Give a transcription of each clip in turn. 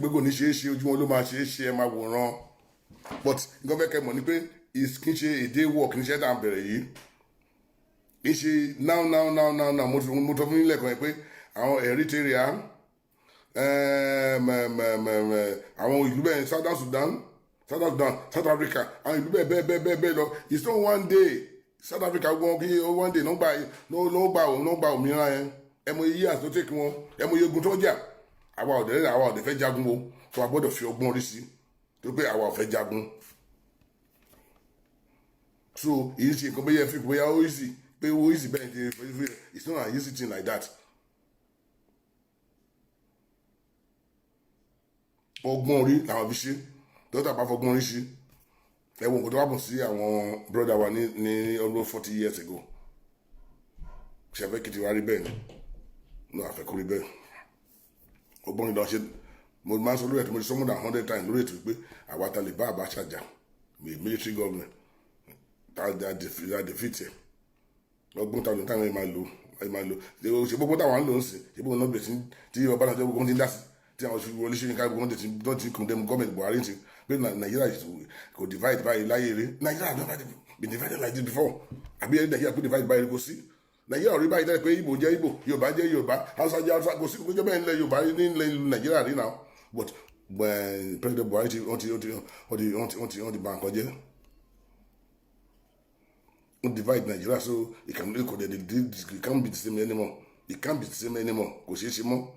pé kò ní ṣeé ṣe, ojú wọn ló máa ṣeé ṣe. Ẹ máa wòran. But nǹkan fẹ́ kẹ́ mọ̀ ni pé kì í ṣe èdè work ní iṣẹ́ tá à ń bẹ̀rẹ̀ yìí, kì í ṣe now now now now now. Mo sọ fún yín lẹ́ẹ̀kan yẹn pé àwọn Eritrea, àwọn ìlú bẹ́ẹ̀, Southern Sudan, South Sudan, South Africa, àwọn ìlú bẹ́ẹ̀ bẹ́ẹ̀ bẹ́ẹ̀ bẹ́ẹ̀ bẹ́ẹ̀ lọ. It's not one day. South Africa gbọ́n kí one day ló gba òun ló gba òmìnira yẹn. Ẹ mọ iye years tó take wọn, ẹ mọ iye ogun tó jà. Àwa ọ̀dẹ̀, àwa ọ̀dẹ̀ fẹ́ jagun o. Tó a gbọ́dọ̀ fi ọgbọ́n orí sí tó pé àwa ò fẹ́ jagun. So èyí ṣe nǹkan bóyá fi bóyá ó easy, pé ó easy bẹ́ẹ̀ ṣe. It's not an easy thing like that. Ọgbọ́n orí làwọn fi ṣe. Dọ́tà bá fọgbọ́n orí ṣe, ẹ wo nǹkan tó wà bọ̀ sí àwọn brother wa ní almost 40 years ago. Ṣe fẹ́ kí ti wá rí bẹ́ẹ̀ ni? No, àfẹ́ kó rí bẹ́ẹ̀. Ọgbọ́n ìdán ṣe. Mo máa ń sọ lórí ètò, mo ti sọ more than 100 times lórí ètò pé àwa ta lè bá Abacha jà, military government ta defeat ẹ̀. Ọgbọ́n táwọn táwọn máa lò, ẹ máa lò ṣe gbogbo táwọn ń lò ń sìn ṣe gbogbo náà bẹ̀rẹ̀ sí tí Ọbásanjọ́ gbogbo ti ń dá sí, tí àwọn Wọlé Ṣóyínká gbogbo ti don ti condemn government Buhari ti pé Nàìjíríà kò divide báyìí láyé rí. Nàìjíríà never been divided like this before. Àbí Nàìjíríà kò divide báyìí? Kò sí. Nàìjíríà ò rí báyìí tẹ́lẹ̀ pé Ìgbò jẹ́ Ìgbò, Yorùbá jẹ́ Yorùbá, Hausa jẹ́ Hausa. Kò sí, kò jẹ́ bẹ́ẹ̀ nílẹ̀ Yorùbá, nílẹ̀ Nàìjíríà rí náà. But President Buhari ti wọ́n ti wọ́n ti wọ́n ti wọ́n ti wọ́n ti wọ́n ti bà nǹkan jẹ́. Wọ́n divide Nigeria, so it can't be the same anymore. It can't be the same anymore. Kò ṣeé ṣe mọ́.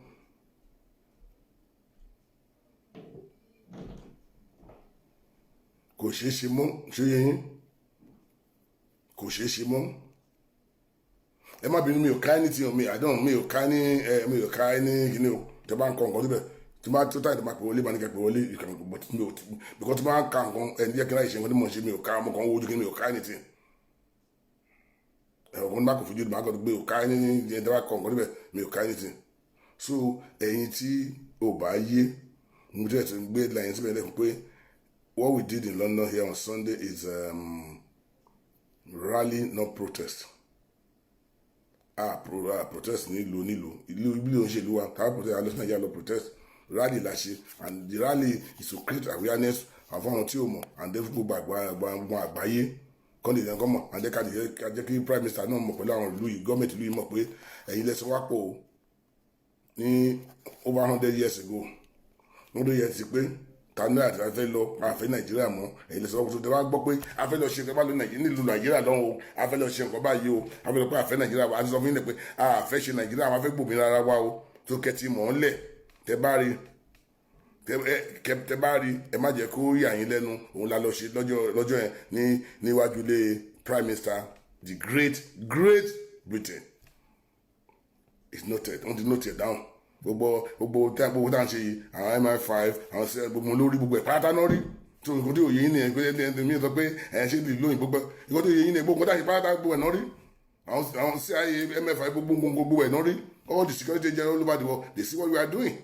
Kò ṣeé ṣe mọ́. Ṣé yẹ yín? Kò ṣeé ṣe mọ́. Ẹ má bínú, mi ò ká ní tiwọn mi àdán, mi ò ká ní ẹ, mi ò ká ní kíní o. Tẹ bá ń kọ nǹkan síbẹ̀, tí bá tó táyì tó máa pè wọlé, máa ní kẹ́ pè wọlé. You can, but mi ò, because tí bá ń ka nǹkan ẹni jẹ́ kí n láì ṣe nǹkan tí mò ń ṣe. Mi ò ká ọmọ kan wojú kí mi ò ká anything. Ẹ̀rọ kan bá kò fojú máa kọ́ gbé ò ká ní ẹ̀ tẹ́ bá kọ nǹkan síbẹ̀, mi ò ká anything. So ẹ̀yin tí ò bá yé, mo jẹ́ ti gbé láyé síbẹ̀ lẹ́kùn pé what we did in London here on Sunday is rally, not protest. Ah, protest nílùú nílùú ìlú ìlú ń ṣe ìlú wa ká protest alẹ́ sí Nàìjíríà lọ protest. Rally la ṣe, and the rally is to create awareness àwọn àwọn tí ò mọ̀, and then gbogbo àgbà àgbáyé kọ́ lè yẹn kọ́ mọ̀, and then ká jẹ́ kí prime minister náà mọ̀ pẹ̀lú àwọn ìlú yìí, gọ́ọ̀mẹ̀ntì ìlú yìí mọ̀ pé ẹ̀yin lẹ́sẹ̀ wá pọ̀ ní over 100 years ago. 100 years pé tani àti afẹ́ lọ àfẹ́ Nàìjíríà mọ́. Ẹ̀yin lẹ́sẹ̀ wọ́n tó wá gbọ́ pé afẹ́ lọ ṣe nǹkan bá lọ Nàìjíríà, nílùú Nàìjíríà lọ́wọ́ o, afẹ́ lọ ṣe nǹkan báyìí o, afẹ́ lọ pé àfẹ́ Nàìjíríà. Àti sọ fún yín pé àfẹ́ ṣe Nàìjíríà, àwọn afẹ́ gbòmìnira ara wa o. Tó kẹ́tì mọ̀ ọ́n lẹ̀, tẹ bá rí, tẹ bá rí, ẹ má jẹ́ kó yà yín lẹ́nu. Òun la lọ ṣe lọ́jọ́ yẹn ní níwájú ilé prime minister, the great great Britain. Is noted. Wọ́n ti note it down. Gbogbo tá à ń ṣe yìí, àwọn MI5, àwọn ṣe gbogbo lórí gbogbo ẹ̀ pátá náà rí. Tó nǹkan tí òye yín nìyẹn pé ẹni mi sọ pé ẹ̀ ṣe lè lóyìn. Gbogbo nǹkan tí òye yín nìyẹn, gbogbo nǹkan tá à ń ṣe pátá, gbogbo ẹ̀ náà rí. Àwọn CIA, MI5, gbogbo ẹ̀ náà rí. All the security agents all over the world, they see what we are doing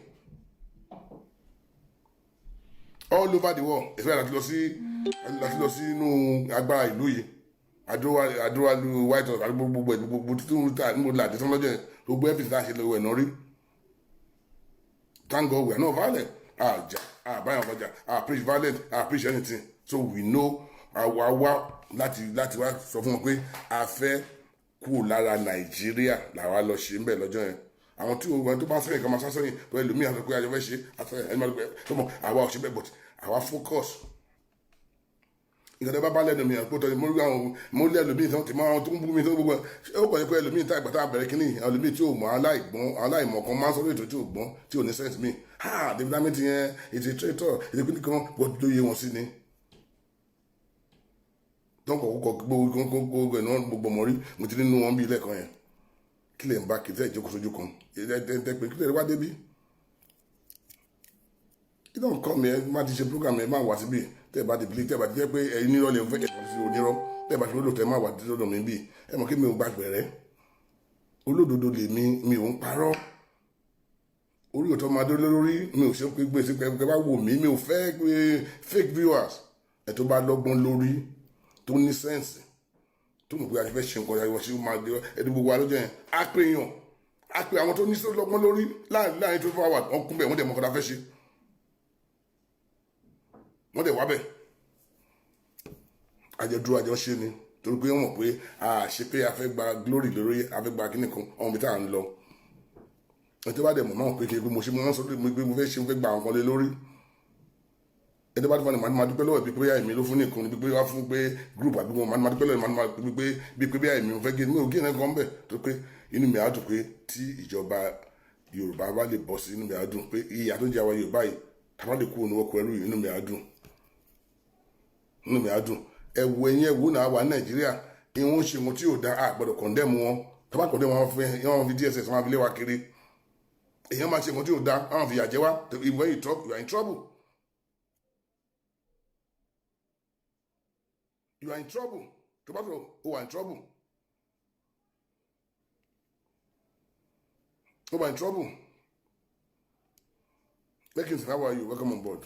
all over the world. Ìfẹ́ láti lọ sí inú agbára ìlú yìí, àdúrà lu White House àti gbogbo ẹ̀, gbogbo tuntun tá níbo là dé tán lọ́jọ́ yẹn, gbogbo everything tá a ṣe lọ́wọ́ ẹ̀ náà rí. Thank God we are not violent. Ah ja, ah báyọ̀ kọjá, ah preach violent, ah preach anything. So we know àwa wá láti wá sọ fún wọn pé a fẹ́ kúrò lára Nàìjíríà làwa lọ ṣe ń bẹ̀ lọ́jọ́ yẹn. Àwọn tí òun tó bá sẹ́yìn kan máa sá sẹ́yìn tó ẹlòmíì àti pé àjọ fẹ́ ṣe àti ẹni máa pẹ́ tó mọ̀. Àwa ò ṣe bẹ́ẹ̀, but àwa focus. Nǹkan tó bá bá lẹ́nu mi àpótọ́ ni mo rí. Àwọn mo lé ẹlòmíì tó ti máa tó ń bú mi tó gbogbo ẹ̀, ó kàn ní pé ẹlòmíì tá ìgbà tá a bẹ̀rẹ̀ kínní, ẹlòmíì tí ò mọ̀, aláìgbọ́n, aláìmọ̀ kan máa ń sọ̀rọ̀ ètò tí ò gbọ́n, tí ò ní sense mi. Ha, David Hamilton yẹn ètò traitor, ètò kínní kan bọ́ tó yé wọn sí ni tó ń kọ̀ kọ́ gbogbo gbogbo ẹ̀ náà gbogbo mọ̀ rí. Mo ti nínú wọn bí lẹ́ẹ̀kan yẹn. Kí lè ń bá kí tẹ́ ìjókòó sójú kan ẹ pé kí lè wá débi. You don't come here, má ti ṣe program ẹ, má wá síbí. Tẹ́ ẹ bá ti believe, tẹ́ ẹ bá ti jẹ́ pé ẹ̀yin nírọ̀ lè fẹ́ ẹ̀ sí onírọ́, tẹ́ ẹ bá ti lò tẹ́ má wá lọ́dọ̀ mi bí. Ẹ mọ̀ kí mi ò gbà gbẹ̀rẹ́, olódodo lèmi, mi ò ń parọ́. Orí òtọ́ máa dé lórí mi ò ṣe pé gbèsè pé bá wò mí. Mi ò fẹ́ pé fake viewers. Ẹ tó bá lọ́gbọ́n lórí, tó ní sense, tó mọ̀ pé a ti fẹ́ ṣe nǹkan ìyàwó ṣe máa dé ẹni gbogbo wa lọ́jọ́ yẹn. Á pè yàn, á pè àwọn tó ní lọ́gbọ́n lórí láàrin 24 hours, wọ́n kún bẹ́ẹ̀, wọ́n dẹ̀ mọ̀ kọ́ta fẹ́ ṣe. Wọ́n dẹ̀ wá bẹ̀, àjọ dúró, àjọ ṣe ni, torí pé wọ́n mọ̀ pé a ṣe pé a fẹ́ gba glory lórí, a fẹ́ gba kíní kan ọmọ mi tá à ń lọ. Ẹni tó bá dẹ̀ mọ̀ náà pé kí mo ṣe, mo wọ́n sọ pé mo fẹ́ ṣe, mo fẹ́ gba àwọn kan lé lórí. Ẹni tó bá dẹ̀ mọ̀, máa dúpẹ́ lọ́wọ́ ẹ̀ bí pé èmi ló fún nìkan, bí pé wá fún pé group àbí mo máa dúpẹ́ lọ́wọ́ ẹ̀, máa pé bí pé bí èmi mo fẹ́ gé, mi ò gé ẹ̀kan bẹ̀, tó pé inú mi á dùn pé tí ìjọba Yorùbá bá lè bọ́ sí, inú mi á dùn pé ìyà tó ń jẹ àwa Yorùbá yìí, tàbá lè kú òun ọkọ̀ ẹrú yìí, inú mi á dùn, inú mi á dùn. Ẹ wo ẹ̀yin, ẹ wo náà, wà ní Nàìjíríà, ìwọ̀n ṣe wọn tí yóò dá, a gbọ́dọ̀ condemn wọn. Tàbá condemn wọn, wọn fi DSS, wọn fi lé wa kiri. Èèyàn máa ṣe wọn tí yóò dá, wọn fi yà jẹ wá. When you talk, you are in trouble, you are in trouble. Tó bá sọ, o wà in trouble, o wà in trouble. Lekinson, how are you? Welcome on board.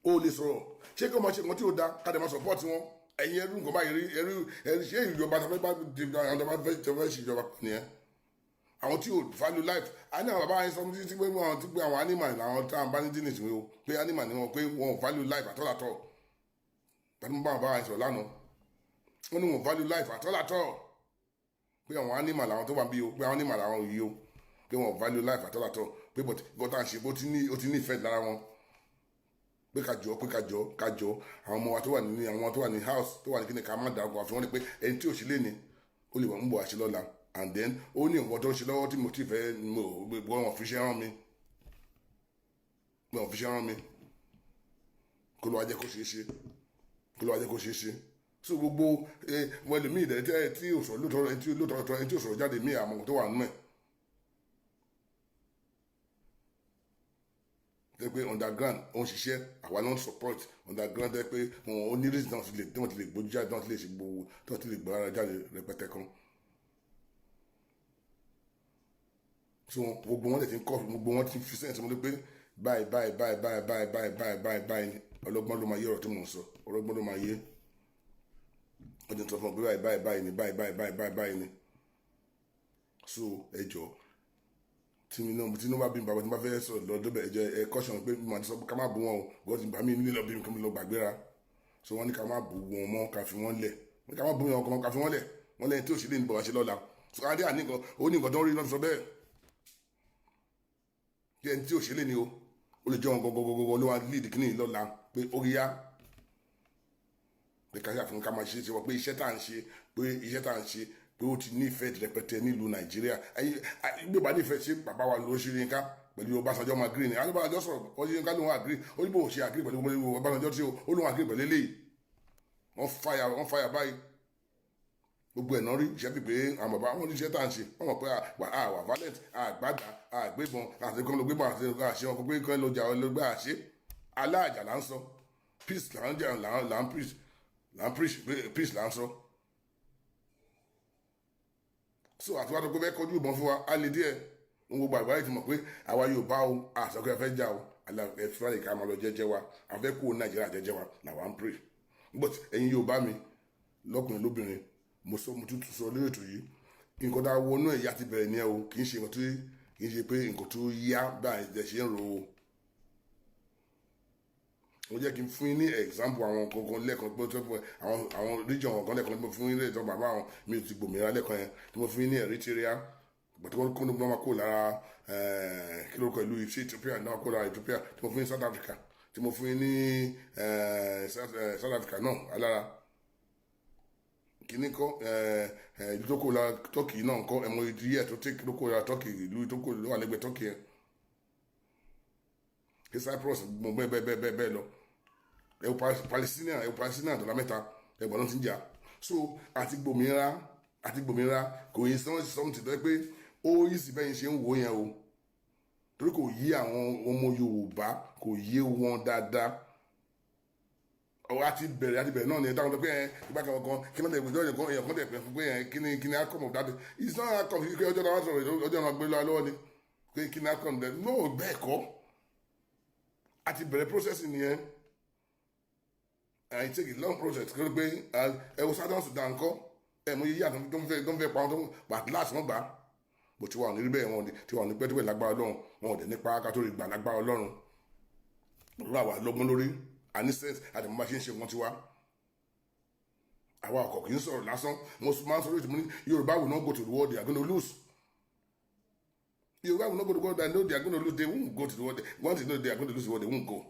O lè sọ̀rọ̀, ṣé kí wọ́n máa ṣe nǹkan tí ò da, ká dẹ̀ máa support wọn? Ẹ̀yin ẹrú nǹkan báyìí rí ẹrú ẹrú. Ṣé ìjọba tó fẹ́ bá àwọn tó bá fẹ́ ṣe ìjọba nìyẹn? Àwọn tí ò value life. A ní àwọn bàbá yẹn sọ títí pé wọn ti pé àwọn animal làwọn tá à ń bá ní dínì sí o, pé animal ni wọn, pé wọn ò value life àtọ́làtọ̀. Tàbí mo bá àwọn bàbá yẹn sọ̀rọ̀ lánàá, wọn ní wọn ò value life àtọ́làtọ̀, pé àwọn animal làwọn tó wà bí o, pé àwọn animal làwọn yìí o, pé wọn ò value life àtọ́làtọ̀, pé but nǹkan tá à ń ṣe, bó ti ní, ó ti ní ìfẹ́ lára wọn, pé kájọ, pé kájọ, kájọ àwọn ọmọ wa tó wà ní, àwọn tó wà ní house, tó wà ní kíni, ká má dàgbà àfi wọn ni, pé ẹni tí ò sí lé ní, ó lè wọ́n ń bọ̀ àṣẹ lọ́la. And then ó ní nǹkan tó ń ṣe lọ́wọ́ tí mo ti fẹ́, mo gbọ́ wọn fi ṣe rán mi, wọn fi ṣe rán mi, kó ló wá jẹ́ kó ṣeé ṣe, kó ló wá jẹ́ kó ṣeé ṣe. So gbogbo wọn ẹlòmíì dẹ̀ tí ò sọ̀rọ̀ lóòótọ́, ẹni tí lóòótọ́, ẹni tí ò sọ̀rọ̀ jáde mí, àmọ́ tó wà nínú ẹ̀ tẹ́ pé underground ó ń ṣiṣẹ́, àwa náà support underground, tẹ́ pé wọn ò ní reason tí wọ́n ti lè gbójú jáde, tí wọ́n ti lè ṣe gbowó, tí wọ́n ti lè gbára jáde rẹpẹtẹ kan. So gbogbo wọn lè ti ń kọ́, gbogbo wọn ti fi sẹ́yìn sọmọdé pé báyìí báyìí báyìí báyìí báyìí báyìí báyìí báyìí báyìí. Ọlọ́gbọ́n ló máa yé ọ̀rọ̀ tí mò ń sọ, ọlọ́gbọ́n ló máa yé. Wọ́n ti sọ fún ọ pé báyìí báyìí báyìí ni, báyìí báyìí báyìí báyìí báyìí ni. So ẹ jọ̀ọ́, tí mi náà, tí inú bá bí mi, bàbá, tí mo bá fẹ́ sọ lọ́dọ̀ bẹ̀, ẹ jẹ́ ẹ caution pé mo ti sọ pé ká má bú wọn o, because ìgbà mi nílò bí mi kí n lọ gbàgbéra. So wọ́n ní ká má bú wọn mọ́, ká fi wọ́n lẹ̀. Wọ́n ní ká má bú wọn, ká fi wọ́n lẹ̀. Wọ́n lẹ́yìn tí ò sí lè ní bọ̀ wá ṣe lọ́la. So adé àní nǹkan, ó ní nǹkan tó ń rí lọ́fi sọ bẹ́ẹ̀ kí ẹni tí ò sí lè ní o, ó lè jẹ́ wọn gọgọgọgọ ló wá lead kíní lọ́la, pé ó yá, pé ká ṣàfihàn, ká máa ṣe é ṣe wọ́n, pé iṣẹ́ tá à ń ṣe, pé iṣẹ́ tá à ń ṣe, pé ó ti nífẹ̀ẹ́ rẹpẹtẹ nílùú Nàìjíríà. Ẹ̀yin bí ó bá nífẹ̀ẹ́, ṣe bàbá wa ló ṣe yín ká pẹ̀lú Ọbásanjọ́ máa agree ni? Ọbásanjọ́ sọ̀rọ̀, wọ́n ṣe yín ká lóun agree, ó ní bò ṣe agree pẹ̀lú Ọbásanjọ́ tí ó lóun agree pẹ̀lú eléyìí. Wọ́n fàyà, wọ́n fàyà báyìí, gbogbo ẹ̀ náà rí iṣẹ́ pípé. Àwọn bàbá wọn ní iṣẹ́ tá à ń ṣe, wọ́n mọ̀ pé à wà violent, àgbàdà, àgbébọn, àti kan ló gbébọn, àti àṣẹ wọn pé kan ló jà ló gbé àṣẹ aláàjà là ń sọ. Peace là ń jà, là ń preach, là ń preach peace là ń sọ. So àti wàá tó pé fẹ́ kọjú ìbọn fún wa, á lè díẹ̀. Ń gbogbo àgbáyé ti mọ̀ pé àwa yóò bá o àṣọkẹ́ fẹ́ jà o, ẹ̀fẹ́ ká máa lọ jẹ́jẹ́ wa, àfẹ́ kó Nàìjíríà jẹ́jẹ́ wa làwa ń pray. But ẹ̀yin yóò bá mi lọ́kùnrin lóbìnrin, mo sọ, mo tuntun sọ lórí ètò yìí, nǹkan tá a wọnú ẹ̀yà ti bẹ̀rẹ̀ ní ẹ o. Kì í ṣe nǹkan tó, kì í ṣe pé nǹkan tó yá báyìí ẹ̀ ṣe ń ro o. Mo jẹ́ kí n fún yín ní example àwọn kankan lẹ́ẹ̀kan pé tó fún àwọn region kan lẹ́ẹ̀kan tí mo fún yín ní example bàbá àwọn mi ò ti gbòmìnira lẹ́ẹ̀kan yẹn, tí mo fún yín ní Eritrea, gbàtí wọ́n kó ní wọ́n kó lára kí lórúkọ ìlú sí Ethiopia náà, kó lára Ethiopia, tí mo fún yín South Africa, tí mo fún yín ní South Africa náà alára kìíní kọ́, ìlú tó kó lára Turkey náà kọ́, ẹ̀mọ ìdí ẹ̀ tó tẹ̀ ló kó lára Turkey, ìlú tó kó ló wà lẹ́gbẹ̀ẹ́ Turkey yẹn, ní Cyprus, gbogbo bẹ́ẹ̀ bẹ́ẹ̀ bẹ́ẹ̀ bẹ́ẹ̀ lọ. Ẹ wo Palestinian, ẹ wo Palestinian dọ̀là mẹ́ta ẹgbọ̀n ló ti ń jà. So àti gbòmìnira, àti gbòmìnira kò yí something tó yẹ pé ó yí sí bẹ́ẹ̀ ṣe ń wò yẹn o, torí kò yí àwọn ọmọ Yorùbá, kò yé wọn dáadáa. Ọwọ́ àti bẹ̀rẹ̀, àti bẹ̀rẹ̀ náà ni táwọn tó pé ẹ ìgbà kan kan kí ló dé ìgbà kan, èèyàn kan dẹ̀ pẹ́ fún pé ẹ kí ni outcome of that? It's not outcome kí ọjọ́ náà sọ̀rọ̀, ọjọ́ náà gbé lọ́wọ́ ni pé kí ni outcome that. No, bẹ́ẹ̀ kọ́, àti bẹ̀rẹ̀ process nìyẹn, and it take a long process. Kí ló pé ẹ wo Southern Sudan kọ́, ẹ mọ iye àtúntò tó ń fẹ́ pa wọn tó ń pa, at last wọ́n gbà á. Bó ti wà ní rí bẹ́ẹ̀, wọn ti wà ní pẹ́ẹ́tẹ́pẹ́ lágbára Ọlọ́run, wọn ò dẹ̀ nípa ká tó rí gbà lágbára Ọlọ́run. Lórí àwa lọ́gbọ́n lórí A ní sense àti mo bá ṣe ń ṣe nǹkan tiwa. Àwa ọkọ̀ kì í sọ̀rọ̀ lásán. Mo máa ń sọ lórí ní Yorùbá will not go to the war they are gonna lose. Yorùbá will not go to the war they know they are gonna lose. They won't go to the war. Once they know they are going to lose the war, they won't go.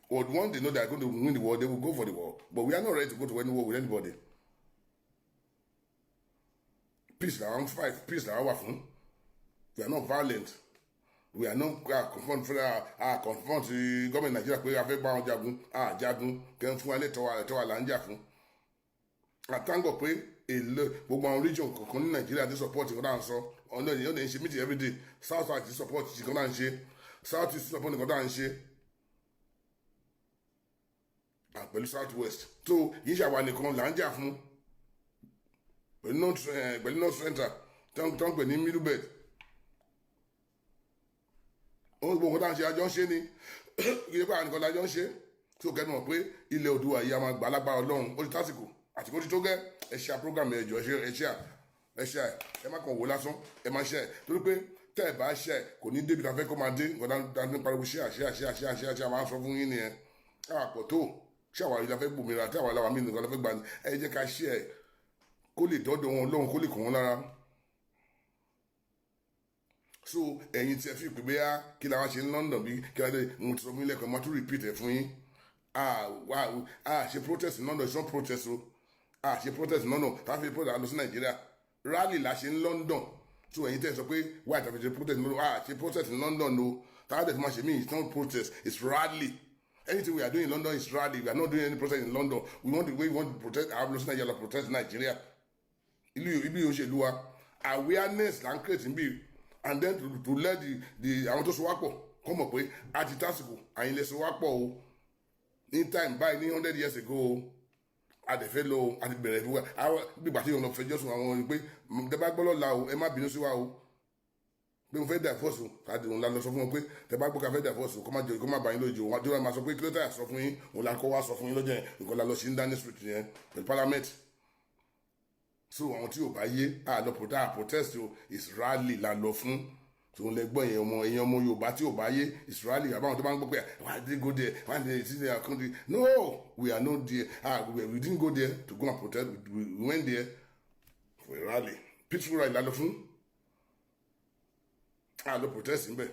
Or once they know they are going to win the war, they will go for the war. But we are not ready to go to any war with anybody. Peace làwọn fight, peace làwọn wà fún. We are not violent. We are not confront confront gọ́ọ̀mẹ̀ntì Nàìjíríà pé a fẹ́ bá wọn jagun. A jagun kẹ́ ń fún wa lẹ́tọ̀ọ́ wa, ẹ̀tọ́ wa là ń jà fún. Àtàngọ̀ pé èlò gbogbo àwọn region kọ̀ọ̀kan ní Nàìjíríà ti support nǹkan tá à ń sọ. Ọ̀nà ènìyàn lè ń ṣe meeting everyday. South South ti support nǹkan tá à ń ṣe, South East support nǹkan tá à ń ṣe pẹ̀lú South West. So yìí ṣàwà nìkan là ń jà fún pẹ̀lú North Central tó ń pè ní Middle Belt. Ohun gbogbo nǹkan tá à ń ṣe, àjọ ń ṣe ni. Kì í ṣe pé àwọn nìkan lájọ ń ṣe. Tó kẹ́nu mọ̀ pé ilẹ̀ Oòduà yìí, a máa gbà lágbára Ọlọ́run. Ó ti tásìkò, àsìkò ti tó gẹ́. Ẹ ṣe program ẹ jọ̀ọ́, ẹ ṣe, ẹ ṣe. Ẹ má kàn wò lásán, ẹ má ṣe, torí pé tẹ́ ẹ bá ṣe, kò ní débi tá a fẹ́ kó máa dé. Nǹkan tá a ní pariwo ṣe àṣẹ àṣẹ àṣẹ àṣẹ àṣẹ, a máa ń sọ fún yín nìyẹn. Àpọ̀ tó ṣé àwa yìí la fẹ́ gbòmìnira tí àwa làwa mí nìkan la fẹ́ gbà ní. Ẹ jẹ́ ká ṣe ẹ kó lè dọ́dọ̀ wọn lọ́hùn, kó lè kàn wọ́n lára. So ẹ̀yin tí ẹ fi pè bóyá kí la wá ṣe ní London bí kí la dé, mo ti sọ fún yín lẹ́ẹ̀kan, mo tún repeat ẹ̀ fún yín. Ah, ṣe protest in London, it's not protest o. Ah, ṣe protest in London. Tá a fi protest lọ sí Nàìjíríà, rally la ṣe ní London. So ẹ̀yin tẹ́ ẹ sọ pé why tá a fi ṣe protest in London, ah, ṣe protest in London o. Tá a dẹ̀ fi máa ṣe mí, it's not protest, it's rally. Anything we are doing in London is rally. We are not doing any protest in London. We want to protest, àwọn lọ sí Nàìjíríà lọ protest Nàìjíríà. Ìlú ibi òṣèlú wa, awareness là ń create níbí, and then to let the àwọn tó so wá pọ̀ kọ́ mọ̀ pé a ti tásìkò àyìnlẹ̀ so wá pọ̀ o. Ní time báyìí ní 100 years ago o, a dẹ̀ fẹ́ lọ o, a ti bẹ̀rẹ̀ fún wa gbígbà tí ìyọ̀nà fẹjọ́ sùn àwọn pé tẹ bá gbọ́ lọ́la o, ẹ má bínú sí wa o pé mo fẹ́ divorce o. Káàdì òun la lọ sọ fún wọn pé tẹ bá gbọ́ ká fẹ́ divorce o, kó má jẹ kó má bá yín lójú o. Wọn tí wọn máa sọ pé kí ló tà sọ fún yín, òun la kọ́ wá sọ fún yín lọ́jọ́ yẹn. Nǹkan la lọ sí ní Downing Street yẹn pẹ̀lú parliament. So àwọn tí ò bá yé, a lọ protest o, is rally la lọ fún. Tó ń lẹ gbọ́ yẹn, ọmọ ẹ̀yìn ọmọ Yorùbá tí ò bá yé, is rally. Àbáwọn tó bá ń gbọ́ pé why did they go there, why did they see their country? No, we are not there. Ah, we didn't go there to go and protest. We went there for a rally, peaceful rally la lọ fún. A lọ protest níbẹ̀.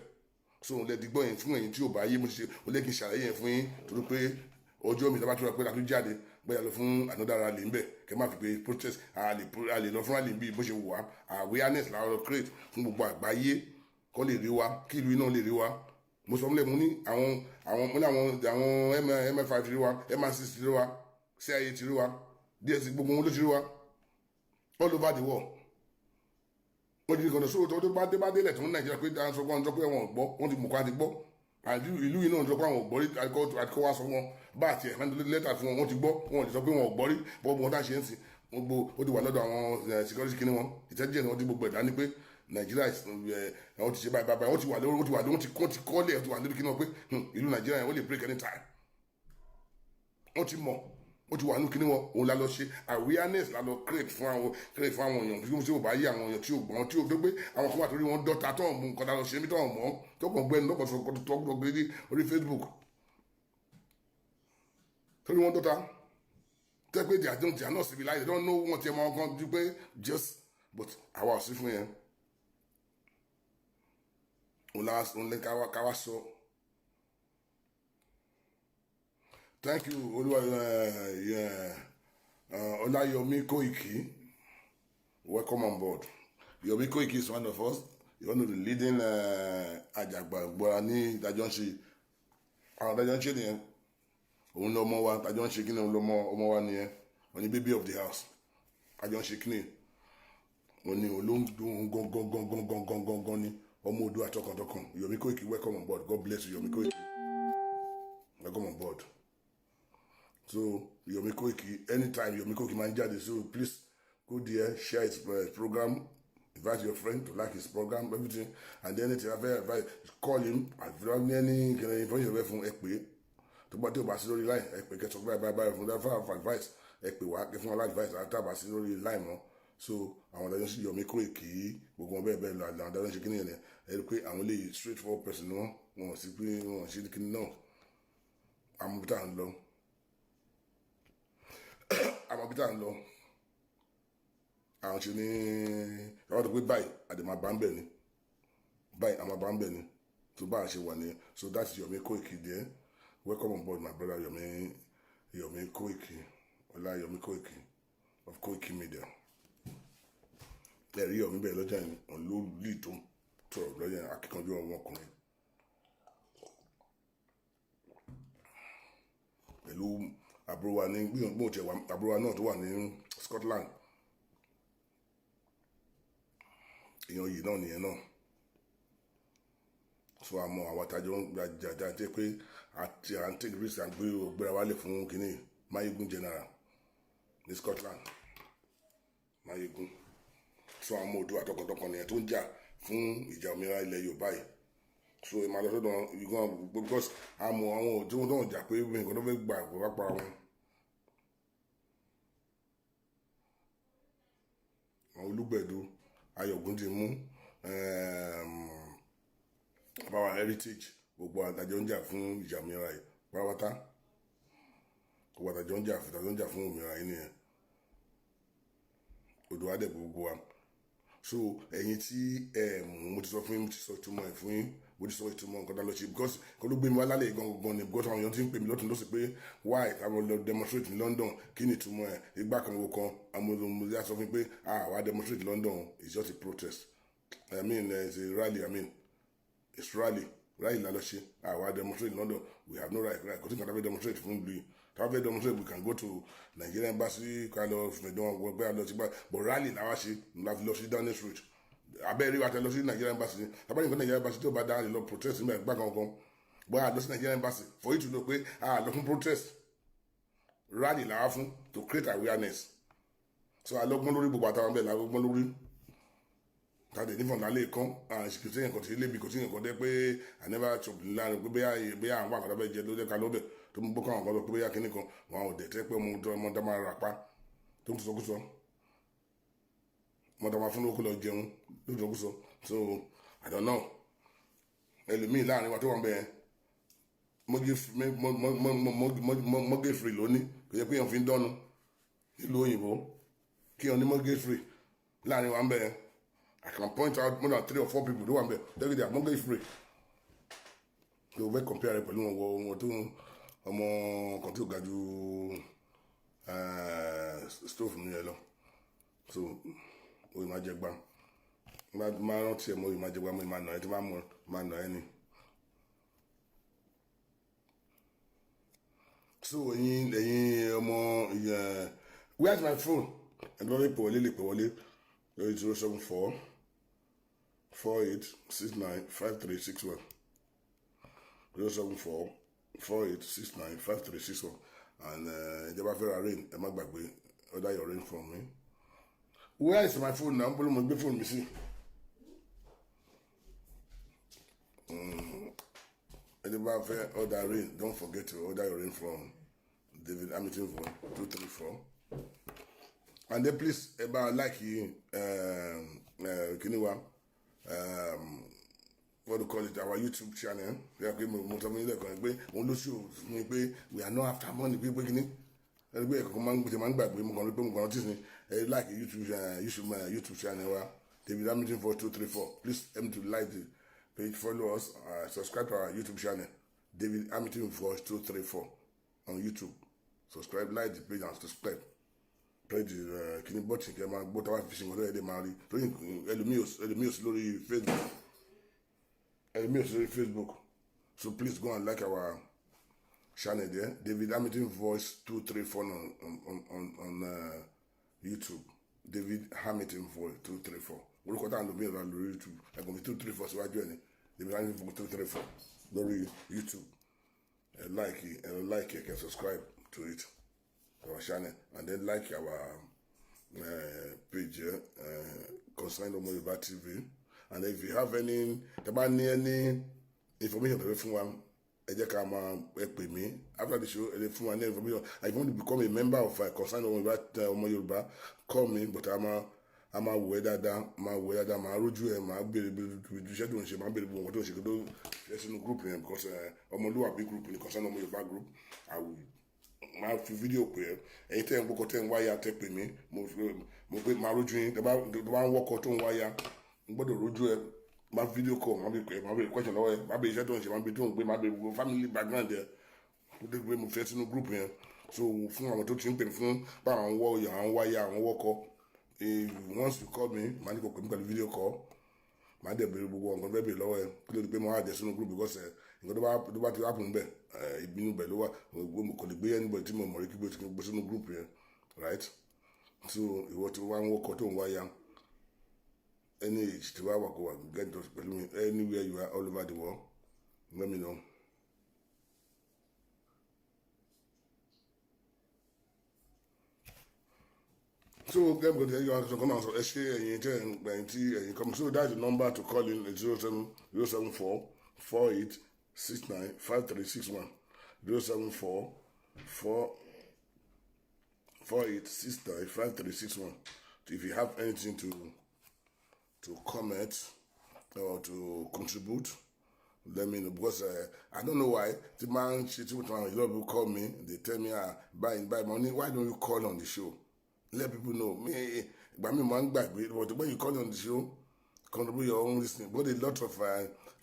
So òun lẹ dìgbọ́ yẹn fún ẹ̀yin tí ò bá yé. Mo ti ṣe, ó lẹ́ kí n ṣàlàyé yẹn fún yín, torí pé ọjọ́ mi tábà tó rà pé látún jáde bóyá lọ fún another rally ńbẹ, kẹ má fi pé protest. A lè lọ fún rally bí bó ṣe wù wá. Awareness la lọ create fún gbogbo àgbáyé, kọ́ lè rí wa, kí ìlú iná lè rí wa. Mo sọ fúnlẹ̀, mo ní àwọn mo ní àwọn MI5 ti rí wa, MI6 ti rí wa, CIA ti rí wa, DSC, gbogbo wọn ló ti rí wa all over the world. Wọ́n ti di kọ̀ọ̀nà sóòtọ́ tó bá dé bá délẹ̀ tó ń Nàìjíríà pé dáhùn sọ pé wọ́n sọ pé wọ́n gbọ́, wọ́n ti mọ̀ kó àti gbọ́. Ìlú yìí náà sọ pé àwọn ò gbọ́ rí. Àtikọ́ wá sọ fún wọn bá àti ẹ̀ lẹ́tà fún wọn, wọ́n ti gbọ́. Wọn ò lè sọ pé wọn ò gbọ́ rí. Bọ́ wọn dá ṣe ń sìn, gbogbo ó ti wà lọ́dọ̀ àwọn security kìíní wọn, intelligence wọn ti gbogbo ẹ̀dá ní pé Nàìjíríà wọ́n ti ṣe báyìí báyìí. Wọ́n ti wà lórí, wọ́n ti wà lórí, wọ́n ti kọ́lẹ̀, wọ́n ti wà lórí kìíní wọn pé ìlú Nàìjíríà yẹn, ó lè break anytime. Wọ́n ti mọ̀, ó ti wà nínú kíní wọn. Òun la lọ ṣe awareness, la lọ create fún àwọn èèyàn tí ó bá yé àwọn èèyàn tí ò gbọ́n, tí ò tó pé àwọn kan wà torí wọn dọ́ta tó ń mú nǹkan tá lọ ṣe mí tó ń mọ́ tó kàn gbẹ́nu lọ́kàn tó tó tó gbé orí Facebook, torí wọn dọ́ta tẹ́ pé they are not civilized. They don't know. Wọn tiẹ̀ mọ́ ọkàn ju pé just, but àwa ò sí fún yẹn. Òun lè káwá sọ. Thank you, Olúwa Ọláyọmí Kóìkì, welcome on board. Yomi Koiki is one of us, one of the leading àjàgbàgbọ́ra ní ìdájọ́ ń ṣe. Àwọn ìdájọ́ ń ṣe nìyẹn. Òun lọmọ wa ìdájọ́ ń ṣe kí ni, òun lọmọ ọmọ wa nìyẹn. Òun ni baby of the house. Àjọ ń ṣe kí ni, òun ni òun ló ń dún gangan gangan gangan gangan ni ọmọ Oòduà tọkàntọkàn. Yomi Koiki, welcome on board. God bless you, Yomi Koiki, welcome on board. So Yomi Koiki, anytime Yomi Koiki máa ń jáde, so please go there, share his program, invite your friend to like his program, everything. And then anything I advise, call him. Àfi any information fẹ́ fún ẹ pé tó bá tí o bá sí lórí line, ẹ pé kẹsàn báyìí báyìí báyìí fún that for advice. Ẹ pè wá kẹ fún wa advice àti àbá sí lórí line mọ́. So àwọn adájọ́ sí Yomi Koiki, gbogbo wọn bẹ́ẹ̀ bẹ́ẹ̀ lọ. Àwọn adájọ́ ṣe kí nìyẹn. Ẹ rí i pé àwọn eléyìí, straight forward person ni wọ́n. Wọn ò sí pé wọn ò sí kíní náà. Àmọ́ bí tá à ń lọ, àmọ́ bí tá à ń lọ. Àwọn ṣe ní àwọn tó pé báyìí àdèmà bá ń bẹ̀ ni, báyìí àmà bá ń bẹ̀ ni tó bá a ṣe wà ní. So that's Yomi Koiki there. Welcome on board, my brother Yomi, Yomi Koiki, Ọlá Yomi Koiki of Koiki Media. Ẹ̀rí Yomi bẹ́ẹ̀ lọ́jà yẹn, òun ló lì tó tọ̀rọ̀ lọ́jà yẹn, akíkanjú ọmọkùnrin pẹ̀lú àbúrò wa ní gbìyànjú tẹ̀ wá, àbúrò wa náà tó wà ní Scotland, èèyàn yìí náà nìyẹn náà. So àmọ́ àwọn àtàjọ ń gbàjà jẹ́ pé àti à ń take risk à ń gbé ògbéra wálé fún kínní Mayegun General ní Scotland, Mayegun. So àwọn ọmọ Oòduà tọkàntọkàn nìyẹn tó ń jà fún ìjà òmìnira ilẹ̀ Yorùbá yìí. So ìmọ̀ àlọ́sọ̀dọ̀ ìgbọ́n because àmọ́ àwọn òtí wọn tó ń jà pé nǹkan tó fẹ́ gbà kó bá para wọn. Àwọn Olúgbẹ̀dú Ayọ̀gún ti mú àbáwá heritage, gbogbo àtàjọ ń jà fún ìjà òmìnira yìí pátápátá, gbogbo àtàjọ ń jà fún àtàjọ ń jà fún òmìnira yìí nìyẹn. Oòduà dẹ̀ gbogbo wa. So ẹ̀yin tí ẹ mo ti sọ fún yín, mo ti sọ ìtumọ̀ ẹ̀ fún yín, mo ti sọ ìtumọ̀ nǹkan tá lọ ṣe, because kò ló gbé mi wá lálẹ́ gangan ni, because àwọn èèyàn ti ń pè mí lọ́tún lọ́sẹ̀ pé why táwọn lọ demonstrate ní London, kí ni ìtumọ̀ ẹ̀, ìgbà kan wo kan. Àwọn ọmọ mo sọ fún yín pé ah, wá demonstrate London is just a protest, I mean, it's a rally, I mean, it's rally, rally la lọ ṣe. Ah, wá demonstrate London, we have no right. Kò sí nǹkan tá fẹ́ demonstrate fún ìlú yìí. Tá fẹ́ demonstrate, we can go to Nigerian embassy, ká lọ fẹ̀dọ̀ wọn pé a lọ sí gbà, but rally la wá ṣe, la fi lọ sí Downing Street. Abẹ́rẹ́ wa tẹ lọ sí Nigerian embassy ni tábàlì nǹkan Nigerian embassy tí ó bá dá lọ protest nígbà gbà kankan, but a lọ sí Nigerian embassy for you to know pé a lọ fún protest, rally la wá fún, to create awareness. So alọ́gbọ́n lórí gbogbo àtàwọn bẹ́ẹ̀ lọ́gbọ́n lórí tàdé nífọ̀n lálẹ́ kan kò sí nǹkan tí lébi, kò sí nǹkan dẹ́ pé I never chop láàrin pé bóyá àwọn àkàtà bẹ́ẹ̀ jẹ ló jẹ́ ká lóbẹ̀ tó ń gbọ́ káwọn kan lọ pé bóyá kíní kan wọn ò dẹ̀ tẹ́ pé ọmọ tó máa rà pa tó ń sọkúsọ, ọmọ tó máa fún lóko lọ jẹun ló ń sọkúsọ. So I don't know, ẹlòmíì láàrin wa tó wà ń bẹ mortgage free lónìí, kò yẹ pé èèyàn fi ń dọ́nu nílùú òyìnbó kí èèyàn ní mortgage free láàrin wa ń bẹ. I can point out more than three or four people tó wà ń bẹ tẹ́lẹ̀ they are mortgage free. So fẹ́ compare rẹ pẹ̀lú wọn wọn tó ọmọ kan tí ò ga ju stove mi yẹn lọ. So o yìí máa jẹ gbá, máa rántí ẹ, mo yìí máa jẹ gbá, mo yìí máa nà ẹ, tí máa mọ máa nà ẹ ni. So ẹ̀yin ọmọ, where is my phone? Ẹ̀ lọ́ọ́ lè pè wọlé, lè pè wọlé lórí 07448695361, 07448695361. And ìjọba fẹ́ ra rain, ẹ má gbàgbé order your rain from me. Where is my phone now? N bolo mo gbé phone mi sí. Ẹni bá fẹ́ order rain, don't forget to order your rain from David Hamilton phone 234. And then please, ẹ bá like kíní wa, what do you call it, our YouTube channel. Yà pé mo sọ fún yín lẹ́ẹ̀kan pé òun ló ṣòwò fún mi pé we are not after money, pé kíní ẹni pé ẹ̀kọ́ máa ń gbèsè máa ń gbàgbé, mo kàn rí pé mo kàn rántí sí ẹ like YouTube channel wa, David Hamilton 4234. Please help me to like the page, follow us, subscribe to our YouTube channel, David Hamilton 4234 on YouTube. Subscribe, like the page and subscribe. Press the kìíní button kẹ́ máa gbọ́ táwa fi ṣe nǹkan tó yẹ lè máa rí, torí ẹlòmíì ò sí lórí Facebook, ẹlòmíì ò sí lórí Facebook. So please go and like our channel there, David Hamilton Voice 234 on YouTube, David Hamilton Voice 234. Orúkọ táwọn lòmíì rà lórí YouTube, ẹ̀gbọ́n mi 234 síwájú ẹ̀ ní David Hamilton Voice 234 lórí YouTube. Ẹ like, ẹ like, ẹ can subscribe to it, our channel, and then like our page, Concerned Ọmọ Yorùbá TV. And if you have any, tẹ́ bá ní any information tẹ́ fẹ́ fún wa, ẹ jẹ́ ká máa ẹ pè mí after the show. Ẹ lè fún wa ní information. And if you want to become a member of Concerned Ọmọ Yorùbá, Ọmọ Yorùbá, call me, but A máa wò ẹ́ dáadáa, máa wò ẹ́ dáadáa, máa rójú ẹ, máa béèrè iṣẹ́ tó ń ṣe, máa béèrè gbogbo nǹkan tó ń ṣe kí tó fẹ́ sínú group yẹn, because ọmọlúwàbí group ni concern ọmọ Yorùbá group. I will máa fi fídíò pè ẹ́. Ẹ̀yin tẹ́ ń gbọ́kọ̀, tẹ́ ń wáyà, tẹ́ pè mí, mo pé máa rójú yín. Tẹ́ bá ń wọ́kọ̀ tó ń wáyà, n gbọ́dọ̀ rójú ẹ. Máa fídíò call, máa fi pè é, máa béèrè question lọ́wọ́ ẹ, máa béèrè iṣẹ́ tó ń ṣe, máa béèrè tó ń gbé, máa béèrè gbogbo family background ẹ tó dé pé mo fẹ́ sínú group yẹn. So fún àwọn tó ti ń pè mí fún báwọn wọ́ àwọn wáyà, àwọn wọ́kọ̀, once you call me, màá ní kò pè mí pẹ̀lú video call, màá dẹ̀ béèrè gbogbo nǹkan fẹ́ béèrè lọ́wọ́ ẹ kí ló dé pé mo wá dẹ̀ sínú group, because nǹkan tó bá ti happen bẹ́ẹ̀, ìbínú bẹ̀ ló wà. Mo kò lè gbé anybody tí mo mọ̀ rí kí gbé sínú group yẹn, right? So ìwọ tí wọ́n ń wọ́kọ̀ tó ń wáyà, any age tí wàá wà, kó wà, get in touch pẹ̀lú mi anywhere you are all over the world, let me know. So gẹ́gẹ́ bí ẹ̀yin ọ̀sán kan náà sọ, ẹ ṣe ẹ̀yin tẹ́ ẹ̀yin tí ẹ̀yin kọ́ mi. So that's the number to call in, 0707448695361, 0744448695361. If you have anything to comment or to contribute, let me know, because I don't know why the man she a lot of people call me, they tell me, "Ah, buy buy money." Why don't you call on the show, let people know me? Ìgbà mi máa ń gbàgbé, but when you call on the show, contribute your own listening. But a lot of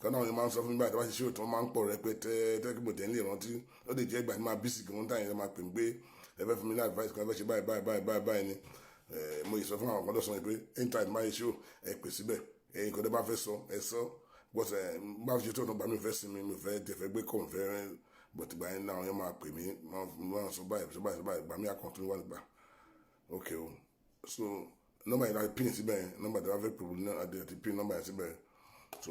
kan náà, máa ń sọ fún mi báyìí, tí wọ́n ti ṣe òtún máa ń pọ̀ rẹpẹtẹ tẹ́kí mo tẹ̀ ń lè rántí. Ó lè jẹ́ ìgbà tí máa busy gan táyà máa pè mí pé ẹ fẹ́ fún mi ní advice kan, ẹ fẹ́ ṣe báyìí báyìí báyìí báyìí báyìí ni. Mo yìí sọ fún àwọn kan tó sọ pé anytime máa ṣe show, ẹ pè síbẹ̀, ẹ̀yin kan tó bá fẹ́ sọ, ẹ sọ. But bá fi ṣe tó ọ̀nà gbà mí fẹ́ sinmi, mi fẹ́ tẹ̀ fẹ́ gbé kọ̀ fẹ́, but ìgbà yẹn náà yẹn máa pè mí, máa sọ báyìí, sọ báyìí, sọ báyìí. Gbà mí àkàntún wà nígbà. Ok o, so nọ́mbà yẹn láti pin síbẹ̀ yẹn, nọ́mbà tí wọ́n fẹ́ pè wọ́n náà àti pin nọ́mbà yẹn síbẹ̀. So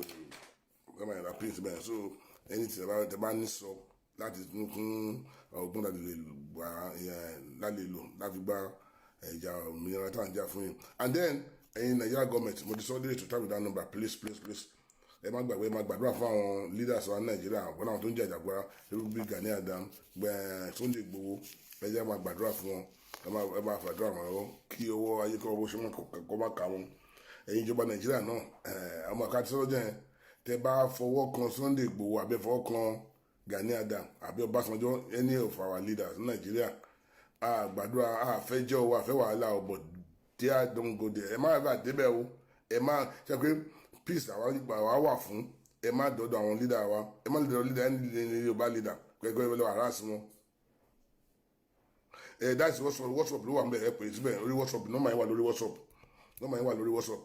nọ́mbà yẹn láti pin síbẹ̀ yẹn. So anything tí bá ní sọ láti kún ọgbọ́n láti lè gbà láti lò láti gba ìjà òmìnira tá à ń jà fún yín. And then ẹ̀yin Nigeria government, mo ti sọ dé ètò tábìlì that number, please, please, please, ẹ má gbàgbé, ẹ má gbàdúrà fún àwọn leaders wa ní Nàìjíríà, àwọn àwọn tó ń jà ìjàgbara, irú bí Gani Adams, gbẹ Sunday Igboho. Ẹ jẹ́ máa gbàdúrà fún wọn, ẹ má fàdúrà wọn lọ́wọ́ kí owó ayé kọ́ owó ṣe kọ́ má ka wọn. Ẹ̀yin ìjọba Nàìjíríà náà, àwọn àkàtì sọ́jà yẹn, tẹ bá fọwọ́ kan Sunday Igboho àbí fọwọ́ kan Gani Adams àbí Ọbásanjọ́, any of our leaders ní Nàìjíríà, a gbàdúrà, a fẹ́ jẹ́ owó, a fẹ́ wàhálà o, but dear, don't go there. Ẹ má bá débẹ̀ o. Ẹ má ṣe pé peace àwa wà fún. Ẹ má dọ́dọ̀ àwọn leader wa, ẹ má dọ́dọ̀ leader ẹni Yorùbá leader gbẹgbẹ́ ẹ lọ harass wọn. Ẹ that's WhatsApp. WhatsApp ló wà ń bẹ, ẹ pè é síbẹ̀ lórí WhatsApp. Nọ́mbà yẹn wà lórí WhatsApp, nọ́mbà yẹn wà lórí WhatsApp.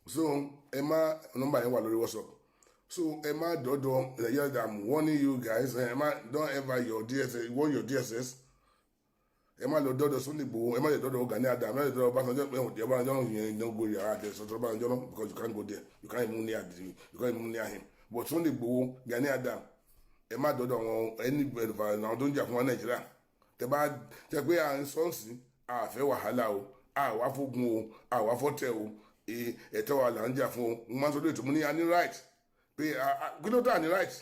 So ẹ má, nọ́mbà yẹn wà lórí WhatsApp. So ẹ má dọ́dọ̀. Yeah, I'm warning you guys. Ẹ má, don't ever your DSS, warn your DSS. Ẹ má lọ dọ́dọ̀ Sunday Igboho, ẹ má lè dọ́dọ̀ Gani Adams, ẹ má lè dọ́dọ̀ Ọbásanjọ́. Ẹ Ọbásanjọ́ yẹn, don't go yàrá àti ẹ̀sọ́ Ọbásanjọ́ náà, because you can't go there, you can't even near him. But Sunday Igboho, Gani Adams, ẹ má dọ́dọ̀ àwọn ẹni àwọn tó ń jà fún wa Nàìjíríà. Tẹ bá tẹ pé à ń sọ́ọ̀sì, àfẹ́ wàhálà o, àwa fógun o, àwa fọ́tẹ̀ o, ẹ̀tọ́ wa là ń jà fún o. Mo máa ń sọ lórí ètò, mo ní a ní right pé kí ló dé à ní right.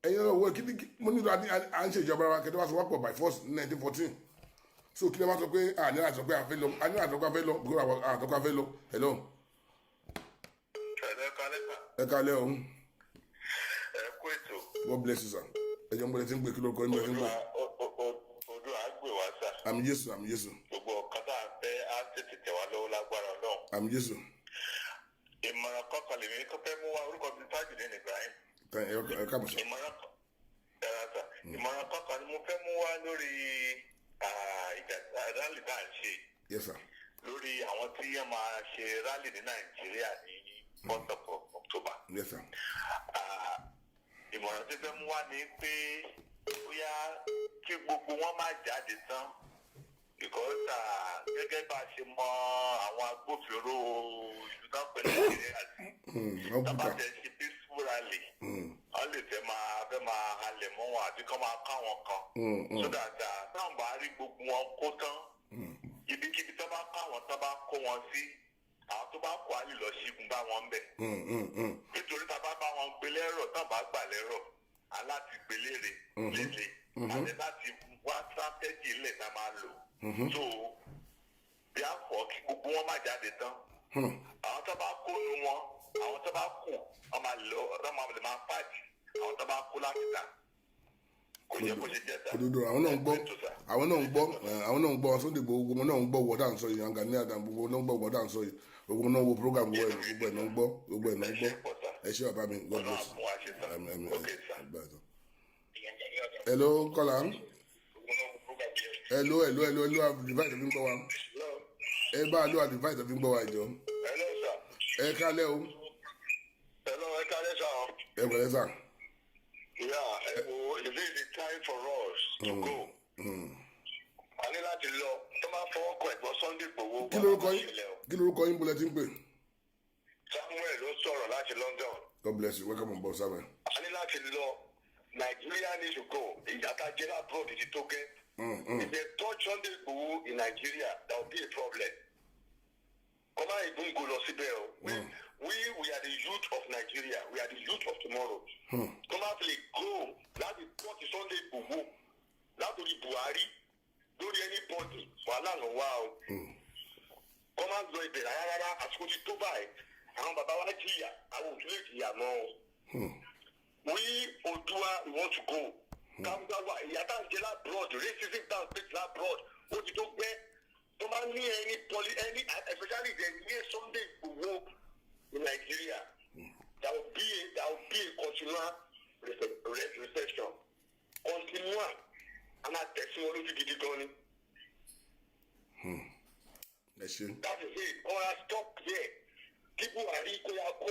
Ẹ̀yin náà wọ kí mo nílò à ń ṣe ìjọba wa kẹtẹ́ wá sọ wá pọ̀ by force ní 1914. So kí ló máa sọ pé à ní láti sọ pé à fẹ́ lọ, à ní láti sọ pé à fẹ́ lọ, because àwọn àtọ́kọ́ fẹ́ lọ. Hello. Ẹ kálẹ́ sà. Ẹ kálẹ́ o. Ẹ kú ètò. God bless you, sir. Ẹ jẹ́ ń gbọ́dọ̀ tí ń gbé kí ló kọ́ ń gbé tí ń gbé. Odò àgbè wá sà. Àmín Jésù, àmín Jésù. Gbogbo ọ̀kan tá à ń fẹ́ á tètè tẹ̀ wá lọ́wọ́ lágbára Ọlọ́run. Àmín Jésù. Ìmọ̀ràn kọkàn lèmi kọ́ fẹ́ mú wá. Orúkọ mi Tajudeen Ibrahim. Ẹ káàbọ̀ sọ. Ìmọ̀ràn ẹ̀rọ sà. Ìmọ̀ràn kọkàn ni mo fẹ́ mú wá lórí ìjà rally tá à ń ṣe. Yes, sir. Lórí àwọn tí wọ́n máa ṣe rally ní Nàìjíríà ní 4th of October. Yes, sir. Ìmọ̀ràn tí fẹ́ mú wá ni pé bóyá kí gbogbo wọn má jáde tán, because gẹ́gẹ́ bá a ṣe mọ àwọn agbófinró ìlú náà pẹ̀lú Nàìjíríà sí, Wọ́n tábà bùkà. tẹ̀ ṣe peaceful rally, wọ́n lè fẹ́ máa halẹ̀ mọ́ wọn àbí kọ́ máa ká wọn kan, so that táwọn bá rí gbogbo wọn kó tán, ibikíbi tó bá ká wọn, tó bá kó wọn sí, àwọn tó bá kó á lè lọ ṣígun bá wọn bẹ̀, nítorí tá a bá bá wọn gbé lẹ́rọ̀, tá a bá gbà lẹ́rọ̀, aláti gbélére léle àti láti wá strategy ilẹ̀ tá a máa lò. So Therefore, kí gbogbo wọn má jáde tán. Àwọn tó bá kó nu wọn, àwọn tó bá kù, wọn máa lọ, wọn máa lè máa pàdé àwọn tó bá kó láti ta. Kò jẹ́ bó ṣe jẹ́ sá. Òdodo, àwọn náà ń gbọ́, àwọn náà ń gbọ́, àwọn náà ń gbọ́. Sunday Igboho, gbogbo náà ń gbọ́ wọ́n dà ń sọ yìí. Àwọn Gani Adams, gbogbo náà ń gbọ́ wọ́n dà ń sọ yìí. Gbogbo náà wo program, gbogbo ẹ̀, gbogbo ẹ̀ náà ń gbọ́, gbogbo ẹ̀ náà ń gbọ́. Ẹ ṣé, bàbá mi, God bless you. Àmín, àmín. Bye, sir. Hello, kọ́lá. Hello, hello, hello, hello. Device fi ń gbọ́ wa, ẹ bá a lo device fi ń gbọ́ wa ìjọ. Hello, sir. Ẹ kálẹ̀ o. Hello, ẹ kálẹ́ sir. Ẹ pẹ̀lẹ́ sà. Yeah, ẹ wo, is it the time for us to go? A ní láti lọ, tó máa fọwọ́ kọ ẹ̀gbọ́n Sunday Igboho. Kí lorúkọ yín? Kí lorúkọ yín? Bọ́lẹ̀ tí ń pè? Samuel ló sọ̀rọ̀ láti London. God bless you. Welcome on board, Samuel. A ní láti lọ. Nigeria needs to go. Ìyà tá a jẹ l'abroad ti tó gẹ́. If they touch Sunday Igboho in Nigeria, there will be a problem. Kọ́má ìgbóngbò lọ síbẹ̀ o. We are the youth of Nigeria. We are the youth of tomorrow. Kọ́má fi lè go láti touch Sunday Igboho, látòrí Buhari, lórí anybody, wàhálà ló wá o. Kọ́má lọ ibẹ̀ rárá rárá, àsìkò ti tó báyìí. Àwọn bàbá wa jìyà, àwọn òtún lè jìyà mọ́ o. We Odua, we want to go. Káwá ìyà tá à ń jẹ l'abroad, racism tá à ń face l'abroad, ó ti tó gbẹ́. Tó bá ní any poli any, especially the near Sunday Igboho in Nigeria, there will be a continual recession, continual. A máa tẹ̀sí wọn lójú gidi gan ni. Ẹ ṣe. That is it. Ọ̀rá, stop there. Kí Buhari kó ya kó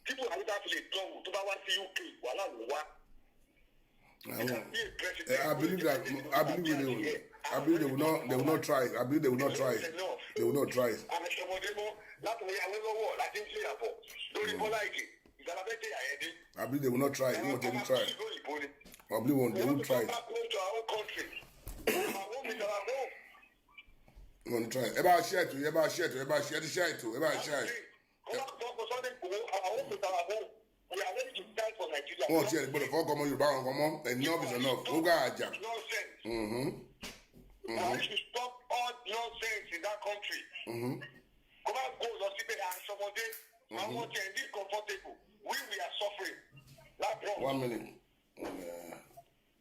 kí Buhari bá fi lè dánwò, tó bá wá sí UK, wàhálà ló wá. I believe that I believe they will not try it. I believe they will not try it. They will not try it. Àmì ìṣọmọdé mọ́ láti wọ́n Awólọ́wọ̀ láti ń ṣe àbọ̀ lórí Bọ́lá Ìgè, ìjàlá fẹ́ jẹ́ àyẹ̀dé. I believe they will not try it. They won't try it. I believe they won't try it. Back home to our own country. Our home is our home. They won't try it. Ẹ bá ṣe ètò, ẹ bá ṣe ètò, ẹ bá ṣe, ẹ ti ṣe ètò, ẹ bá ṣe ètò. Kọ́lá kọ́ Sunday Igboho, our home is our home. We are ready to stand for Nigeria. Wọn ò tiẹ̀ gbọ́dọ̀ fọwọ́ kọ ọmọ Yorùbá wọn kan mọ́. Enough is enough. Ó gà àjà. Nonsense. We should stop all nonsense in that country. Kó má go lọ síbẹ̀ àṣọmọdé. Àwọn tí ẹ̀ ní comfortable. We are suffering. L'abroad. One minute.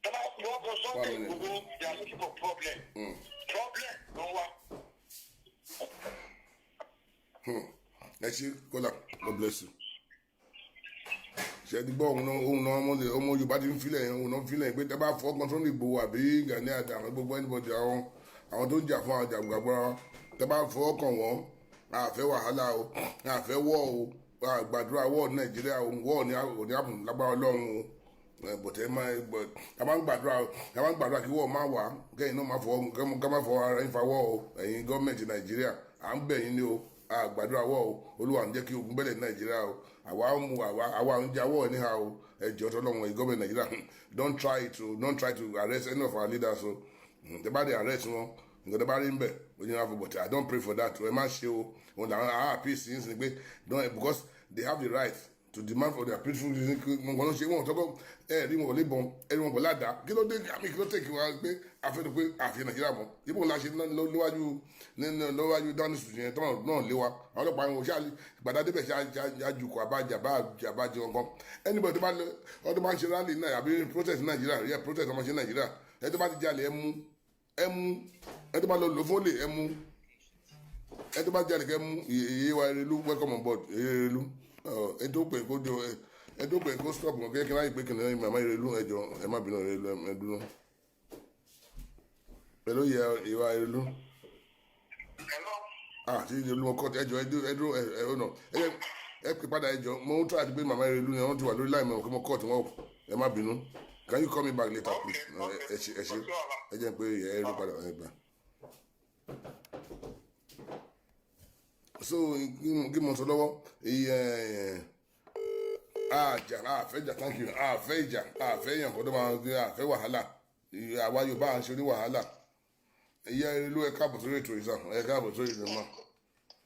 Tọ́lá wọ́n kọ Sunday One minute. Igboho, they are looking for problem. Problem ló ń wá. Ẹ ṣe, kọ́lá. God bless you. Ṣe ti gbọ́ ohun náà ọmọ Yorùbá ti ń filẹ̀ yẹn, ohun náà ń filẹ̀ pé tẹ́ bá fọ́ kan Sunday Igboho àbí Gani Adams, gbogbo anybody, àwọn tó ń jà fún àwọn jàgbàgbọ́ra, tẹ́ bá fọ́ kàn wọ́n, àfẹ́ wàhálà o, àfẹ́ wọ́ o, àgbàdúrà wọ́ Nàìjíríà o, wọ́ ní òní àpùn lágbára Ọlọ́run o. Bọ̀tẹ́ máa a máa ń gbàdúrà, a máa ń gbàdúrà kí wọ́ọ̀ má wà, kẹ́yìn náà má fọwọ́ ká má fọwọ́ ara yín fa wọ́ o. Ẹ̀yin gọ́ọ̀mẹ̀ntì Nàìjíríà, à ń bẹ̀ yín ní o, àgbàdúrà wọ́ o. Olúwa ń jẹ́ kí ogun bẹ́lẹ̀ ní Nàìjíríà o. Àwa ń mu àwa ń jawọ́ níhà o. Ẹ jọ̀ọ́ tọ́lọ́run, ẹ̀yin gọ́ọ̀mẹ̀ntì Nàìjíríà, don't try to arrest any of our leaders o. Tẹ́ bá dé arrest wọn, nǹkan tẹ́ bá rí ń bẹ̀ ojú náà fún, but I don't pray for that o. Ẹ má ṣe o. Òun làwọn àá peace yín sí pé don't, because they have the right to demand for their peaceful reason. Wọn kàn ń ṣe wọn tọkọ, ẹ rí wọn ò lè bọn, ẹ rí wọn bọ ládàá. Kí ló dé? Àmì kí ló tẹ̀ kí wọn pé àfẹnù pé àfihàn Nàìjíríà mọ́ ibo ńlá ṣe níwájú Downing Street yẹn tọ́nà náà lé wa. Àwọn ọlọ́pàá yẹn wọ́n ṣáà gbàdá débẹ̀ ṣáàjùkọ̀ àbájá bá àbájá wọn kan. Anybody tó bá lọ ọdún bá ń ṣe rally náà àbí protest Nàìjíríà yẹ, protest ọmọ ṣe Nàìjíríà, ẹ tó bá ti jalè, ẹ mú, ẹ mú. Ẹ tó bá lọ lò fólè, ẹ mú. Ẹ tó bá jalè, kẹ mú. Iye wa Erelu, welcome on board, Erelu. Ẹ tó pè kó jọ, ẹ tó pè kó stop wọn kékeré láyé pé kìnìún màmá Erelu. Ẹ jọ, ẹ má bínú, Erelu, ẹ dúró pẹ̀lú ìyá ìwà Erelu. Hello. Ah, tí Erelu wọn kọ́, ẹ jọ, ẹ dúró, ẹ dúró, ẹ ẹ nà ẹ ẹ pè padà. Ẹ jọ, mo ń try àti pé màmá Erelu ni wọ́n ti wà lórí láì mọ̀ kí mo cut wọn. Ẹ má bínú. Can you call me back later, please? Ẹ ṣe, ẹ ṣe. Ẹ jẹ́ pé ẹ rí padà, ẹ gbà. So kí mo sọ lọ́wọ́ iye àjà àfẹ́ ìjà. Thank you. Àfẹ́ ìjà, àfẹ́ èèyàn kó tó máa gbé, àfẹ́ wàhálà. Àwa Yorùbá à ń ṣe oní wàhálà. Ìyá Erelu, ẹ káàbọ̀ sórí ètò ìsà, ẹ káàbọ̀ sórí ètò mà.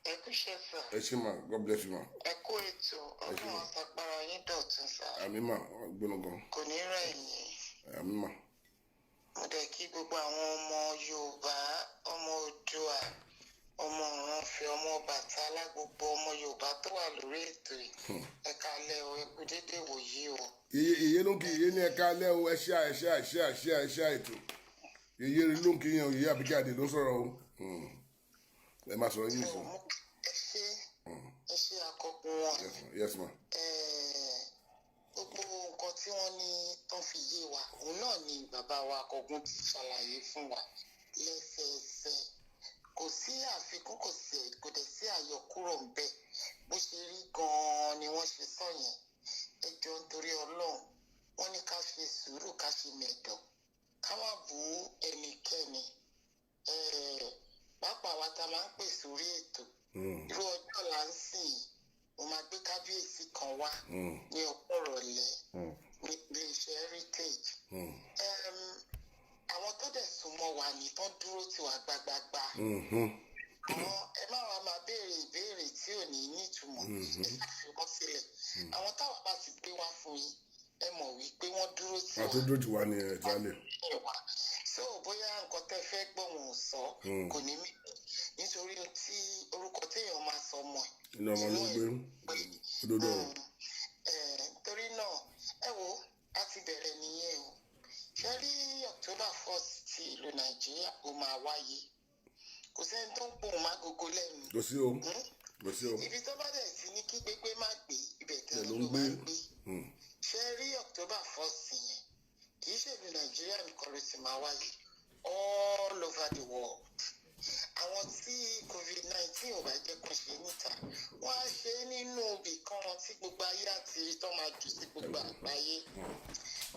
Ẹ kú iṣẹ́ sà. Ẹ ṣé mà, God bless you mà. Ẹ kú ètò, Ọlọ́run àtàgbára yín dọ̀tun sà. Àmín mà, gbóná gan. Kò ní rẹ̀ yín. Àmín mà. Mo dẹ̀ kí gbogbo àwọn ọmọ Yorùbá, ọmọ Oòduà. Ọmọ Ọ̀rànfẹ̀, ọmọ Bàtálá, gbogbo ọmọ Yorùbá tó wà lórí ètò yìí. Ẹ káalẹ́ o, ẹ kú dédé wòyí o. Iye iye ló ń kí iye ní ẹ̀ka alẹ́ o. Ẹ ṣá, ẹ ṣá, ẹ ṣá, ẹ ṣá, ẹ ṣá. Ètò iye ló ń kí yẹn o. Iye Àbíkẹ́ Adé ló ń sọ̀rọ̀ o. Ẹ máa sọ̀rọ̀ yín Ẹ sùn. ò mú, ẹ ṣe, ẹ ṣe akọkùn wọn. Yes ma, yes ma. Gbogbo nǹkan tí wọ́n ní tán fi yé wa, òun náà ni bàbá wa akọgun ti ṣàlàyé fún wa lẹ́sẹẹsẹ. Kò sí àfikún, kò sí, kò dẹ̀ sí àyọkúrò ń bẹ̀. Bó ṣe rí gan-an ni wọ́n ṣe sọ yẹn. Ẹ jọ̀ọ́, nítorí Ọlọ́run, wọ́n ní ká ṣe sùúrù, ká ṣe mẹ̀dọ̀, ká má bú ẹnikẹ́ni. Pàápàá wa ta máa ń pè sórí ètò, irú ọjọ́ là ń sìn yìí, mo máa gbé kábíyèsí kan wá ní ọ̀pọ̀ ìrọ̀lẹ́ ní iléeṣẹ́ Heritage. Àwọn tó dẹ̀ súnmọ́ wa ní tán dúró tì wá gbagbagba. Àwọn ẹ má wàá máa béèrè ìbéèrè tí ò ní nítumọ̀. Ẹ ṣàfihàn sílẹ̀ àwọn táwa bá ti gbé wá fún yín, ẹ mọ̀ wípé wọ́n dúró tì Àwọn wá tó dúró jù wá ní ẹ̀ jálẹ̀. Wá so bóyá nǹkan tẹ́ fẹ́ gbọ́ wọn ò sọ, kò ní mí, nítorí tí orúkọ téèyàn máa sọ ọmọ ẹ̀ Inú ọmọ ló ń gbé òdodo ọ̀rọ̀. Torí náà, ẹ wo, a ti bẹ̀rẹ̀ nìyẹn o. Ṣe rí October 1st ti ìlú Nàìjíríà, ó máa wáyé. Kò sẹ́ni tó ń pohùn mágogo lẹ́nu. Kò sí o, kò sí o. Ibi tó bá dẹ̀ sí ní kí gbégbé má gbé ibẹ̀ Ibẹ̀ gan ló ń ló gbé. máa ń gbé. Ṣe rí October 1st yẹn, kì í ṣèlú Nàìjíríà nìkan ló ti máa wáyé, all over the world. Àwọn tí COVID-19 ò bá jẹ́ kó ṣe níta, wọ́n á ṣe é nínú ibì kan tí gbogbo ayé àti rí tó máa jù sí gbogbo àgbáyé.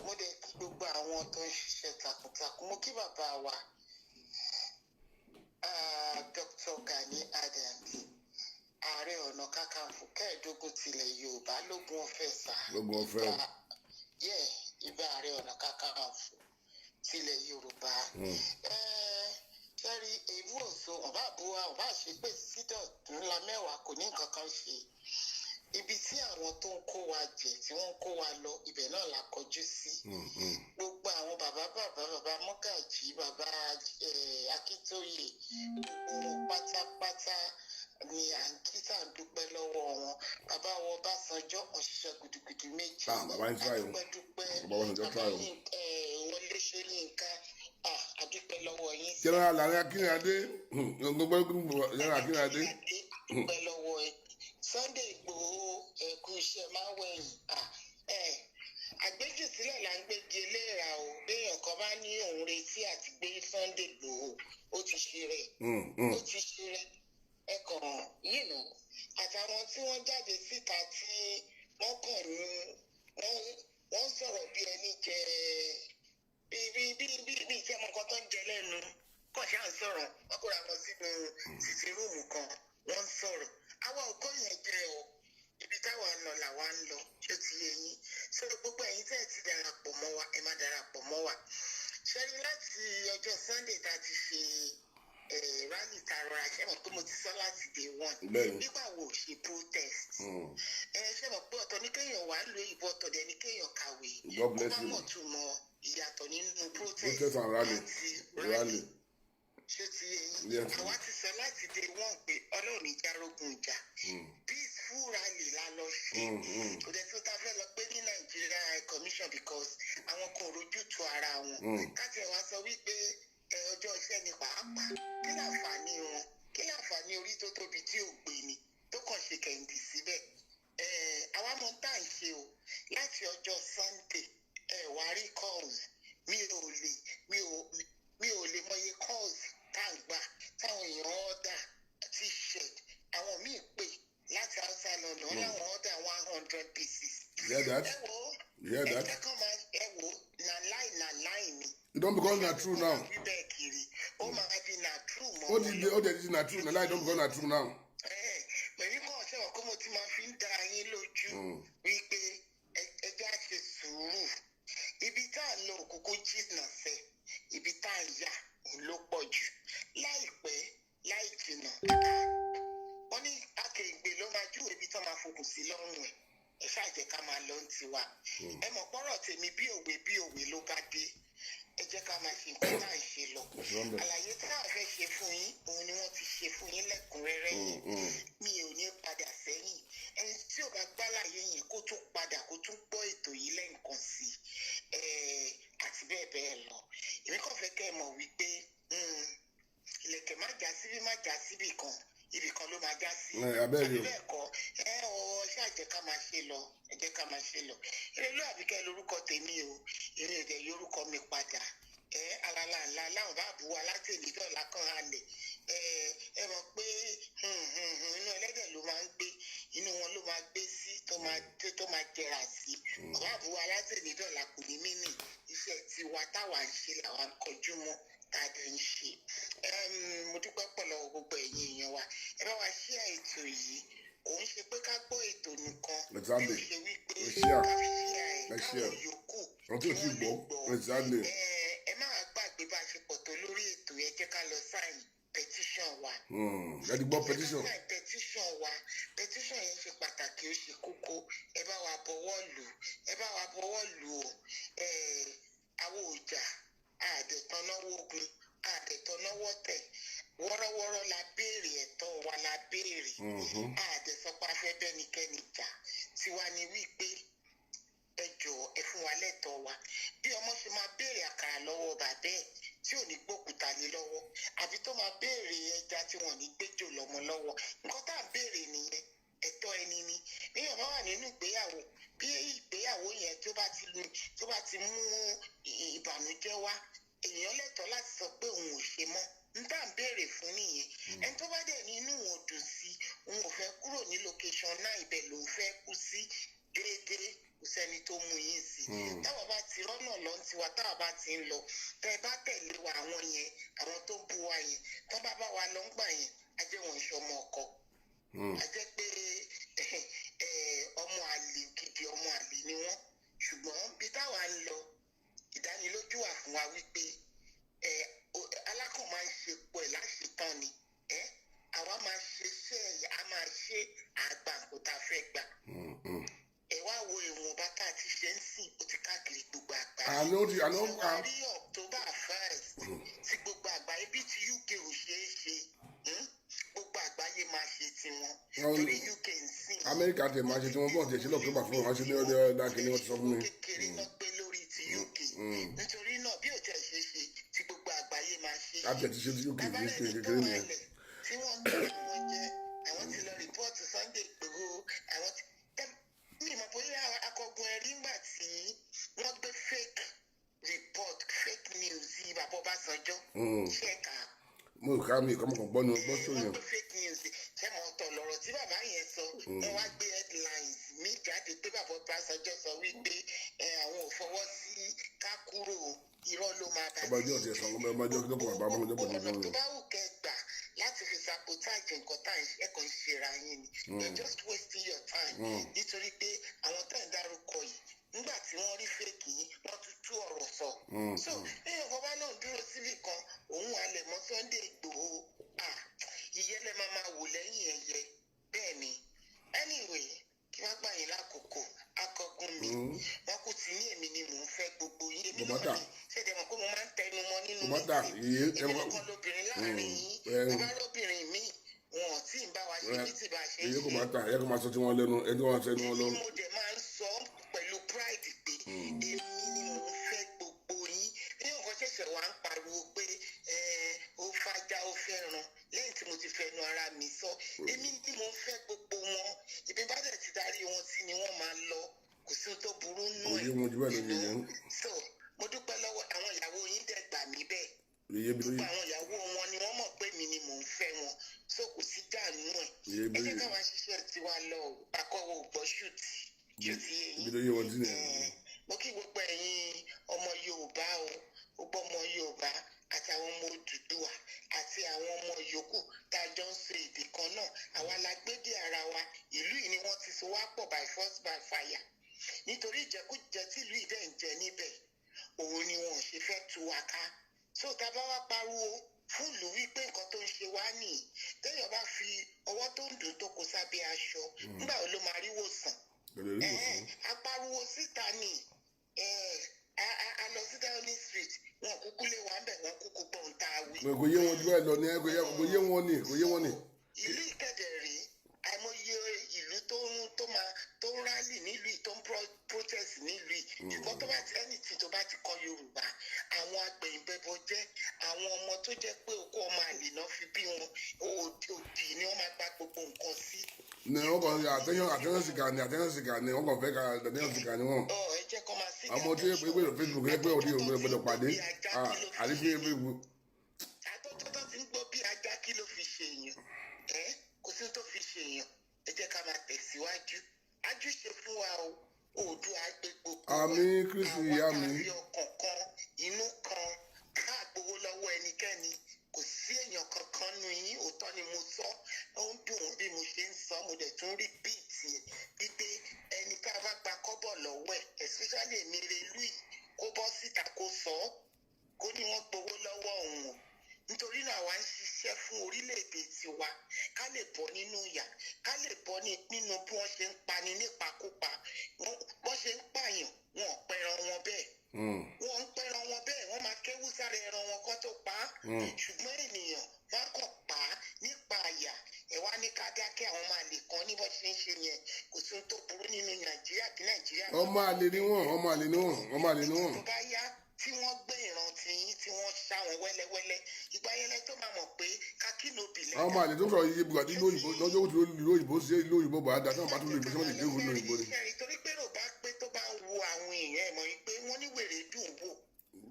Mo dẹ̀ kí gbogbo àwọn tó ń ṣiṣẹ́ takuntakun. Mo kí bàbá wa, Dr. Gani Adams, Ààrẹ Ọ̀nà Kakanfò kẹẹ̀ẹ́dógún tilẹ̀ Yorùbá, lógún ọ̀fẹ́ sà. Lógún ọ̀fẹ́ o. Yẹ ibà Ààrẹ Ọ̀nà Kakanfò tilẹ̀ Yorùbá. Sẹ́rí èébú òso, wọn bá bu wa, wọn bá ṣe pé sídọ̀ ńlá mẹ́wàá, kò ní nǹkan kan ṣe. Ibi tí àwọn tó ń kó wa jẹ, tí wọ́n ń kó wa lọ, ibẹ̀ náà la kọjú sí. Gbogbo àwọn bàbá bàbá, bàbá Mọ́gàjí, bàbá Akíntóyè, gbogbo wọn pátápátá ni à ń kí tá à ń dúpẹ́ lọ́wọ́ wọn. Bàbá wọn Ọbásanjọ́, wọn ṣiṣẹ́ gudugudu méjì. Ah, bàbá ń try o. Adúpẹ́ dúpẹ́. Bàbá Ọbásanjọ́ try o. Bàbá yín, Wọlé Ṣóyínká, ah, adúpẹ́ lọ́wọ́ yín. General Lanre Akínrìnàdé, gbogbo General Akínrìnàdé. Adúpẹ́ lọ́wọ́ yín. Sunday Ìgbòho, ẹ̀kú iṣẹ́ máa wẹ̀yìn. Ah, àgbéjù sílẹ̀ là ń gbégi eléra o. Béèyàn kan bá ní òun retí àti gbé Sunday Ìgbòho, ó ti ṣe rẹ̀, ó ti ṣe rẹ̀. Ẹ kàn àtàwọn tí wọ́n jáde síta tí wọ́n kàn ní wọ́n sọ̀rọ̀ bí ẹni jẹ bí bí bí bí bí ìṣẹ́ ọmọ kan tó ń jẹ lẹ́nu kàn ṣáà ń sọ̀rọ̀. Wọ́n kóra wọn sínú sitting room kan, wọ́n ń sọ̀rọ̀. Àwa ò kó yẹn jẹ o. Ibi táwa ń lọ làwa ń lọ. Ṣó ti yé yín? So gbogbo ẹ̀yin tẹ́ ẹ ti darapọ̀ mọ́ wa, ẹ má darapọ̀ mọ́ wa. Ṣẹ́rí láti ọjọ́ Sunday tá a ti ṣe rally, tá a rọra ṣe mọ̀ pé mo ti sọ láti day one nígbà wo ò ṣe protest. Ẹ ṣe mọ̀ pé ọ̀tọ̀ ní kéèyàn wà ń lo ìbò, ọ̀tọ̀ dẹ̀ ní kéèyàn kàwé. God bless Ó bá you. mọ̀ tún mọ ìyàtọ̀ nínú protest Protest and rally. àti Rally. Ṣé ti yé yín? Yes. Àwa ti sọ láti day one pé Ọlọ́run ní járógun ìjà, peaceful rally la lọ ṣe. Kò dẹ̀ tó ta fẹ́ lọ pé ní Nigeria High Commission, because àwọn kan ò rójútu ara wọn. Káti ẹ̀ wá sọ wípé ẹ ọjọ́ iṣẹ́ ni pàápàá, kí láǹfààní wọn? Kí láǹfààní orí tó tóbi tí ò gbé ni tó kàn ṣe kẹ̀ǹdì síbẹ̀? Ẹ àwa mọ tá à ń ṣe o. Láti ọjọ́ Sunday, ẹ wá rí calls, mi ò lè mọye calls tá à ń gbà táwọn èèyàn order T-shirt. Àwọn míì pè láti outside London, wọ́n láwọn order 100 pieces. You hear that? Ẹ wo. You hear Ẹ that? jẹ́ kán máa, ẹ wo, na lie, na lie ni. It don become na true now. Wí bẹ́ẹ̀ kiri, ó máa di na true mọ́. Ó ti di, ó ti di na true na lie don become na true now. Pẹ̀lú kàn ṣe wọ́n kó mo ti máa fi ń dá yín lójú wípé ẹ jẹ́ á ṣe sùúrù. Ibi tá à ń lọ òkùnkùn jìnnà sẹ́, ibi tá à ń yà òun ló pọ̀ jù. Láìpẹ́ láì jìnnà, wọ́n ní akèrègbè ló máa júwèé ibi tó máa fokùn sí lọ́rùn ẹ̀. Ẹ ṣáà jẹ́ ká máa lọ ń tiwa. Ẹ mọ̀ pọ́rọ̀ tèmi, bí òwe bí òwe ló bá dé. Ẹ jẹ́ ká máa ṣe nǹkan tá à ń ṣe lọ. Ẹ̀sùn wọn bẹ̀. Àlàyé tá a fẹ́ ṣe fún yín, òun ni wọ́n ti ṣe fún yín lẹ́kùnrẹ́rẹ́ yìí. Mi ò ní padà sẹ́yìn. Ẹni tí ò bá gbálàyé yẹn, kó tún padà, kó tún gbọ́ ètò yìí lẹ́ǹkan sí i, àti bẹ́ẹ̀ bẹ́ẹ̀ lọ. Èmi kàn fẹ́ kẹ́ ẹ mọ̀ wípé ìlẹ̀kẹ̀ má já síbí, má já síbì kan, ibì kan ló máa já sí. Ẹ, abẹ́rẹ́ o. Àbí bẹ́ẹ̀ kọ́? Ẹ ọ ṣáà jẹ́ ká máa ṣe lọ, ẹ jẹ́ ká máa ṣe lọ. Erelú Àbíkẹ́ lórúkọ tèmi o. Èmi ò dẹ̀ yorúkọ mi padà. Ẹ alala ńlá láwọn bá bu wa láti èmi dọ̀la kan halẹ̀. Ẹ mọ̀ pé inú ẹlẹ́dẹ̀ ló máa ń gbé, inú wọn ló máa gbé sí, tó máa jẹrà sí. Bàbá bu wa láti èmi dọ̀la kò ní mí nì. Iṣẹ́ tiwa táwa ń ṣe làwa ń kọjú mọ́, tá a dẹ̀ ń ṣe. Mo dúpẹ́ pọ̀ lọ́wọ́ gbogbo ẹ̀yin èèyàn wa. Ẹ bá wa ṣí ètò yìí. Kò ń ṣe pé ká gbọ́ ètò nìkan, bí ó ṣe wípé Ẹ share. ká share ẹ̀, Ẹ share. káwọn yòókù Àwọn tí ò kí tí wọ́n lè gbọ́. gbọ́. Ẹ má wá gbàgbé bá a ṣe pọ̀ tó lórí ètò. Ẹ jẹ́ ká lọ sign petition wa. Ẹ ti gbọ́ Ẹ jẹ́ ká petition. sign petition wa. Petition yẹn ṣe pàtàkì, ó ṣe kókó. Ẹ bá wa bọwọ́ lù ú, ẹ bá wa bọwọ́ lù ú. Ẹ àwọn òjà àdẹ̀tọ́náwó ogun, àdẹ̀tọ́náwó tẹ̀ wọ́rọ́wọ́rọ́ la béèrè, ẹ̀tọ́ wa la béèrè. Àdẹ̀sọpá fẹ́ bẹ́nikẹ́ni jà. Tiwa ni wípé ẹ jọ̀ọ́, ẹ fún wa lẹ́tọ̀ọ́ wa. Bí ọmọ ṣe máa béèrè àkàrà lọ́wọ́ bàbá ẹ̀ tí ò ní gbókùtà lé lọ́wọ́, àbí tó máa béèrè ẹja tí wọ́n ní gbẹ́jọ lọ́mọ lọ́wọ́, nǹkan tá à ń béèrè nìyẹn. Ẹ̀tọ́ ẹni ni. Bí èèyàn bá wà nínú ìgbéyàwó, bí ìgbéyàwó yẹn tó bá ti mú ìbànújẹ́ wá, èèyàn lẹ́tọ̀ọ́ láti sọ pé òun ò ṣe mọ́. N tá à ń béèrè fún nìyẹn. Ẹni tó bá dẹ̀ ní inú òun ò dùn sí, òun ò fẹ́ kúrò ní location náà, ibẹ̀ lòun fẹ́ kú sí déédéé, kò sẹ́ni tó mú yín sí. Táwa bá ti rọ́nà lọ ń tiwa, táwa bá ti ń lọ, tẹ́ ẹ bá tẹ̀lé wa, àwọn yẹn, àwọn tó ń bú wa yẹn, tó bá bá wa lọ ń gbà yẹn, á jẹ́ wọn ìṣọmọ ọkọ. A jẹ́ pé ọmọ àlè gidi, ọmọ àlè ni wọ́n. Ṣùgbọ́n bí táwa ń lọ, ìdánilójú wà fún wa wípé alákàn máa ń ṣe pọ̀ ẹ̀ láṣetán ni. Àwa máa ṣe iṣẹ́ ẹ̀, a máa ṣe àgbà nǹkan tá a fẹ́ gbà. Ẹ wá wo ìwọ̀nba tá a ti ṣe ń sìn, ó ti káàkiri gbogbo àgbáyé. Àná ó ti àná. Ṣé wàá rí October 1st tí gbogbo àgbáyé, bí ti UK ò ṣeé ṣe, Gbogbo àgbáyé máa ṣe tiwọn. Torí UK ń sìn. Amẹ́ríkà tẹ̀ máa ṣe tí wọ́n bọ̀ tẹ̀ sí lọ́ọ̀kẹ́ bá fún wọn ṣe ní ọdẹ ọdẹ kìíní, wọ́n ti sọ fún mi. Kékeré náà gbé lórí ti UK. Nítorí náà, bí ò tẹ̀ ṣe ṣe tí gbogbo àgbáyé máa ṣe. Láti ẹ̀ ti ṣe ti UK Bàbá kìí rẹ̀ ṣe ní tó kékeré nìyẹn. halẹ̀ tí wọ́n ń gbé wọn jẹ, àwọn ti lọ report Sunday Igboho. Àwọn ti mi mọ̀ bóyá akọgun ẹ̀rí ńgbà tí wọ́n gbé fake report, fake news yìí, bàbá Ọbásanjọ́. Ṣé ẹ kà á? Mo ká mi kọ́ mọ̀ kàn gbọ́ ni mo gbọ́ sórí Wọ́n yẹn. gbé fake news. Ṣé mo tọ̀ lọ́rọ̀ tí bàbá yẹn sọ? Wọ́n wá gbé headlines mi jáde pé bàbá Ọbásanjọ́ sọ wípé àwọn ò fọwọ́ sí ká kúrò. Irọ́ ló máa bá. Ọbànjọ́ ti ẹ̀sán ọmọ ọmọdé ọjọ́ kọ̀ bàbá ọmọdé pọ̀ Ọ̀nà nínú tó rẹ̀. bá wù kẹ́ gbà láti fi sabotage nǹkan tá à ń ṣe, ẹ kàn ń ṣera yín ni. You're just wasting your time, nítorí pé àwọn tá à ń dárúkọ yìí, nígbà tí wọ́n rí fake yìí, wọ́n tún tú ọ̀rọ̀ sọ. So èèyàn kan bá náà dúró síbì kan, òun halẹ̀ mọ́ Sunday Igboho, ah, ìyẹn lẹ máa máa wò lẹ́yìn ẹyẹ. Bẹ́ẹ̀ ni. Anyway, kí wọ́n gbà yín lákòókò, akọgun mi, wọn kò tí ní èmi ni mò ń fẹ́ gbogbo yín. Èmi náà Bùbátà. ni ṣé ẹ mọ̀ pé mo máa ń tẹnu mọ́ nínú Bùbátà, meeting. iye Èmi nìkan lóbìnrin láàrin yín. Bàbá lóbìnrin míì, wọn ò tí ì bá wa ṣe bí tí bá ṣe ń Iye kò ṣe. máa ta, ìyá kò máa sọ tí wọ́n lẹ́nu ẹni tí wọ́n sọ ẹni wọn lọ. Èmi mo dẹ̀ máa ń sọ pẹ̀lú pride pé èmi ni mò ń fẹ́ gbogbo yín. Ní nǹkan ṣẹ̀ṣẹ̀ wá ń pariwo pé ó fajá, ó fẹ́ràn, lẹ́yìn tí mo ti fẹnu ara mi sọ, èmi ni mò ń fẹ́ gbogbo wọn. Ìbí bá dẹ̀ ti darí wọn sí ni wọ́n máa lọ, kò sí ohun tó burú nù Kò ẹ̀. yé wọn jù bẹ́ẹ̀ lọ yẹn. So mo dúpẹ́ lọ́wọ́ àwọn ìyàwó yín dẹ̀ gbà mí bẹ́ẹ̀. Iye bí Gbogbo àwọn ìyàwó wọn ni wọ́n mọ̀ pé mi ni mò ń fẹ́ wọn, so kò sí dànù ẹ̀. Iye Ẹ bí jẹ́ ká máa ṣiṣẹ́ tiwa lọ o. Akọ́wọ́ ò gbọ́ ṣùtì ṣùtì yẹn. Ibi tó yé wọn sí nìyẹn. Mo kí gbogbo ẹ̀yin ọmọ Yorùbá o, gbogbo ọmọ Yorùbá àti àwọn ọmọ Odùduwà àti àwọn ọmọ yòókù tá a jọ ń sọ èdè kan náà. Àwa la gbédè ara wa. Ìlú yìí ni wọ́n ti so wá pọ̀ by force by fire, nítorí ìjẹkújẹ tí ìlú yìí dẹ̀ ń jẹ níbẹ̀, òun ni wọn ò ṣe fẹ́ tú wa ká. So tá a bá wá pariwo fún ìlú wípé nǹkan tó ń ṣe wá nìyí, téèyàn bá fi ọwọ́ tó ń dùn tó kó sábẹ́ aṣọ, nígbà wo ló máa rí wòsàn? Pẹ̀lú ìlú Ẹ̀hẹ́n, ìwòsàn. a pariwo síta ni. A lọ sí Downing Street. Wọn kúkú lé wa ń bẹ̀, wọ́n kúkú gbọ́n tá a wí. Kò yé wọn jù bẹ́ẹ̀ lọ ní, kò yé wọn ní, kò yé wọn ní. Ìlú Ìkẹdẹ rí, àìmọye ìlú tó ń tó máa tó ń rally nílùú yìí, tó ń protest nílùú yìí, ṣùgbọ́n tó bá ti anything tó bá ti kọ Yorùbá, àwọn agbẹ̀yìnbẹ̀bọ jẹ́, àwọn ọmọ tó jẹ́ pé okó ọmọ àlè náà fi bí wọn, òdì òdì ni wọ́n máa gba gbogbo nǹkan sí. Ní wọn kàn attention seeker ni, attention seeker ni wọn kàn fẹ́ ka attention seeker ni wọn. Ọ ẹ jẹ́ kó máa sí. Àwọn tí ó pé Facebook yẹ pé òde òde gbọ́dọ̀ pàdé àrífín Facebook. Àtọ́jọ́ tó ti ń gbọ́ bí ajá, kí ló fi ṣe èèyàn? Ẹ kò sí tó fi ṣe èèyàn. Ẹ jẹ́ ká máa tẹ̀síwájú. Ájúṣe fún wa o, Oòduà gbé gbogbo wa. Àmín, Kristi, ìyá mi. Àwọn tá a fi ọkàn kan, inú kan, ká gbowó lọ́wọ́ ẹnikẹ́ni, kò sí èèyàn kankan nu yín. Òótọ́ ni mo sọ, ó ń dùn bí mo ṣe ń sọ, mo dẹ̀ tún rí bíìtì ẹ̀ wípé ẹni tá a bá gba kọ́bọ̀ lọ́wọ́ ẹ̀, especially èmi Relu yìí, kó bọ́ síta kó sọ ọ́, kó ní wọ́n gbowó lọ́wọ́ òun o. Nítorí náà, àwa ń ṣiṣẹ́ fún orílẹ̀-èdè tiwa, ká lè bọ́ nínú ìyà, ká lè bọ́ nínú bí wọ́n ṣe ń pani nípakúpa. Wọ́n ṣe ń pààyàn, wọn ò pẹran wọn bẹ́ẹ̀. Wọ́n ń pẹran wọn bẹ́ẹ̀, wọ́n máa kéwú sára ẹran wọn kó tó pa á. Ṣùgbọ́n ènìyàn, wọ́n kàn pa á nípa àyà. Ẹ̀ wá ní ká dákẹ́, àwọn máa lè kàn ní bó ṣe ń ṣe yẹn. Kò sí ohun tó burú nínú Nàìjíríà, kí Nàìjíríà Ọmọ àlè ni wọn, ọmọ àlè ni wọn, ọmọ àlè ni wọn. Tó bá yá, tí wọ́n gbé ìran tiyín, tí wọ́n ṣá wọn wẹ́lẹ́wẹ́lẹ́, ìgbà yẹn lẹ tó máa mọ̀ pé kakínobì lẹ́dà. Àwọn ọmọ àlè tó ń sọ̀rọ̀ iye bùkà ìlú òyìnbó lọ́jọ́ òtún ìlú òyìnbó sí ìlú òyìnbó bọ̀ á da tí wọ́n bá tún lóyìnbó sí wọ́n lè dé ìlú òyìnbó ni. Ṣẹ́rí, torí pé rò bá pé tó bá ń wo àwọn èèyàn, ẹ̀ mọ̀ wípé wọ́n ní wèrè dùn wò,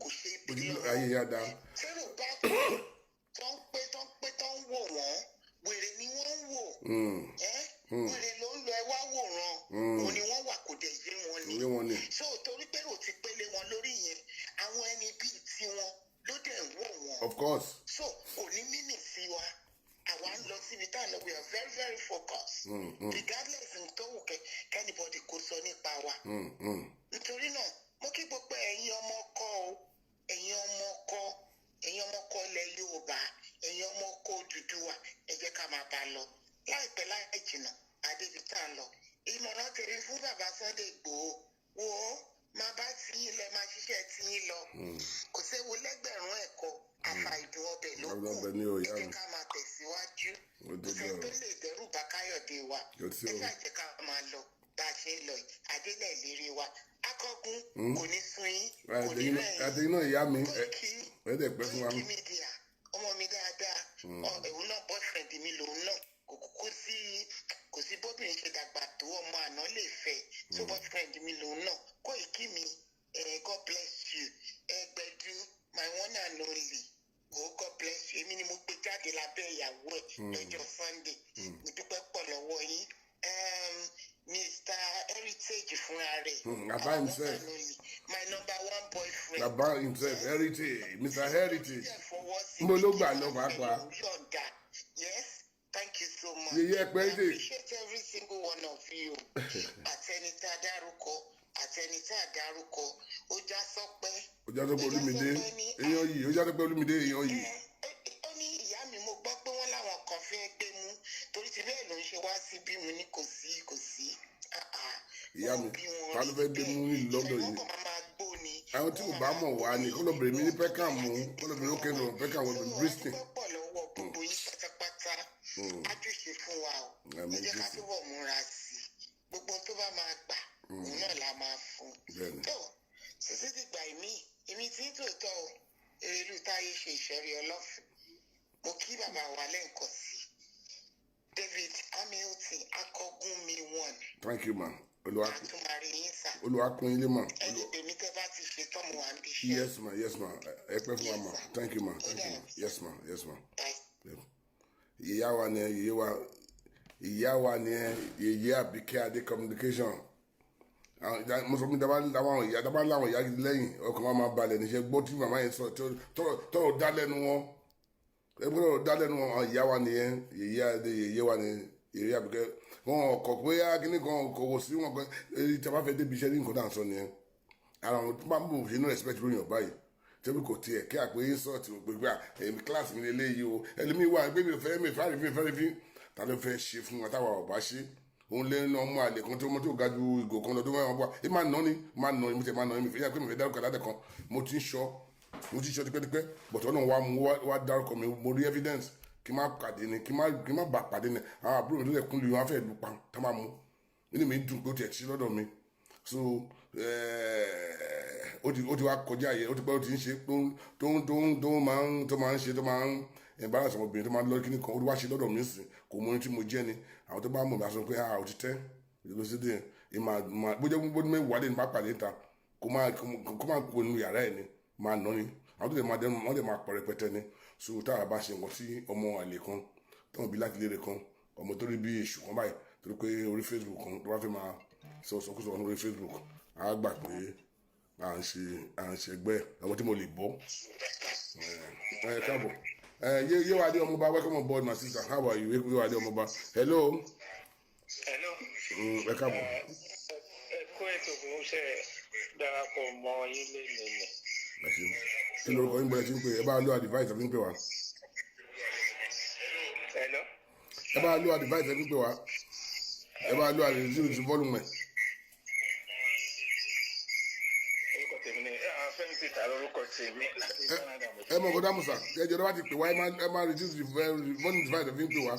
kò ṣe é bí Ojú lọ́wọ́. ayé yá da. Tẹ́rò bá pé tó ń pé tó ń pé tó ń wò wọ́n, wèrè ni wọ́n ń wò. Ẹ́ wèrè ló ń lọ, ẹ wá wòran. Òun ni wọ́n wà, kò dẹ̀ yé wọn ni. Yé wọn ni. So torí pé rò ti pélé wọn lórí yẹn, àwọn ẹni bíi tiwọn ló dẹ̀ ń wò wọ́n. Of course. So kò ní mínì sí wa. Àwa ń lọ síbi tá à ń lọ. We are very very focused, regardless n tó wù kẹ́ k'anybody kó sọ nípa wa. Nítorí náà, mo kí gbogbo ẹ̀yin ọmọ ọkọ o, ẹ̀yin ọmọ ọkọ, ẹ̀yin ọmọ ọkọ ilẹ̀ Yorùbá, ẹ̀yin ọmọ ọkọ Odùduwà. Ẹ jẹ́ ká máa bá a lọ. Láìpẹ́ láì jìnnà, adébi tá à ń lọ. Ìmọ̀ràn tèmi fún bàbá Sunday Igboho, wo máa bá tiyín lẹ, máa ṣiṣẹ́ tiyín lọ. Kò séwu lẹ́gbẹ̀rún ẹ̀kọ́, àfàìdùn ọbẹ̀ ló Àfàìdùn kù. ọbẹ̀ ni o, Ẹ ìyá jẹ́ mi. ká máa tẹ̀síwájú. Ó Kò dójú sẹ́ni tó ọ̀rọ̀. lè dẹ́rù bá Káyọ̀dé wa. Kò sí Ẹ o. ṣáà jẹ́ ká máa lọ bá a ṣe ń lọ yìí, adélẹ̀ ìlérí wa. Akọ́gun, kò ní sun yín, kò ní rẹ̀ yín. Àtẹ̀yìn náà, ìyá mi, ẹ Kóìkì ẹ dẹ̀ pẹ́ fún wa. Kóìkì Media, ọmọ mi dáadáa, òun náà boyfriend mi lòun náà. Kò kúkú sí, kò sí bóbìnrin ṣe dàgbà tó, ọmọ àná lè fẹ́. So boyfriend mi lòun náà. Kóìkì mi, God bless you. Ẹgbẹ̀du, my one and only, oh, God bless you. Èmi ni mo gbé jáde lábẹ́ ìyàwó ẹ̀ lọ́jọ́ Sunday. Mo dúpẹ́ pọ̀ lọ́wọ́ yín. Mr Heritage fúnra rẹ̀, Baba our himself. one and only, my number one boyfriend. Baba himself, Heritage, Mr Heritage. Níbo Níbo ló gbà lọ pàápàá? Yọ̀ǹda. Yes, thank you so much. Yeye ẹpẹ I Heritage. appreciate every single one of you. Àtẹni tá a dárúkọ, àtẹni tá a dárúkọ, ó já sọpẹ́. Ó já sọpẹ́ Olúmídé èèyàn yìí, ó já sọpẹ́ Olúmídé èèyàn yìí. Ó ní, "Ìyá mi, mo gbọ́ pé wọ́n láwọn kan fẹ́ gbé mú torí ti bẹ́ẹ̀ ló ń ṣe wá sí bí." Mo ní kò sí, kò sí. Ah, ah. Ìyá mi, Wọ́n bí wọn ta ló fẹ́ gbé mú nílùú London Wọ́n yìí? kàn máa máa gbó ni. Àwọn tí kò bá mọ̀ wá ni kó lọ bèrè mi ní Peckham mú, kó lọ bèrè ó kẹ́nu Peckham, wọ́n bèrè Bristol. So, a dúpẹ́ pọ̀ lọ́wọ́ gbogbo yín pátápátá. Ájúṣe fún wa o. Àmín Ẹ jẹ́ ká Jésù. túbọ̀ múra sí i. Gbogbo ohun tó bá máa gbà, òun náà la máa fún un. Tó sísí dìgbà ìmí, èmi tí ń tòótọ́ o, Erelu Táyé ṣe ìṣẹ́rí ọlọ́fin. Mo kí bàbá wa lẹ́ǹkan sí, David Hamilton Akọ́gun mi one. Thank you, ma. Olúwa Àtúmọ̀rí yín sà. Olúwa kún ilé ma. Ẹni pèmí tẹ́ bá ti ṣe tán, mo wà ń bí iṣẹ́. Yes ma, yes ma. Ẹ pẹ́ fún wa ma. Thank you ma, thank you ma. Yes ma, yes ma. Bye. Ìyá wa ni, ìyá wa, ìyá wa ni, Yèyé Àbíkẹ́ Adé Communication. Mo sọ fún mi, dábàá láwọn ìyá, dábàá láwọn ìyá gidi lẹ́yìn, ọkàn wa máa balẹ̀ níṣẹ́. Gbọ́ tí màmá yẹn sọ, tọrọ dá lẹ́nu wọn, ẹgbẹ́ tọrọ dá lẹ́nu wọn. Àwọn ìyá wa nìyẹn, Yèyé Adé, yèyé wa ni Yèyé Àbíkẹ́. Wọn ọkọ̀ pé kíní kan kò wò sí wọn pé èyí tí a bá fẹ́ débi iṣẹ́ ní nǹkan tá à ń sọ nìyẹn. Ara àwọn tó bá ń bò ṣe ní respect lóyún ọ̀bá yìí tẹ́bí kò tiẹ̀ kí àpé insult ò pé pé èmi class mi lélẹ́yìí o. Ẹlòmíì wà pé mi ò fẹ́, mi fẹ́ rí, mi fẹ́ rí. Ta ló fẹ́ ṣe fún wa táwa ọ̀bá ṣe? Òun lé ní ọmọ àlè kan tó mọ́ tó ga ju ìgò kan lọ tó wọ́n wá ẹ máa nà ni, máa nà ni, mo ti máa nà ni. Mi fẹ́ yà pé mi fẹ́ dárúkọ aládẹ kan, mo ti ń sọ. Mo ti ṣe tipẹ́tipẹ́, but Ọlọ́run wa mú wá dárúkọ mi. Mo rí evidence kí n má pàdé ni, kí n má bà pàdé ni. Àwọn àbúrò mi tó lè kún lu wọn fẹ́ lù pa tá máa mú. Inú mi dùn pé ó tiẹ̀ ti ṣe lọ́dọ̀ mi. So ó ti wá kọjá yẹ. Ó ti pẹ́ ó ti ń ṣe tó máa ń ṣe, tó máa ń embarrass ọmọbìnrin, tó máa ń lọ kíní kan. Ó ti wá ṣe lọ́dọ̀ mi sìn, kò mọ ohun tí mo jẹ́ ni. Àwọn tó bá mọ̀ mi á sọ pé, "Ah, ó ti tẹ́ ìlú sí dé." Ìmọ̀ bó jẹ́ bó mẹ́wàá lè ní bá pàdé níta, kó máa kó inú yàrá ẹ̀ ni, máa nà ni. Àwọn tó lè máa dẹnu, wọ́n lè máa pọ̀ rẹpẹtẹ ni. So tá a bá ṣe nǹkan tí ọmọ àlè kan tọ́wọ́n bí láti léèrè kan, ọmọ tó rí bí èṣù kan báyìí, torí pé orí Facebook kan tó bá fẹ́ máa sọ sọkúsọ lórí Facebook, á gbà pé à ń ṣe ẹgbẹ́ àwọn tí mo lè bọ́. Ẹ káàbọ̀. Ẹ yé yé wa dé ọmọba. Welcome on board, my sister. How are you? Yé wa dé ọmọba, hello. Hello. Ẹ káàbọ̀. Ẹ kó ètò, fún ṣe darapọ̀ mọ́ yín lé nìyẹn. Ẹ ṣe. Kí lorúkọ yín? Bọ́lá tí ń pè? Ẹ bá lo device ẹ fi ń pè wá. Hello. Ẹ bá lo device ẹ fi ń pè wá. Ẹ bá lo reduce volume ẹ. Orúkọ tèmi ni Fẹ́mi Peter lórúkọ tèmi láti Canada. Ẹ mọ̀ kọ́dá musa ẹ jẹ́ bá ti pè wá, ẹ má reduce the volume device ẹ fi ń pè wá.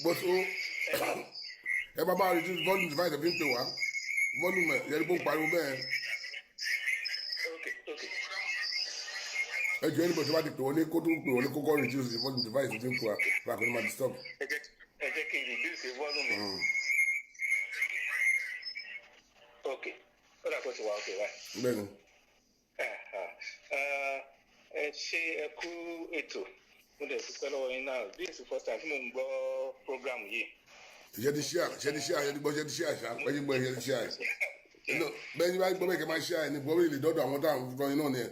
But ó ẹ bá reduce volume device ẹ fi ń pè wá, volume ẹ yẹn kó ń pariwo bẹ́ẹ̀. Ok. Ẹ jọ, anybody tó bá ti pè wọlé, kó tó pè wọlé, kó kọ́ reduce the volume device ẹ fi ń pè wá bá a kò ní máa disturb. Ẹ jẹ́ kí n reduce the volume. Ok, ó dà kó ti wà ok báyìí. Bẹ́ẹ̀ni. Ẹ ṣe, ẹ kú ètò. Mo dẹ̀ dúpẹ́ lọ́wọ́ yín náà. This is the first time tí mò ń gbọ́ program yìí. Ṣe ti ṣíà, ṣe ti ṣíà, ṣe ti gbọ́, ṣe ti ṣíà ṣá, bẹ́ẹ̀ ti gbọ́, ṣe ti ṣíà ẹ̀ bẹ́ẹ̀ ni bá gbọ́ bẹ́ẹ̀ kẹ́ máa ṣíà ẹ̀ ní gbọ́ bẹ́ẹ̀ lè dọ́dọ̀ àwọn táwọn fún yín náà ni ẹ̀,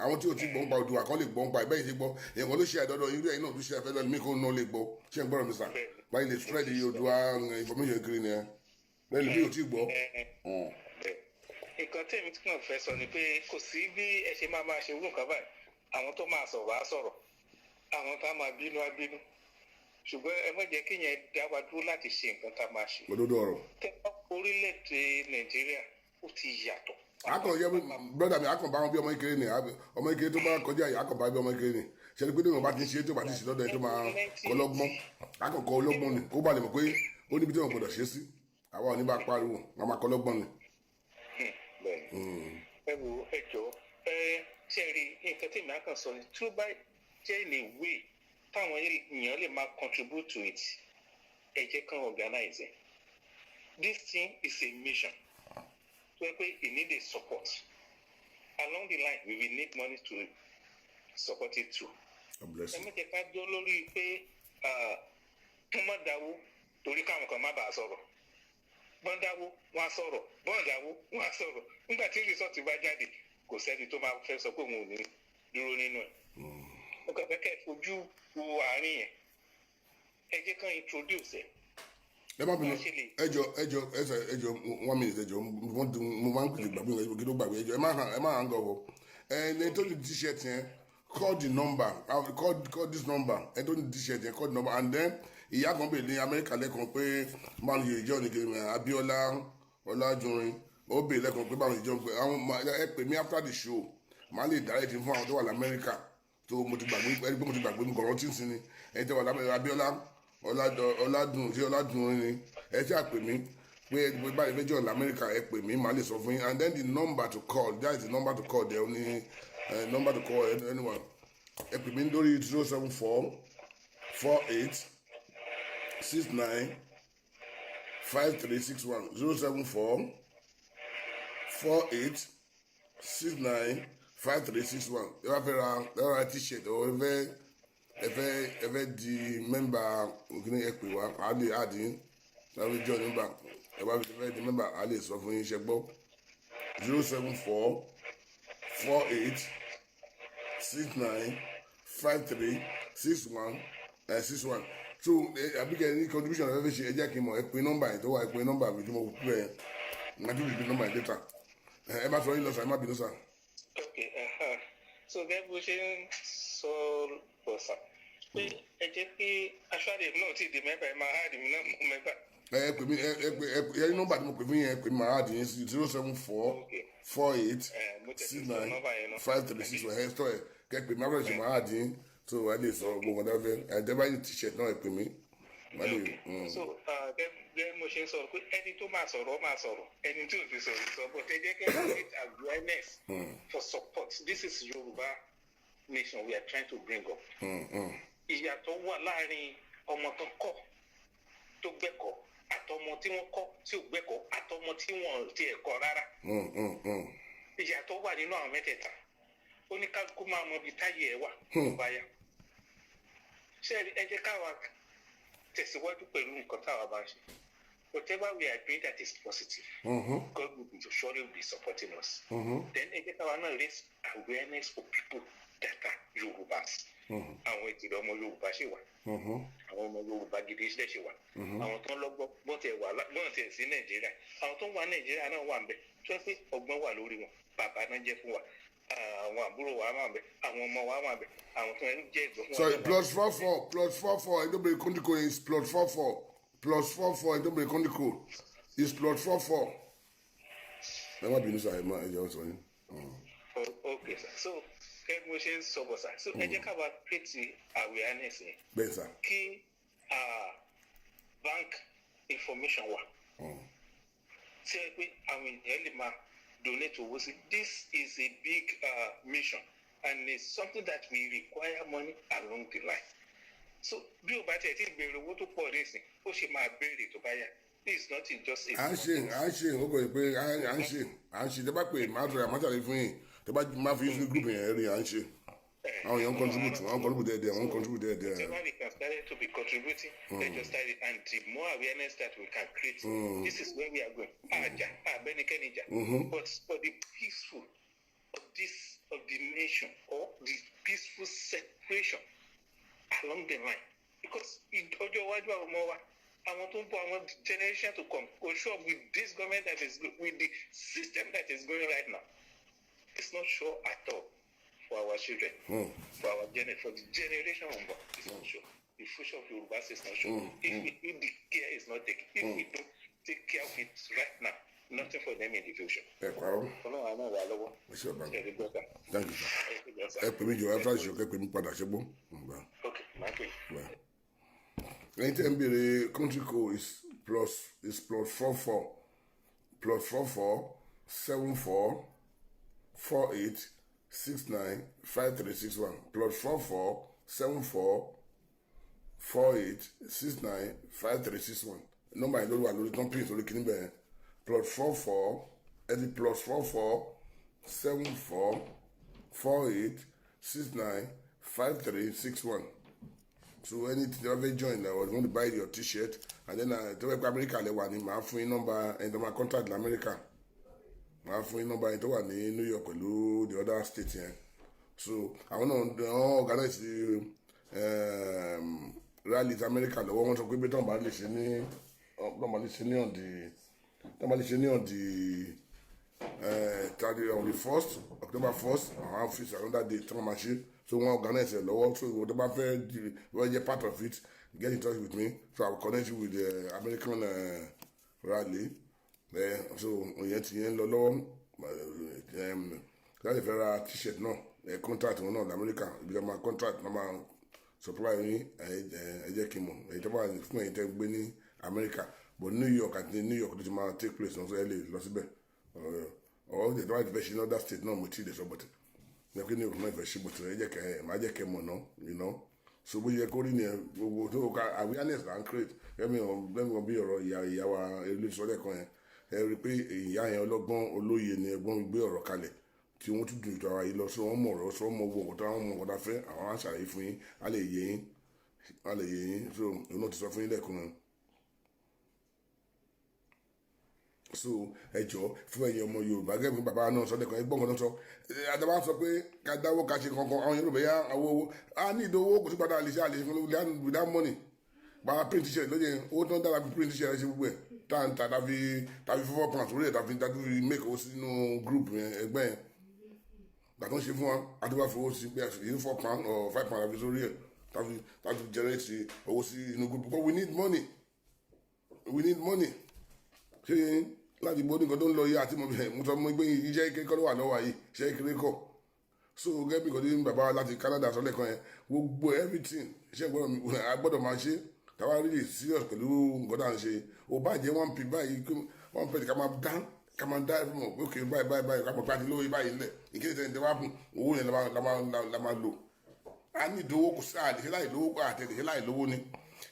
àwọn tí ò ti gbọ́ ń pa Oòduà kan lè gbọ́ ń pa ẹ̀. Bẹ́ẹ̀ ti gbọ́, èèyàn kan ló ṣe àdọ́dọ̀ irú ẹ̀yin náà tó ṣe àfẹ́ lọ́nà mí kó náà lè gbọ́. Ṣé ń gbọ́dọ̀ mi sà báyìí lè spread Oòduà information kiri ni ẹ bẹ́ẹ̀ lè bí ò tí gbọ́. Nǹkan tèmi tí kàn fẹ́ sọ ni pé kò sí bí ẹ ṣe máa máa ṣe irú nǹkan báyìí. Àwọn tó máa sọ̀rọ̀ á sọ̀rọ̀, àwọn tá máa bínú á bínú, ṣùgbọ́n ẹ má jẹ́ kí yẹn dá wa dúró láti ṣe nǹkan tá a máa ṣe. Òdodo ọ̀rọ̀. Tẹ́ orílẹ̀-èdè Nàìjíríà ó ti yàtọ̀. Akàn yẹ brother mi, akàn bá wọn bí ọmọ kékeré ni. Ọmọ kékeré tó bá kọjá yìí, akàn bá bí ọmọ kékeré ni. Ṣe ni pé níwọ̀n bá ti ń ṣe, tó bá ti ṣe lọ́dọ̀ ẹ̀, tó máa kọlọ́gbọ́n, akàn kọ ọlọ́gbọ́n ni, kó bá lè mọ̀ pé ó níbi tí wọ́n gbọ́dọ̀ ṣe sí. Àwa ò ní bá pariwo, wọn máa kọlọ́gbọ́n ni. Ẹ wo, ẹ jọ, ẹ ṣe rí nǹkan tí èmi á kàn sọ ni, tí ó bá jẹ́ in a way táwọn èèyàn lè máa contribute to it, ẹ jẹ́ kán organize it. This thing is a mission tó yẹ pé it need a support along the line. We will need money to support it too. God bless Ẹ you. má jẹ́ ká dúró lórí pé kí wọ́n má dáwó torí káwọn kan má bàa sọ̀rọ̀. Bọ́n dáwó, wọ́n á sọ̀rọ̀. Bọ́n dáwó, wọ́n á sọ̀rọ̀. Nígbà tí result bá jáde, kò sẹ́ni tó máa fẹ́ sọ pé òun ò ní dúró nínú ẹ̀. Ó kàn fẹ́ kẹ́ ẹ fojú wo àárín yẹn. Ẹ jẹ́ kán introduce ẹ̀. Ẹ má bínú, ẹ jọ, ẹ jọ, ẹ sẹ, ẹ jọ, one minute, ẹ jọ. Mo máa ń pèsè gbàgbé nǹkan kí ló gbàgbé. Ẹ jọ, ẹ má hàn gọ̀wọ́. Ẹ ní tó ní T-shirt yẹn, call the number, call this number. Ẹ tó ní T-shirt yẹn, call the number. And then ìyá kan bèèrè ní Amẹ́ríkà lẹ́kan pé báwo ni ìjọ ní kiri. Abíọ́lá Ọlájúrin ó bèèrè lẹ́kan pé báwo ni ìjọ pé àwọn ẹ pè mí after the show, màá lè direct fún àwọn tó wà lamẹ́ríkà tó mo ti gbàgbé. Ẹni pé mo ti gbàgbé, mo kàn rántí sí ni. Ẹni tó wà lamẹ́ríkà, Abíọ́lá Ọládùn tí Ọládùn ni, ẹ ṣáà pè mí pé ẹ pé báyìí méjì ọ̀la Amẹ́ríkà, ẹ pè mí, màá lè sọ fún yín. And then the number to call, that is the number to call there, ní number to call anyone. Ẹ pè mí lórí 07448695361, 07448695361. Ẹ bá fẹ́ ra, ẹ bá ra T-shirt ọ̀, ẹ fẹ́ di member òkìní, ẹ pè wá, á lè add yín láti jọ nígbà ẹ bá fẹ́ di member, á lè sọ fún yín. Ṣe gbọ́? 07448695361, 61. So àbíkẹ́ ní contribution ẹ fẹ́ ṣe, ẹ jẹ́ kí n mọ̀. Ẹ pè nọ́mbà yẹn tó wà, ẹ pè nọ́mbà mi tí mo pè ẹ, màá tún repeat nọ́mbà yẹn later. Ẹ bá sọ yín lọ sà, ẹ má bínú sà. Ok, so gẹ́gẹ́ bó ṣe ń sọ bọ̀ sà, pé ẹ jẹ́ kí aṣáájú náà ti di member, ẹ máa add mi náà mọ́ member. Ẹ pè mí, ẹ pè ẹ ní nọ́mbà tí mo pè fún yẹn. Ẹ pè mí, màá dì yín sí 074 48 Mo tẹ̀ sí 6 sọ 9 nọ́mbà yẹn náà. 5361. Ẹ sọ ẹ kẹ pè mí abẹ́rẹ́ ṣe, màá dì yín. So ẹ lè sọ gbogbo ọ̀dà fẹ́ ẹ tẹ́ bá yín T-shirt náà, ẹ pè mí. Má lè. So gẹ́gẹ́ mo ṣe ń sọ pé ẹni tó máa sọ̀rọ̀, ó máa sọ̀rọ̀, ẹni tí ò ti sọ̀rọ̀ sọ, but ẹ jẹ́ kí ẹ create awareness for support. This is Yorùbá nation we are trying to bring up. Ìyàtọ̀ wà láàrin ọmọ tó kọ́ tó gbẹ́kọ̀ọ́ àtọmọ tí wọ́n kọ́ tí ò gbẹ́kọ̀ọ́ àtọmọ tí wọ́n ò tiẹ̀ kọ́ rárá. Ìyàtọ̀ wà nínú àwọn mẹ́tẹ̀ẹ̀ta. Oníkálukú máa mọ ibi táyé ẹ̀ wà tó bá yá. Ṣé ẹ jẹ́ káwa tẹ̀síwájú pẹ̀lú nǹkan táwa bá ń ṣe. Whatever we are doing that is positive, God will be surely be supporting us. Then ẹ jẹ́ káwa náà raise awareness for people that are Yorùbás. Àwọn ìjìnlẹ̀ ọmọ Yorùbá ṣì wà, àwọn ọmọ Yorùbá gidi ṣẹ̀ ṣì wà, àwọn tó ń lọ́gbọ́n bọ́n tiẹ̀ wà bọ́n tiẹ̀ sí Nàìjíríà, àwọn tó ń wà Nàìjíríà náà wà ń bẹ̀ tó ń pé ọgbọ́n wà lórí wọn, bàbá náà jẹ́ fún wa, àwọn àbúrò wa wà ń bẹ̀, àwọn ọmọ wa wà ń bẹ̀, àwọn tó ń jẹ́ ẹ̀gbọ́n fún wa Sorry, náà wà. +44, +44. I don't be country code is +44, +44. I don't be country code is +44. Ẹ má bínú sáà, ẹ má ẹ jẹ́ ọ̀sán yín. Okay sir, so kẹ́ bí mo ṣe ń sọ bọ̀ sir, so ẹ jẹ́ ká wa create awareness yẹn Bẹ́ẹ̀ sà. kí bank information wà tí ẹ pé àwọn èèyàn lè máa donate owó sí. This is a big mission and it's something that we require money along the line. So bí o bá tiẹ̀ ti béèrè owó tó pọ̀ nísìn, ó ṣe máa béèrè tó bá yá. This is not just a À ń ṣe, à ń ṣe, ó kò yẹ pé à ń ṣe, à ń ṣe. Tẹ́ bá pè, máa tọrọ àmọ́tàlẹ́ fún yín. Tẹ́ bá máa fi yín sí group yẹn rí, à ń ṣe. Àwọn èèyàn ń contribute, àwọn contribute díẹ̀ díẹ̀, wọ́n ń contribute díẹ̀ díẹ̀. Whatever we can start to be contributing, let's just start it. And the more awareness that we can create, this is where we are going. Àjà, àbẹ́nikẹ́ni jà. But for the peaceful of this of the nation or the peaceful separation along the line, because ọjọ́ iwájú àwọn ọmọ wa, àwọn tó ń bọ̀, àwọn generation to come, go sure with this government that is with the system that is going right now, it's not sure at all for our children, for the generation unborn. It's not sure. The future of Yoruba is not sure. If the care is not taken, if we don't take care of it right now, nothing for them in the future. Ẹ parọ́. Ọlọ́run á ràn wá lọ́wọ́. Ẹ ṣe, bàbá mi. Ṣé ẹ rí gbọ́dọ̀? Thank you, sir. Ẹ ṣe gbọ́, sir. Ẹ pè mí jọ, ẹ fúláṣí ọkẹ pè mí padà, ṣe gbọ́. Gbà. Ok, máa pè. Gbà. Ẹ̀yin tẹ́ ń béèrè country code is +44, +44 74 48 69 5361, +44 74 48 69 5361. Nọ́mbà yẹn lórí wà lórí tán pín sórí kìíní bẹ́ẹ̀, +44 ẹni +44 74 48 69 5361. So anything tí wọ́n fẹ́ join or you want to buy your T-shirt, and then tó fẹ́ pé Amẹ́ríkà lẹ wà ní, màá fún yín nọ́mbà ẹni tó máa contact ní Amẹ́ríkà. Màá fún yín nọ́mbà ẹni tó wà ní New York pẹ̀lú the other state yẹn. So àwọn náà wọ́n organize rally ti Amẹ́ríkà lọ́wọ́. Wọ́n sọ pé bí tọ́n bá lè ṣe ní tọ́n bá lè ṣe ní on the tọ́n bá lè ṣe ní on the thirty, on the first, October 1st, àwọn fix another day tí wọ́n máa ṣe. So wọ́n organize ẹ̀ lọ́wọ́. So ìwọ tó bá fẹ́ wọ́n jẹ́ part of it, get in touch with me so I will connect you with the American rally. So ìyẹn ti yẹn ń lọ lọ́wọ́. Láti fẹ́ ra T-shirt náà, ẹ contact wọn náà lamẹ́ríkà, ibi tí wọ́n máa contact wọ́n máa supply yín. Ẹ jẹ́ kí n mọ̀ ẹ̀yin tó bá fún ẹ̀yin tẹ́ gbé ní Amẹ́ríkà, but New York àti New York ló ti máa take place náà, so ẹ lè lọ síbẹ̀. Ọ̀ ọ̀ tó bá ti fẹ́ ṣe ní other state náà, mo ti lè sọ, but ní pé New York náà fẹ́ ṣe, but ẹ jẹ́ kẹ́ ẹ máa jẹ́ kẹ́ mọ̀ náà. So bó yẹ kó rí nìyẹn. Gbogbo tó ká awareness là ń create. Lẹ́mi wọn bí ọ̀rọ̀ ìyá wa olùsọ̀lẹ̀ kan yẹn, ẹ rí i pé ìyá yẹn ọlọ́gbọ́n olóye ni. Ẹgbọ́n gbé ọ̀rọ̀ kalẹ̀ tí wọ́n tún dùn ju ara yìí lọ. Sí wọ́n mọ̀ ọ̀rọ̀ sọ, wọ́n mọ̀ owó ọ̀kọ̀tà, wọ́n mọ̀ ọ̀kọ̀tà fẹ́ àwọn á ṣàlàyé fún yín, á lè yé yín, á lè yé yín. So òun náà ti sọ fún yín lẹ́ẹ̀kan náà. So ẹ jọ, fún ẹ̀yin ọmọ Yorùbá, gẹ́gẹ́ bí bàbá náà sọ lẹ́ẹ̀kan, ẹgbọ́n kan náà sọ, àdàbà sọ pé ká dáwó ká ṣe kankan. Àwọn Yorùbá yá àwọn owó a ní ìdówó kò sí padà lè ṣe àlè fún without money. Bàbá print shirt lóye, owó tó ń dára fi print shirt ṣe gbogbo ẹ̀ tá à ń ta tàbí 4 pounds orí ẹ̀ tàbí make owó sínú group yẹn, ẹgbẹ́ yẹn gbà tó ń ṣe fún wa, àdúrà fowó sí pé àṣìṣe £4 or £5 àfi sórí ẹ̀ tàbí generate owó sí inú group, because we need money. We need money. Ṣé láti gbọ́ nǹkan tó ń lọ yìí àti mo sọ mo gbé iṣẹ́ kékeré wà lọ́wọ́ yìí, iṣẹ́ kékeré kọ́. So gẹ́gẹ́ bí nǹkan tí bàbá wa láti Canada sọ lẹ́ẹ̀kan yẹn, gbogbo everything iṣẹ́ gbọ́dọ̀ a gbọ́dọ̀ máa ṣe táwa really serious pẹ̀lú nǹkan tá à ń ṣe. Ò bá jẹ́ 1p báyìí, 1p, ká máa dá fún mọ̀ pé ok, báyìí báyìí báyìí, ká mọ̀ pé àti lówó báyìí ńlẹ̀. Ìkéde tẹ̀ ń tẹ́ wá fún owó yẹn la máa lò. A ní ìdówó, kò sí àlè ṣe láì lówó, àtẹ̀lé ṣe láì lówó ni.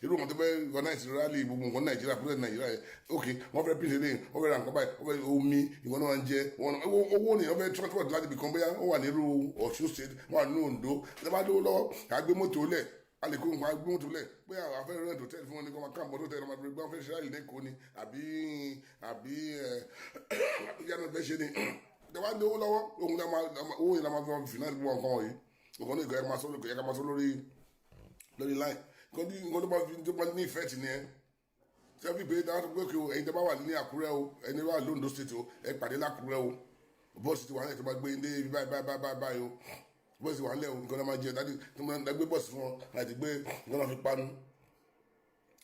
Irú wọn tó fẹ́ organize rally, gbogbo nǹkan Nàìjíríà, president Nàìjíríà yẹn, ok, wọ́n fẹ́ pín in, wọ́n fẹ́ ra nǹkan báyìí, wọ́n fẹ́ omi ìwọ́n náà ń jẹ wọn, owó ni. Wọ́n fẹ́ transport láti ibì kan, bóyá wọ́n wà nírú Ọ̀ṣun State, wọ́n wà ní Oǹdó, ẹ bá lówó lọ́wọ́, à gbé mọ́tò lẹ̀, a lè kó nǹkan, a gbé mọ́tò lẹ̀, bóyá a fẹ́ rent hotel fún wọn ní kó máa kàn mọ́tò hotel, máa gbé wọn fẹ́ ṣe rally lẹ́kọ̀ọ́ ni àbí àbí yàrá fẹ́ ṣe ni. Ẹ bá lówó lọ́wọ́, owó yẹn la máa fi finance gbogbo nǹkan wọ̀nyí. Nǹkan ní ìkọ̀ yẹ ká máa sọ lórí line nǹkan tí nǹkan tó bá fi tó bá ní effect ni ẹ ṣé fi pé dáhùn pé kí o ẹ̀yin tó bá wà ní Àkúrẹ́ o, ẹni wà lóńdó State o, ẹ pàdé lákúrẹ́ o, bọ́ọ̀sì ti wà nílẹ̀ tó bá gbé dé ibi báyìí báyìí báyìí báyìí o, bọ́ọ̀sì wà nílẹ̀ o. Nǹkan náà máa jẹ dájú tó máa gbé bọ́ọ̀sì fún wọn láti gbé nǹkan náà fi panu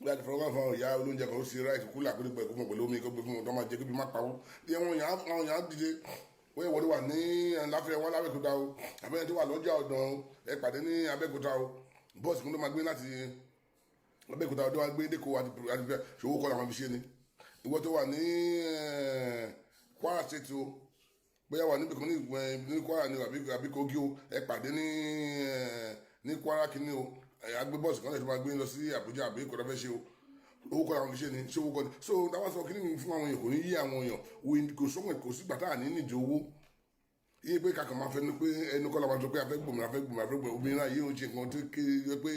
láti fọwọ́ fún àwọn ìyá olóúnjẹ kan, ó ṣe rice cooler kó gbẹ kó fún pẹ̀lú omi, kó gbé fún wọn tó máa jẹ kó bí má pa wọn. Bí àwọn èèyàn dìde, wọ́n yẹ wọ́n wà ní láfẹ́ wọn lábẹ́òkúta o, àbẹ́yẹn tó wà lọ́jà ọ̀dàn o, ẹ pàdé ní Abẹ́òkúta o, bọ́ọ̀sì kan tó máa gbé láti Abẹ́òkúta ọdún wa gbé dẹ́kọ̀ àti ṣòwò kọ́ làwọn fi ṣe ni. Ìwọ tó wà ní Kwara State o, bóyá wà níbi kan ní Kwara ni àbí Kogi o, ẹ pàdé ní Kwara kìíní o, agbé bọ́ọ̀sì kan lè tó máa gbé lọ sí Àbújá àbí Èkó lọ́fẹ́ ṣe o. Owó kọ́ làwọn fi ṣe ni, ṣé owó kọ́ ni? So táwọn sọ kíní fún àwọn èèyàn, kò ní yí àwọn èèyàn. Kò sọ́kàn, kò sígbà tá à ní nídìí owó yíyí pé kàkàn máa fẹnu pé ẹnu kọ́ la máa sọ pé a fẹ́ gbòmìnira, a fẹ́ gbòmìnira, a fẹ́ gbòmìnira. Òmìnira yìí ó ṣe nǹkan tó kéré pé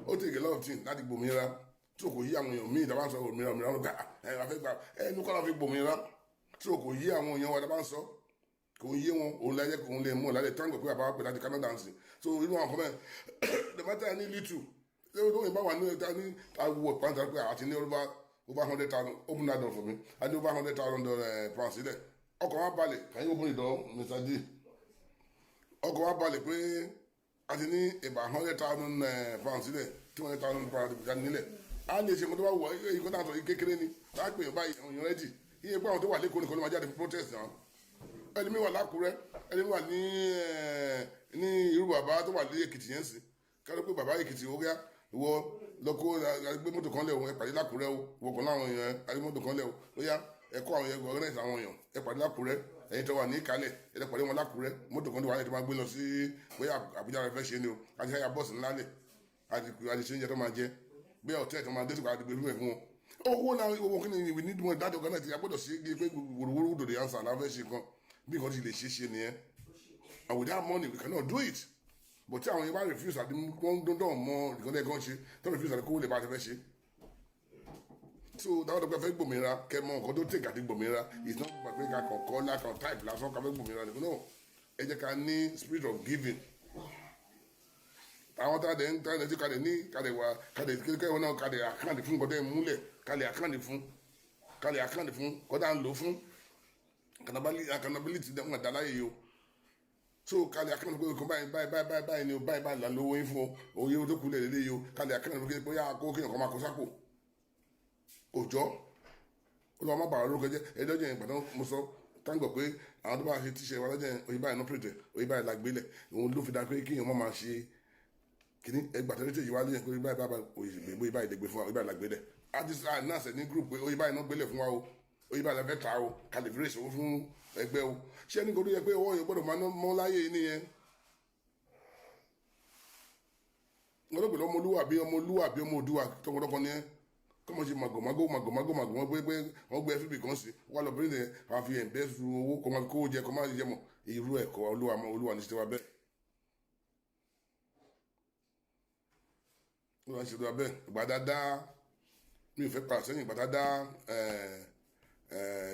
ó take a lot of things láti gbòmìnira tí o kò yí àwọn èèyàn míì. Dábàá ń sọ òmìnira, òmìnira, wọn gbà ẹ a fẹ́ gbà, ẹnu kọ́ la fi gbòmìnira tí o kò yí àwọn èèyàn wa. Dábàá ń sọ kò yé wọn, òun láyé òun lè mú ọ lálẹ́ táǹgọ̀ pé bàbá wa pè láti Canada ń sìn. So irú àwọn kan bẹ́ẹ̀, the matter ní little ṣé o tó yìnbọn wà ní ẹ̀ta ní awọ pàǹtà pé àti ní over 100,000. Open that door for me. I ní over £100,000 sílẹ̀, ọkàn wa balẹ̀. Can you open the door, Mr. D? Ọkàn wa balẹ̀ pé a ti ní about £100,000 sílẹ̀, £200,000 nílẹ̀. A lè ṣe nǹkan tó bá wù ọ́. Èyí kó tà sọ yìí kékeré ni tá a pè é báyìí, àwọn èèyàn ready. Iye pé àwọn tó wà lẹ́kọ̀ọ́ nìkan ló máa jáde fún protest náà. Ẹni mi wà lákùrẹ́, ẹni mi wà ní irú bàbá tó wà ní Èkìtì yẹn sí, kárí pé bàbá Èkìtì ó yá, ìwọ lọ kó gbé mọ́tò kan lẹ̀ o, ẹ pàdé lákùrẹ́ o. Ìwọ kan láwọn èèyàn ẹ pàdé mọ́tò kan lẹ̀ o, ó yá, ẹ kó àwọn èèyàn, organize àwọn èèyàn, ẹ pàdé lákùrẹ́. Ẹ̀yin tó wà ní ìkálẹ̀, ẹ pàdé wọn lákùrẹ́. Mọ́tò kan tó wà ní ẹ̀ tó máa gbé lọ sí bóyá Àbújá rẹ fẹ́ ṣe ni o. Àti káyà bọ́ọ̀sì ńlá lẹ̀, àti ṣe oúnjẹ tó máa jẹ, bóyá hotel tó máa dé sípò, àti gbé fún ẹ̀ fún wọn. Owó náà, owó kí ni? We need more that organize. A gbọ́dọ̀ ṣe é pé wòrúwòrú dòdò yẹn sàn láfẹ́ ṣe nǹkan bí nǹkan ti lè ṣe ṣe nìyẹn. And without money we cannot do it. But tí àwọn yẹn bá refuse àti wọ́n dundun mọ nǹkan tẹ́ kàn ṣe, tó refuse àti kówó lè bá ti fẹ́ ṣe. So táwọn tó pẹ́ fẹ́ gbòmìnira, kẹ́ mọ nǹkan tó take àti gbòmìnira. It's not pé ká kàn kọ́ lákàn type lásán ká fẹ́ gbòmìnira nìkan náà. Ẹ jẹ́ ká ní spirit of giving. Àwọn tá a dẹ̀ ń tá a dẹ̀ tí ká dẹ̀ ní ká dẹ̀ wà ká dẹ̀ kékeré wọn náà, ká dẹ̀ account fún nǹkan tẹ́ ń múlẹ̀, ká lè account fún, ká lè account fún kọ́dà ń lò fún accountability dẹ̀ wọ́n dá láyé yìí o. So ká lè account pé kò báyìí báyìí báyìí báyìí báyìí ni o, báyìí báyìí là ń lówó yín fún o, òye tó kú lẹ̀ lélẹ́yìí o. Ká lè account fún pé bóyá kó kéèyàn kan máa kó sápò òjọ́ ó lọ́wọ́ má bàa lórúkọ jẹ́. Ẹjọ́ jẹ́ ìgbà tó mo sọ táǹgọ̀ pé àwọn tó bá ṣe tíṣe wa lọ́jọ́ yẹn, òye báyìí náà pèrètè, òye báyìí la gbélẹ̀. Òun ló fi dá pé kéèyàn má máa ṣe kìíní ẹgbà tó tẹ̀lé wá lóyún pé báyìí báyìí òye báyìí lè gbé fún wa, òye báyìí la gbélẹ̀. Àti náà sẹ̀ ní group pé òye báyìí náà gbélẹ̀ fún wa o, òye báyìí la fẹ́ ta o, ká lè fi rèé owó fún ẹgbẹ́ o. Ṣé ní kò tó yẹ pé owó yẹn gbọ́dọ̀ máa mọ́ láyé yìí nìyẹn? Wọ́n ló pè lọ́mọlúwà bí ọmọlúwà bí ọmọ òdùwà tọkàntọkàn ni ẹ kọ́mọ ṣe màgòmágó màgòmágó màgòmá pé wọ́n gbé fíbì kan sí wọ́n lọ bírí nìyẹn, àwọn fi ẹ̀ǹbẹ́ su owó kọ́ máa kówó jẹ, kọ́ máa jẹ mọ̀ irú ẹ̀kọ́ olúwa olúwa ní ṣe wa bẹ́ẹ̀. Olúwa ní ṣe wa bẹ́ẹ̀. Ìgbà dáadáa mi ò fẹ́ padà sẹ́yìn. Ìgbà dáadáa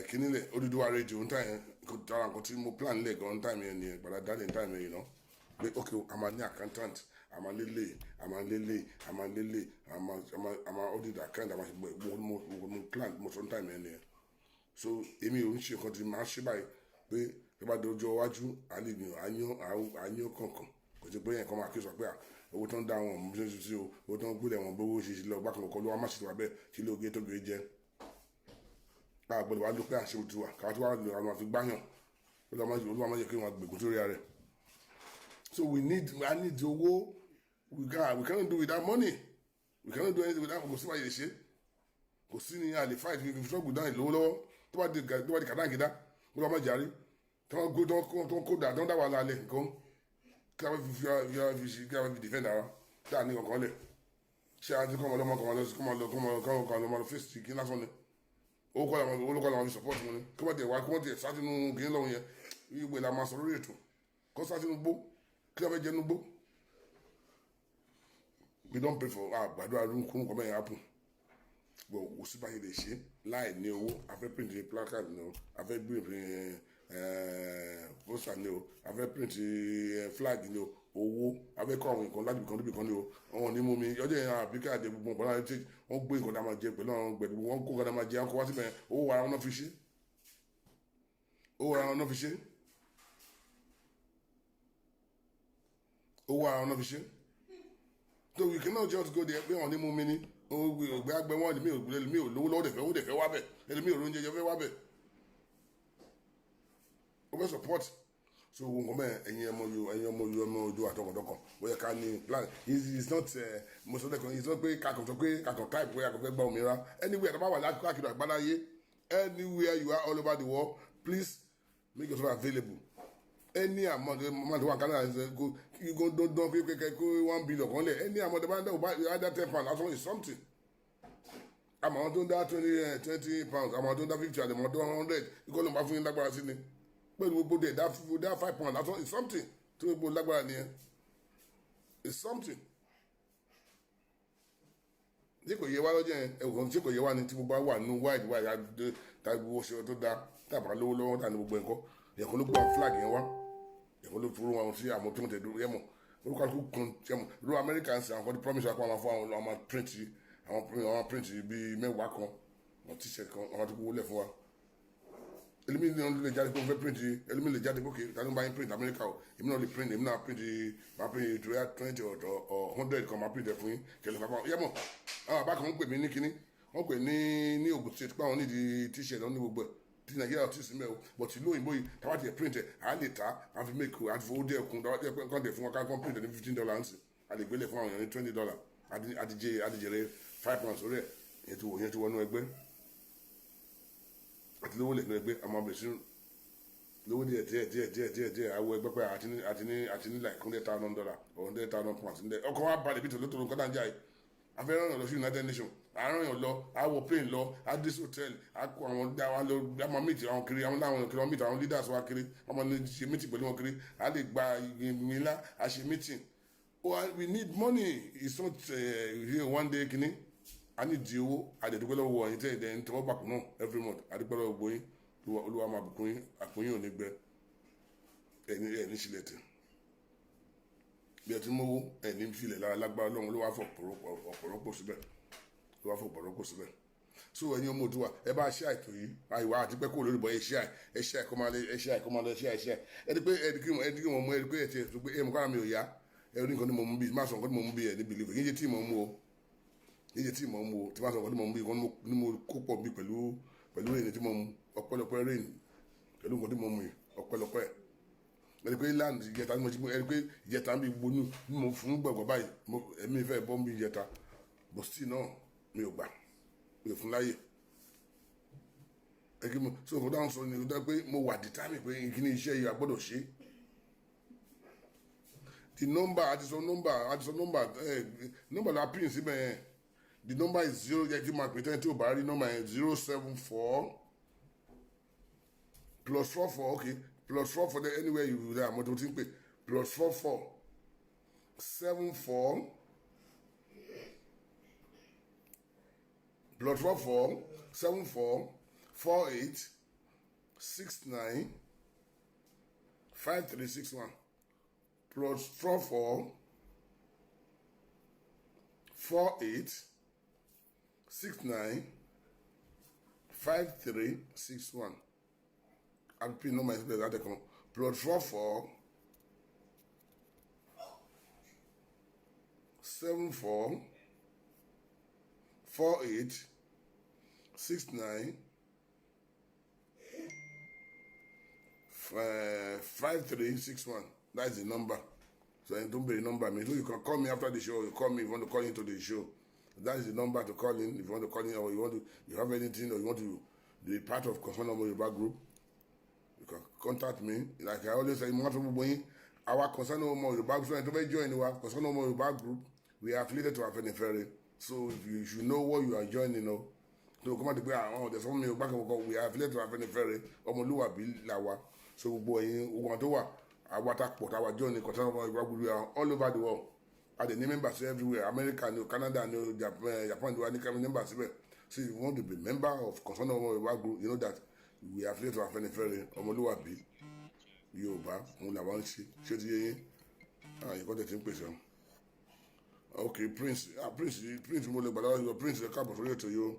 kíní lẹ̀ Odùduwà rédíò ń tà yẹn tara nǹkan tí mo plan lẹ̀ gan ń tà yẹn nìyẹn. Ìgbà dáadáa ní tà yẹn yìí pé ok, a máa ní accountant, a máa lélẹ̀, a máa lélẹ̀, a máa lélẹ̀, a máa audit account, a máa ṣe gbogbo. Mo plan, mo sọ ní time yẹn nìyẹn. So èmi ò ń ṣe nǹkan tí màá ṣe báyìí pé tó bá dojú iwájú, a lè gbìyànjú àyàn kọ̀ọ̀kan kò. Ṣe pé yẹn kọ́ máa kí sọ pé owó tó ń dá wọn mú sí sí o, owó tó ń gbélé wọn gbówó ṣe lọ gbákan kọ́ ló wá má ṣètò abẹ́ kí ló gé tó gé jẹ́. A gbọ́dọ̀ wá lópẹ́ àṣẹ òtún wa káwá tí wàá lò àwọn àfi gbáyàn. Olúwa má jẹ́ kí wọ́n gbègùn sórí rẹ̀. So we need, I need owó. We cannot do without money. We cannot do anything without. Kò sí wáyé lè ṣe, kò sí ní àlè fight. We struggle down ìlówó lọ́wọ́ tó bá di kàdáǹgídá. Olúwa má jàre tí wọ́n gbé tó ń kó dà tó ń dá wàhálà alẹ́ nǹkan kí wọ́n fi kí wọ́n fi defend ara tí a ní kankan lẹ̀. Ṣé a ti kọ́ ọmọ ọlọ́mọ kan lọ sí kọ́ ọmọ kọ́ ọmọ lọ fèsì kí lásán ni? Owó kọ́ làwọn, owó kọ́ làwọn fi support wọn ni. Kí wọ́n tẹ̀ wá, kí wọ́n tẹ̀ sátínú kí ní lọ́wọ́ yẹn ìgbè la máa sọ lórí ètò kọ́ sátínú gbó kí wọ́n fẹ́ jẹ́ nú gbó. We don pray for àgbàdo àrùn kọ́ mẹ́rin happen, but kò sí báyìí lè ṣe láì ní owó. A fẹ́ print placard ni o, a fẹ́ print poster ni o, a fẹ́ print flag ni o, owó. A fẹ́ kọ́ àwọn nǹkan láti ibìkan níbìkan ni o. Wọn ò ní mú mi ọjọ́ yẹn àbíkẹ́ àdé gbogbo nǹkan láti ṣe. Wọ́n gbé nǹkan tá a máa jẹ pẹ̀lú àwọn gbẹ̀dú, wọ́n kó nǹkan tá a máa jẹ, wọ́n kó wá síbẹ̀. Owó ara wọn náà fi ṣe, owó ara wọn náà fi ṣe, owó ara wọn náà fi ṣe. So we cannot just go there pé wọn ní mú mi ní ògbé àgbẹ̀ wọn mi ò mi ò lówó lọ́wọ́ dẹ̀fẹ́ owó dẹ̀fẹ́ wá bẹ̀ ẹni mi ò lóúnjẹ jẹ fẹ́ wá bẹ̀ ó fẹ́ support. So wo nǹkan bẹ́ẹ̀, ẹ̀yin ọmọ yo, ẹ̀yin ọmọ yo, ọmọ ojú àtọkàntọkàn, ó yẹ ká ní plan. It's not, mo sọ lẹ́kọ̀ọ́, it's not pé kakàn sọ pé kakàn type pé kakàn fẹ́ gba òmìnira. Anywhere tó bá wà káàkiri àgbáláyé, anywhere you are all over the world, please make yourself available. Any amount amount wà Canada, go go dandan pé kẹ kó 1 billion kan lẹ̀. Any amount bá ń dá, dá £10 lásán is something. Àmọ́ àwọn tó ń dá £20, àmọ́ àwọn tó ń dá 50, àmọ́ àwọn tó ń 100, ikọ́ ló ń bá fún yín lágbára sí ni. Pẹ̀lú gbogbo dẹ̀ dá £5 lásán is something tó gbogbo lágbára nìyẹn, is something. Tí kò yé wa lọ́jọ́ yẹn, ẹ̀wọ̀n tí kò yé wa ni tí gbogbo wa wà nínú wide wide tá gbogbo ṣe tó da tàbá lówó lọ́wọ́ tá ní gbogbo ẹ̀kọ́ ẹ̀kọ́ ló gbọ́ àwọn flag yẹn wá, ẹ̀kọ́ ló fúru wọn sí àwọn tó ń tẹ̀ dúró yẹmọ̀ orúkọ àti kan yẹmọ̀ ìlú Amẹ́ríkà ń sìn. Àwọn kan ti promise wa pé àwọn fún àwọn àwọn print, àwọn print bíi 10 kan, àwọn T-shirt kan, àwọn tó kó wọlé fún wa. Ẹlòmíì ní lè jáde pé mo fẹ́ print. Ẹlòmíì lè jáde pé okay, tani bá yín print Amẹ́ríkà o? Èmi náà lè print, èmi náà print, máa print 20 or 100 kan, máa print ẹ̀ fún yín kẹlẹ́ fapá yẹmọ̀. Àwọn àbá kan ń pè mí ní kinní, wọ́n pè ní Ogun State pé àwọn nídìí T-shirt wọn ní gbogbo ẹ̀ tí Nàìjíríà ti sí mẹ́ o, but ìlú òyìnbó yìí táwa ti print ẹ̀, à lè ta, à fi make, à ti fowó díẹ̀ kún. Táwa ti kàn dẹ̀ fún wa ká kàn print ẹ̀ ní $15 ń sìn, à lè gbélé fún àwọn èèyàn ní $20, àdìjẹrẹ £5 orí ẹ̀. Ìyẹn ti wò, ìyẹn ti wọnú ẹgbẹ́ àti lówó lẹ̀ nínú ẹgbẹ́. Àmọ́ bẹ̀rẹ̀ sí lówó díẹ̀ díẹ̀ díẹ̀ díẹ̀ díẹ̀ díẹ̀. Àwọ̀ ẹgbẹ́ pé àti ní like $100,000 or £100,000 nílẹ̀. Ọkọ̀ wa balẹ̀ bí tòlótòló nǹkan náà ń jà yìí. Afẹ́ràn yàn lọ sí United Nations, àárọ̀ yàn lọ, àwọ̀ plane lọ, adis hotel, àkó àwọn àwọn lọ, àmọ́ meet àwọn kiri, àwọn láwọn kiri, àwọn meet àwọn leaders wa kiri, àwọn máa ṣe meeting pẹ̀lú wọn kiri, a lè gba ìgbìmọ̀ ńlá, a ṣe meeting. Oh, we need money. It's not one day kini. A ní di owó. Àdẹ̀dúpẹ́ lọ́wọ́ ẹ̀yin tẹ́ ẹ̀dẹ̀ ń tọwọ́ bàkún náà every month. Àdúpẹ́ lọ́wọ́ gbogbo yín. Olúwa máa bùkún yín, àpò yín ò ní gbẹ, ẹ̀ní ẹ̀ní sílẹ̀ tẹ̀ bí ẹ ti mówó, ẹ̀ní filẹ̀ lára lágbára Ọlọ́run. Ló wá fọ̀ ọ̀pọ̀lọpọ̀ síbẹ̀, ló wá fọ̀ ọ̀pọ̀lọpọ̀ síbẹ̀. So ẹ̀yin ọmọ Oòduà, ẹ bá ṣe àìtò yìí, àìwá àti pẹ́ kó lórí bọ̀. Ẹ ṣe àì, ẹ ṣe àì kó máa lé, ẹ ṣe àì kó máa lọ, ẹ ṣe àì, ṣe àì. Ẹ di pé ẹ di kí wọ́n mú ẹ di pé ẹ ti ẹ pé ẹ mọ̀ kára mi ò yá. Ẹ rí nǹkan tí mo mú bí má sọ nǹkan tí mo mú bí ẹ ní believe. Kí n ṣe tí mo mú o, kí n ṣe tí mo mú o, tí má sọ nǹkan tí mo mú bí nǹkan ní mo kó pọ̀ bí pẹ̀lú rain tí mo mú. Ọpẹ́lọpẹ́ rain pẹ̀lú nǹkan tí mo mú yìí, ọpẹ́lọpẹ́ ẹ rí pé land ìjẹta ni mo ti mú. Ẹ rí pé ìjẹta ń bí gbogbo ní mo fún gbọ̀ngàn báyìí, ẹ̀mí fẹ́ bọ́ mi ìjẹta, but still náà mi ò gbà, mi ò fún láyè. Ẹ kí mo so nǹkan dáhùn sọ ni pé mo wà determined pé kí ni iṣẹ́ yìí a gbọ́dọ̀ ṣe. The number, àti sọ number, àti sọ number, ẹ number la pin síbẹ̀ yẹn. The number is zero, jẹ́ kí n máa pè tẹ́lẹ̀ tí ò bá rí number yẹn: 074 +44, okay, +44 there, anywhere you there, àmọ́ tó ti ń pè +44 74 +44 74 48 69 53 61, +44 48 69 53 61. Àbí number yẹn síbẹ̀ láti kan +44 74 48 69 5361. That's the number. So ẹni tó ń béèrè number mi. So you can call me after the show. You call me if you want to call into the show. That is the number to call in if you want to call in, or you want to, you have anything, or you want to be part of Concern Ọmọ Yorùbá group. You can contact me. Like I always say, mo máa fẹ́ gbogbo yín. Our Concern Ọmọ Yorùbá group, so ẹni tó fẹ́ join wa Concern Ọmọ Yorùbá group, we are affiliated to Afenifere. So if you should know what you are joining, o. So kó má di pé àwọn ọ̀dẹ̀ sọ fún mi o gbákan kọ̀ọ̀kan. We are affiliated to Afenifere. Ọmọlúwàbí là wa. So gbogbo ẹ̀yin, gbogbo àwọn tó wà, àwa tá pọ̀ táwa join ní Concern Ọmọ Yorùbá group, we are all over the world. A dẹ̀ ní members everywhere. America ni o, Canada ni o, Japan ni o, a ní members síbẹ̀. So if you want to be member of Concern Ọmọ Yorùbá group, you know that we are affiliated to Afenifere. Ọmọlúwàbí Yorùbá òun làwọn ń ṣe. Ṣé ti yé yín? Àyè kọ́ tẹ̀ tí ń pèsè ọ́. Ok, Prince, ah, Prince, Prince, mo lè gbàdá yọ. Prince, ẹ káàbọ̀ sórí ètò yìí o.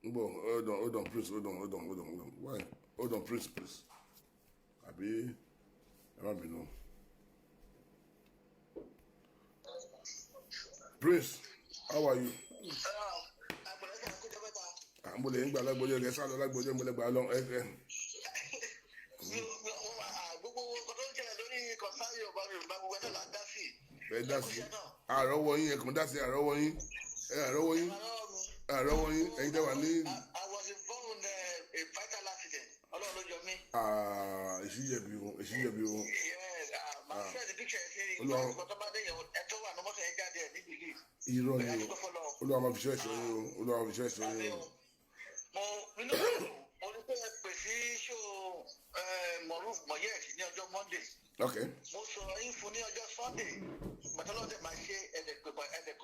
Ń bọ̀. Hold on, hold on, Prince, hold on, hold on, hold on, hold on. Why? Hold on, Prince, please. Àbí ẹ má bínú. Prince, how are you? À ń bolè ń gbà lágbójó ẹ sá lọ lágbójó, ń bolè gbà lọ ẹ. Gbogbo nǹkan tó ń ṣẹlẹ̀ lórí kọ̀sán Yorùbá, Yorùbá, gbogbo ẹ̀ náà là ń dá sí. Ẹ dá sí àrọ́wọ́ yín, ẹ kàn dá sí àrọ́wọ́ yín, ẹ àrọ́wọ́ yín, àrọ́wọ́ yín, ẹ̀yin tẹ́ wà ní. I was involved in a fatal accident. Ọlọ́run ló yọ mí. Èṣù jẹ̀bi o, èṣù jẹ̀bi o. Yes, màá send the picture ẹ̀ sí ìgbà tó bá dé yẹn, ẹ tó wà ní mọ́tò yẹn jáde ẹ̀ ní believe. Irọ́ ni o. Olúwa máa fi ṣọ́ ẹ̀ṣọ́ yín o. Olúwa máa fi ṣọ́ ẹ̀ṣọ́ yín o. Mo inú mi dùn, mo ní pé ẹ pè sí show Moruf Moyet ní ọjọ́ Monday. Mo sọ̀rọ̀ yín fún ní ọjọ́ Sunday. Gbàtọ́lọ́dẹ̀ máa ṣe ẹ̀dẹ̀ pé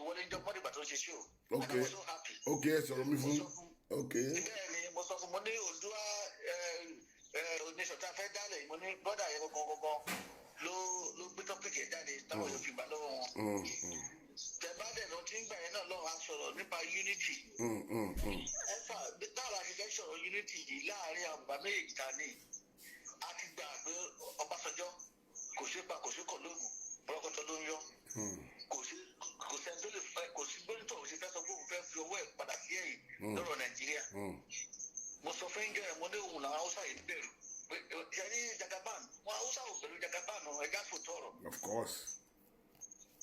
wọlé ní ọjọ́ Monday gbà tó ń ṣe show. And I was so happy. Ok, ẹ sọ̀rọ̀ mi fún. Ok. Bẹ́ẹ̀ ni, mo sọ fún, mo ní Oòduà nation tá a fẹ́ dálẹ̀, mo ní brother yẹn gangan gangan ló gbé topic yẹn jáde táwọn yóò fi gbà lọ́wọ́ wọn. Tẹ̀bá dẹ̀ lọ tí ń gbà yẹn náà lọ́wọ́, á sọ̀rọ̀ nípa unity. Ẹ fà báwo la ṣe fẹ́ sọ̀rọ̀ unity yìí láàárín àwọn bàbá méjèèjì ta ní a ti gbà pé Ọbásanjọ́ kò sí pa, kò sí kọ̀ lóògùn bọ́lọ́kọ́tọ́ ló ń yọ. Kò sí, kò sẹ́ni tó lè fẹ́, kò sí gbónítọ̀ òun ṣe fẹ́ sọ pé òun fẹ́ fi ọwọ́ ẹ̀ padà sí ẹ̀yìn lọ́rọ̀ Nàìjíríà. Mo sọ fún ẹ̀ńjọ́ ẹ̀, mo ní òun làwọn Haúsá yìí bẹ̀rù pé ṣe ní Jagaban, wọn Haúsá ò bẹ̀rù Jagaban, ẹ̀gá fòtọ́rọ̀. Of course.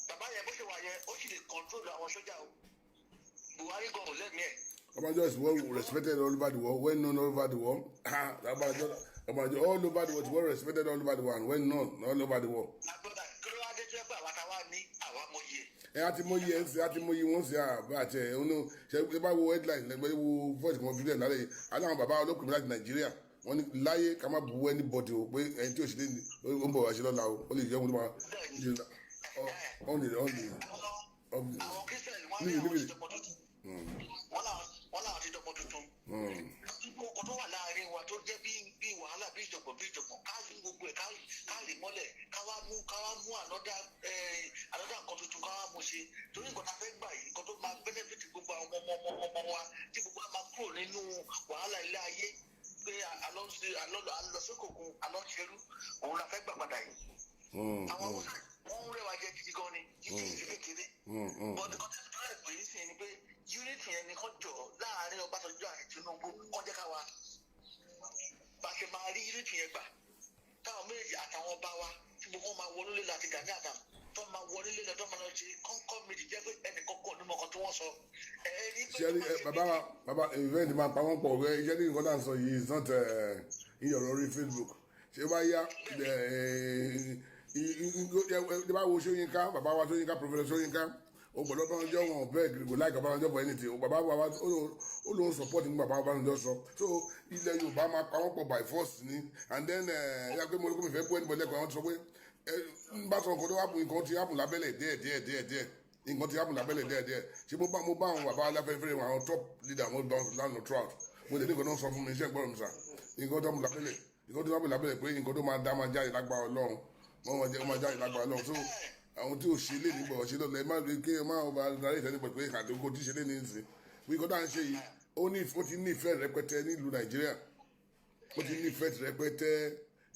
Bàbá yẹn, bó ṣe wà yẹn, ó sì lè control àwọn sójà o. Buhari gan ò lẹ́mìí ẹ̀. Ọbásanjọ́ is well respected all over the world, well known all over the world. Ọbásanjọ́, Ọbásanjọ́ all over the world, well respected all over the world and well known all over the world. My brother, kí ló wá dé tó yẹ pé àwa táwa ní àwa mọ iye? Ẹ á ti mọ iye ẹ ń sè, á ti mọ iye wọn ṣe àbá àti ẹ ọ̀nà ṣe. Ẹ bá wo headline lẹgbẹ, wo voice kan fílẹ̀ lálẹ́ yìí, aláwọn bàbá olókùnrin láti Nàìjíríà, wọ́n ní láyé ká má bu anybody o, pé ẹni tí ò ṣe lé ní ó ń bọ̀ wá ṣe lọ́la o, ó lè jẹ́ òun tó máa ọ̀nì ọ̀nì. Àwọn Christian, wọn ní àwọn ti dọmọ tuntun, wọn làwọn ti dọmọ tuntun. Gbogbo ọkọ tó wà láàrin wa tó jẹ́ bí wàhálà, bí ìjọ̀gbọ̀n bí ìjọ̀gbọ̀n, ká rí gbogbo ẹ̀, ká rí mọ́lẹ̀, ká wá mú another nǹkan tuntun, ká wá mú ṣe, torí nǹkan tá a fẹ́ gbà yìí, nǹkan tó máa benefit gbogbo àwọn ọmọ ọmọ ọmọ wa, tí gbogbo wa máa kúrò nínú wàhálà ilé ayé pé àlọ́ sókòkun, àlọ́ ṣerú, òun la fẹ́ gbà padà yìí. Àwọn Haúsá, wọ́n ń rẹwà jẹ gidi gan ni, títí ìṣe kékeré. But nǹkan tó ń dúró ẹ̀ pé yìí sì ni pé unity yẹn ni kò jọ láàárín Ọbásanjọ́ àti Tinubu, kọ́ jẹ́ ká wa bá ṣe máa rí unity yẹn gbà, táwọn méjì àtàwọn ọba wa, tí gbogbo wọn máa wọlé lé àti Gani Adams tó máa wọlé lé lọ, tó máa lọ ṣe kọ́ńkọ́ méjì, jẹ́ pé ẹnìkan kò ní mọ̀ kan tí wọ́n sọ. Ẹ rí pé ṣe rí bàbá wa, bàbá event máa pa wọ́n pọ̀. Ẹ ṣe ní nǹkan tá à ń sọ yìí is not iye ọ̀rọ̀ orí Facebook. Ṣé bá yá ẹ bá wo Ṣóyínká, bàbá wa Ṣóyínká, Professor Ṣóyínká, ó gbọ́dọ̀ Ọbásanjọ́, wọn bẹ́ẹ̀ kò láìka Ọbásanjọ́ for anything. Bàbá wa ó lóun support ní bàbá Ọbásanjọ́ sọ. So ilẹ̀ Yorùbá máa pa wọ́n pọ̀ by force ni. And then ẹ yà pé mo ní kó mi fẹ́ bú ẹnìbọ̀ lẹ́kọ̀ọ́, àwọn ti sọ pé ẹ ń bá sọ nǹkan tó happen, nǹkan ti happen lábẹ́lẹ̀ díẹ̀ díẹ̀ díẹ̀ díẹ̀, nǹkan ti happen lábẹ́lẹ̀ díẹ̀ díẹ̀. Ṣé mo bá àwọn bàbá aláfẹ́fẹ́ wọn, àwọn top leader, mo bá wọn lánàá throughout, mo lè ní nǹkan tó ń sọ fún mi. Iṣẹ́ gbọ́dọ̀ mi sà, nǹkan tó happen lábẹ́lẹ̀, nǹkan tó happen lábẹ́lẹ̀, pé nǹkan tó máa dá máa jáde lágbára Ọlọ́run, wọ́n máa jẹ́ wọ́n máa jáde lágbára Ọlọ́run. So àwọn tí ò ṣe lé ní bọ̀ ṣe lọ́lẹ̀, ẹ má rí kí ẹ má ọba darí ìtẹ́ni pẹ̀ pé àdókò tí ṣe lé ní ìsìn bí nǹkan tá à ń ṣe yìí, ó ti ní ìfẹ́ rẹpẹtẹ nílùú Nàìjíríà, ó ti ní ìfẹ́ rẹpẹtẹ.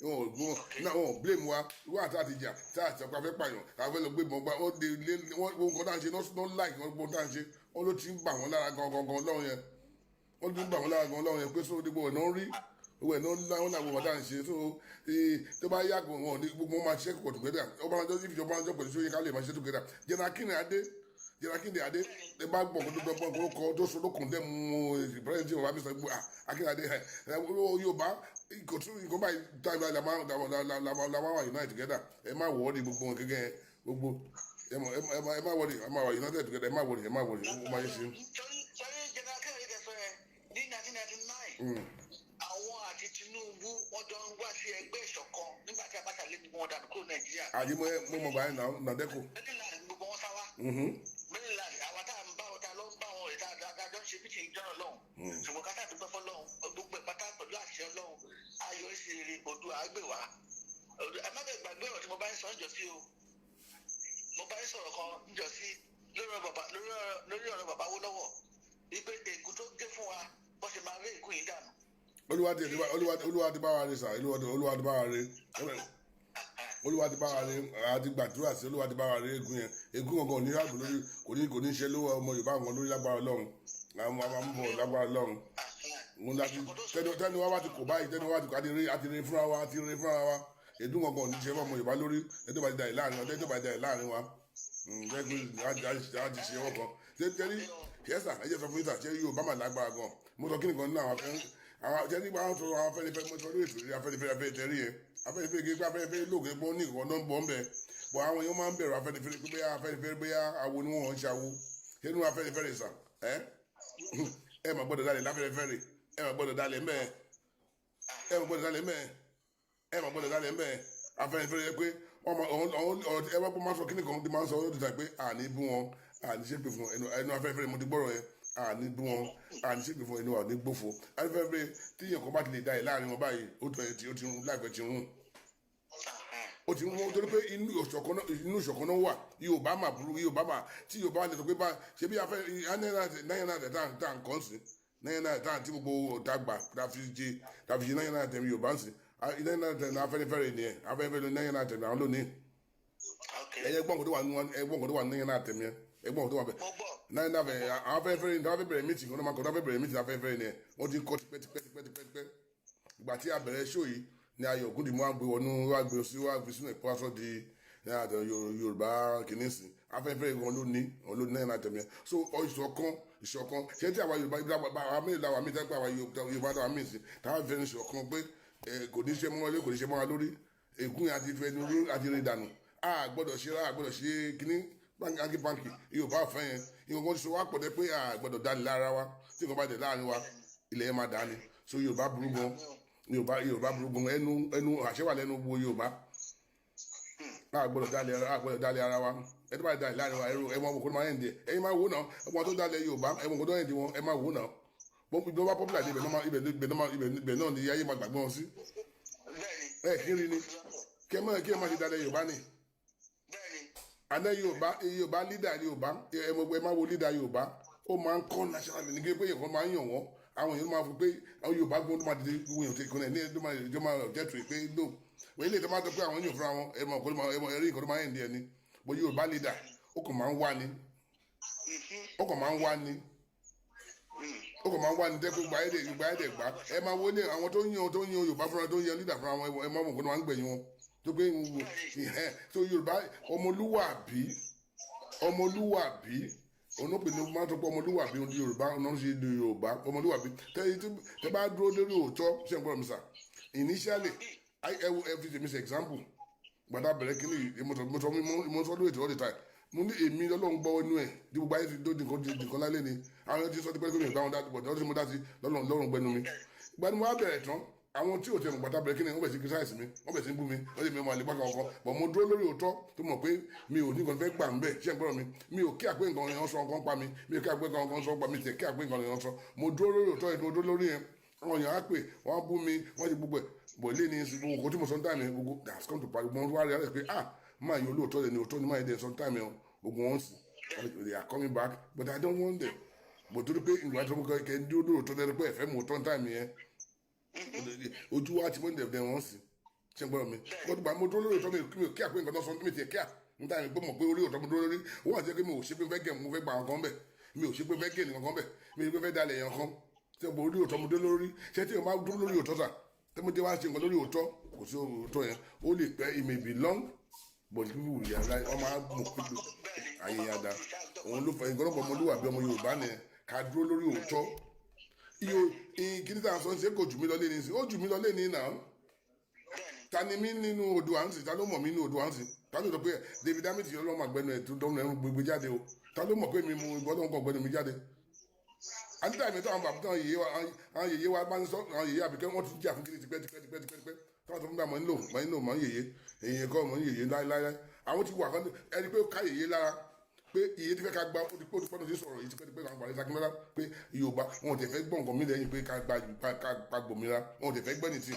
Wọn ò gbọ́n náà, wọn ò blame wa. Wọ́n àti àtijọ́ tí àti ọkọ̀ afẹ́ pààyàn, káfẹ́ lọ gbé ìbọn gbá wọ́n dé ilé wọ́n. Gbogbo nǹkan tá à ń ṣe náà like wọ́n. Gbogbo tá à ń ṣe, wọ́n ló ti ń bà wọ́n lára gan gan gan lọ́run yẹn. Wọ́n ti ń bà wọ́n lára gan lọ́run yẹn pé so gbogbo ẹ̀ náà rí, gbogbo ẹ̀ náà wọ́n làwọn tá à ń ṣe. So tó bá yàgò wọn ní gbogbo wọn máa ṣiṣẹ́ pọ̀ together. Ọbásanjọ́, ìfìjọba Ọbásanjọ́ pẹ̀lú Ṣóyínká lè máa ṣiṣẹ́ together. General Akinrinde, General Akinrinde, ẹ bá gbọ́ kó tó gbọ́ kó kọ́ tó sọ lókun dẹ́ mu president bàbá mi sọ gbọ́ Akinrinde ẹ Yorùbá kò tún nǹkan báyìí táyì báyìí la máa wà unite together. Ẹ má worry, gbogbo wọn gẹ́gẹ́ gbogbo ẹ má worry, ẹ má wà united together. Ẹ má worry, ẹ má worry, ó máa yẹ ṣe. Sọrí General Kẹ́hìndé sọ yẹn, ní 1999, àwọn àti Tinubu, wọ́n jọ ń wá sí ẹgbẹ́ ìṣọ̀kan nígbà tí Abacha lé gbogbo wọn dànù kúrò Nàìjíríà. Àyè mo mọ̀ báyìí náà nàdẹ́kù. Maryland gbogbo wọn sá wá. Maryland, àwa tá à ń bá wọn, tá a lọ ń bá wọn rè, tá a jọ ń ṣe bíkì ìjọ́nà lọ́hùn. Ṣùgbọ́n ká sáà dúpẹ́ fọlọ́hùn, gbogbo ẹ̀ pátá pẹ̀lú àṣẹ Ọlọ́hun, ayọ̀ ìṣeré odò àgbèwá. Ẹ má bẹ̀ gbàgbé ọ̀rọ̀ tí mo bá ń sọ ń jọ sí o. Mo bá ń sọ̀rọ̀ kan ń jọ sí lórí ọ̀rọ̀ bàbá Awólọ́wọ̀, wípé ègún tó gé fún wa, bó ṣe máa rí ègún yìí dànù. Olúwa ti bá wa rí sà. Olúwa ti bá wa rí, Olúwa ti bá wa rí. Àti gbàdúrà sí Olúwa ti bá wa rí ègún yẹn. Ègún kankan ní ààbò lórí kò ní ṣe lówó ọmọ Yorùbá àwọn lórí lágbára Ọlọ́run. Àwọn amúbọ̀ lágbára Ọlọ́run òun láti tẹnu wa bá ti kò báyìí, tẹnu wa ti kò, àti rí fúnra wa, àti rí fúnra wa. Ègún kankan ní ṣe fún ọmọ Yorùbá lórí ẹni tó bá ti dà yìí láàrin wa, ẹni tó bá ti dà yìí láàrin wa á ti ṣe ọwọ́ kan tẹ́lí. Yẹ́sà, ẹ jẹ́ sọ fún yín sà, ṣé Yorùbá mà lágbára gan. Mo sọ kí nìkan nínú àwọn afẹ́ àwọn jẹ́ nípa àwọn sọ̀rọ̀ àwọn Afẹ́nifẹ́re. Mo sọ lórí ètò Afẹ́nifẹ́re, Afẹ́nifẹ́re yẹn, Afẹ́nifẹ́re kí pé Afẹ́nifẹ́re lóògùn pé ó ní nǹkan náà ń bọ̀ ń bẹ̀ bọ̀. Àwọn èèyàn máa ń bẹ̀rù Afẹ́nifẹ́re pé bóyá Afẹ́nifẹ́re, bóyá awo ni wọ́n ń ṣe awo. Ṣé inú Afẹ́nifẹ́re sà, ẹ ẹ mà gbọ́dọ̀ dalẹ̀ láfẹ́nifẹ́re, ẹ mà gbọ́dọ̀ dalẹ̀ mẹ́ẹ̀, ẹ mà gbọ́dọ̀ dalẹ̀ mẹ́ẹ̀, ẹ mà gbọ́dọ̀ dalẹ̀ mẹ́ẹ̀. Afẹ́nifẹ́re yẹ pé ẹ bá máa sọ kíní kan tí máa ń sọ ó ti ta pé àní bú wọn, àní ṣépè fún ẹnu ẹnu Afẹ́nifẹ́re. Mo ti gbọ́rọ̀ yẹn, àní bú wọn, àní ṣépè fún ẹnu, àní gbófo. Afẹ́nifẹ́re, tí èèyàn kan bá ti lè da ẹ̀ láàrin wọn báyìí, ó tọ́ ẹ tí ó ti rún láìpẹ́, ti rún, ó ti rún, torí pé inú ìṣọ̀kan náà wà. Yorùbá mà burú, Yorùbá mà tí Yorùbá lè sọ pé bá ṣe bí afẹ́ náírà tá à ń kọ́ sí náírà tá à tí gbogbo ọ̀tá gbà tá fi ṣe náírà tẹ̀mí Yorùbá ń sìn náírà tẹ̀mí Afẹ́nifẹ́re nìyẹn. Afẹ́nifẹ́re náírà tẹ̀mí àwọn lónìí. Ẹ̀yẹ gbọ́n kó tó wà nínú, ẹgbọ́n kó tó wà nínú náírà tẹ̀mí ẹ, ẹgbọ́n kó tó wà bẹ̀ náírà fẹ̀. Àwọn Afẹ́nifẹ́re ní wọ́n fẹ́ bẹ̀rẹ̀ meeting kó tó máa kó tó fẹ́ bẹ̀rẹ̀ meeting. Afẹ́nifẹ́re nìyẹn, wọ́n ti kọ́ tipẹ́ tipẹ́ tipẹ́ tipẹ́ tipẹ́. Ìgbà tí a bẹ̀rẹ̀ show yìí ní Ayọ̀ Ògúndìmú wá gbé wọnú, wá gbé sí, wá gbé sínú ìpọ́sọ́ di Yorùbá kìíní sí. Afẹ́nifẹ́re gan ló ní òun ló ní náírà tẹ̀mí. So ìṣọ̀kan, ìṣọ̀kan ṣé tí àwa Yorùbá, àwa mélòó làwa míì tẹ́pẹ́ àwa Yorùbá làwa míì sí táwa fẹ́ ní ìṣọ̀kan pé kò ní ṣe mọ́ wa lórí, kò ní ṣe mọ́ wa lórí. Ègún yẹn àti fẹ́ ní àti rí dànù. A gbọ́dọ̀ ṣe, a gbọ́dọ̀ ṣe kínní báńkì báńkì Yorùbá fẹ́ yẹn. Ìwọ̀n kan ṣe wá pọ̀ dẹ́ pé a gbọ́dọ̀ dání lára wa. Tí nǹkan bá dẹ̀ láàrin wa, ilẹ̀ yẹn máa dání. So Yorùbá burú gan, Yorùbá, Yorùbá burú gan. Ẹnu ẹnu àṣẹ wà lẹ́nu wo Yorùbá. A gbọ́dọ̀ dálẹ̀, a gbọ́dọ̀ dálẹ̀ ara wa. Ẹ tó bá dálẹ̀ láàrin wa, ẹrú ẹ máa wò kó máa ń dẹ. Ẹ̀yin máa wò náà, ọmọ tó dálẹ̀ Yorùbá, ẹ mọ̀ kó tó ń di wọn, ẹ máa wò náà. Ibi wọn bá popular dé, ibẹ̀ náà ni ayé máa gbàgbé wọn sí. Ẹ kí rí ni kí ẹ má ṣe dálẹ̀ Yorùbá ni. Àná Yorùbá, Yorùbá leader Yorùbá, ẹ máa wo leader Yorùbá, ó máa ń kọ́ national ní pé èèyàn máa ń yàn wọ́n. Àwọn èèyàn máa fọ pé àwọn Yorùbá gbọ́n tó máa dìde, gbogbo èèyàn tó kọ́ ní tó máa tó máa jẹ́ tó pé no wọ́n ilé tó máa tó pé àwọn èèyàn fúnra wọn. Ẹ mọ̀ kó ẹ mọ̀ ẹrí nǹkan tó máa ń di ẹni bó Yorùbá leader, ó kàn máa ń wá ni, ó kàn máa ń wá ni, ó kàn máa ń wá ní tẹ́kọ̀ gba ẹ̀dẹ̀ gba ẹ̀dẹ̀ gbà. Ẹ máa wọlé àwọn tó ń yan Yorùbá fúnra, tó ń yan leader fúnra wọn. Ẹ máa mọ̀ kó tó máa ń gbẹ̀yìn wọn tó pé tó Yorùbá ọmọlúwàbí, ọmọlúwàbí onópè ní máa tó pé ọmọlúwàbí ní Yorùbá ọ̀nà ṣe ní Yorùbá ọmọlúwàbí tẹ́ bá dúró lórí òótọ́. Ṣé n gbọ́dọ̀ mi sà? Initially, ẹ wo, ẹ fi tèmi ṣe example. Gbàdá bẹ̀rẹ̀ kínní, mo sọ lórí ètò all the time. Mo ní èmi lọ́lọ́run gbọ́ inú ẹ̀ tí gbogbo ayé ti dó nìkan di nìkan lálẹ́ ni. Àwọn tí sọ ti pẹ́ pé mi ò bá wọn dá bọ̀ tí mo dá sí lọ́lọ́run lọ́run gbẹnu mi. Ìgbà ni mo wá bẹ̀rẹ̀ tán, àwọn tí ò tẹ̀ mọ̀ gbàtà bẹ̀rẹ̀ kínní, wọ́n bẹ̀ sí criticize mi, wọ́n bẹ̀ sí bú mi, wọ́n sì mi ọmọ àlè pàkà ọkọ bọ̀. Mo dúró lórí òótọ́ tó mọ̀ pé mi ò ní nǹkan fẹ́ gbà ń bẹ̀. Ṣé ń gbọ́dọ̀ mi? Mi ò kí àpé nǹkan yẹn sọ nǹkan pa mi, mi ò kí àpé nǹkan sọ pa mi, tẹ̀ kí àpé nǹkan yẹn sọ. Mo dúró lórí òótọ́ yẹn, mo dúró lórí yẹn. Àwọn èèyàn á pè, wọ́n á bú mi, wọ́n ti gbogbo ẹ̀ bọ̀ ilé ní gbogbo nǹkan tí mo sọ ní time yẹn, gbogbo that's come to pass. Gbogbo wọn wá rí ẹ pé, ah, máa yọ olóòótọ́ yẹn ni, òótọ́ ni máa yẹ dẹ̀ sọ ní time yẹn. Ogun wọn sì, they are coming back, but I don't want them. But torí pé ìgbà tó kẹ́ kẹ́ ń dúró lóòótọ́ lẹ́nu pé ẹ̀fẹ́ mọ̀ tán time yẹn, ojú wa ti wọ́n dẹ̀ wọ́n sí. Ṣé ń gbọ́dọ̀ mi? Kó tó bá mo dúró lórí òótọ́, mi ò kí àpé nǹkan tó sọ, mi ti kí à níta mi gbọ́ mọ̀ pé orí òótọ́ mo dúró lórí. Ó wà jẹ́ pé mi ò ṣe pé fẹ́ gẹ̀, mo fẹ́ gba àwọn kan bẹ̀, mi ò ṣe pé fẹ́ gẹ̀ nìkan kan bẹ̀, mi ò ṣe pé fẹ́ dalẹ̀ èèyàn kan. Ṣé mo orí òótọ́ mo dúró lórí? Ṣé tí o máa dúró lórí òótọ́ sà, tí mo dé wá ṣe nǹkan lórí òótọ́, kò sí òótọ́ yẹn, ó lè pẹ́, it may be long, but people will realize. Wọ́n máa mọ̀ pé ayé yẹn da. Òun ló fẹ́ nǹkan ọmọlúwàbí ọmọ Yorùbá ni ká dúró lórí òótọ́. Iyo kíní tá a sọ, ṣe kò jù mí lọ lé ní sí, ó jù mí lọ lé ní náà. Ta ni mí nínú odò à ń sìn? Ta ló mọ̀ mí nínú odò à ń sìn? Ta ló sọ pé David Amity ọlọ́mọ àgbẹnu ẹ̀ tó dọ́nà ẹ̀rù gbégbé jáde o? Ta ló mọ̀ pé mi mu ìgbọ́dọ̀ nǹkan ọ̀gbẹ́nu mi jáde? Àti táyà mi tó àwọn bàbá tó àwọn yèyé wa bá ń sọ, àwọn yèyé àbíkẹ́, wọ́n ti jà fún kiri tipẹ́ tipẹ́ tipẹ́ tipẹ́ tipẹ́. Táwọn tó fún mi, àmọ́ nílò mọ̀, nílò mọ̀ yèyé èyí kọ́ mọ̀ yèyé láéláé. Àwọn ti wà kan ẹni pé ó ká yèyé lára pé iye tí fẹ́ ká gba, ó ti pé, ó ti pọ́n tó ti sọ̀rọ̀ yìí tipẹ́ tipẹ́. Àwọn àgbàlẹ̀ Sakínlọ́lá pé Yorùbá wọn ò tẹ̀ fẹ́ gbọ́ nǹkan mi lẹ́yìn pé ká gba, ká gbòmìnira, wọn ò tẹ̀ fẹ́ gbọ́ ní ti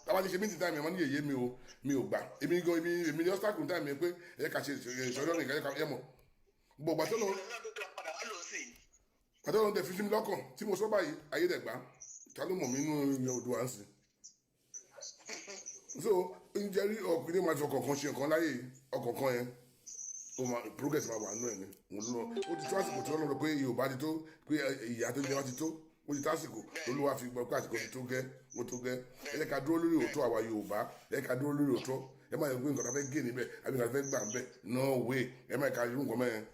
tábà ti ṣe meeting time. Ẹ̀ wọ́n ní yèyé mi ò, mi ò gbà. Èmi gan, èmi ní obstacle time mi pé ẹ ká ṣe ìṣọ́jọ́ nìkan ẹ mọ̀ gbogbo àti ọlọ́run àti ọlọ́run tẹ fi sí mi lọ́kàn tí mo sọ báyìí, ayé dẹ̀ gbà. Ta ló mọ̀ mí nínú ìyẹn odò à ń sìn? So ǹjẹ́ rí ọkùnrin máa fi ọkàn kan ṣe nǹkan láyé, ọkàn kan yẹn, ó máa progress máa wà nínú ẹ̀ ni. Òun ló ó ti tó àsìkò tí wọ́n lọ pé Yorùbá ti tó, pé ìyá tó jẹ wá ti tó. Ó ti tó àsìkò Olúwa fi gbọ́ pé àsìkò ti tó gẹ́, ó tó gẹ́. Ẹ jẹ́ ká dúró lórí òótọ́. Àwa Yorùbá, ẹ jẹ́ ká dúró lórí òótọ́. Ẹ má yẹ pé nǹkan tó fẹ́ gé níbẹ̀ àbí nǹkan tó fẹ́ gbà níbẹ̀, no way. Ẹ má yẹ ká irú nǹkan mẹ́rin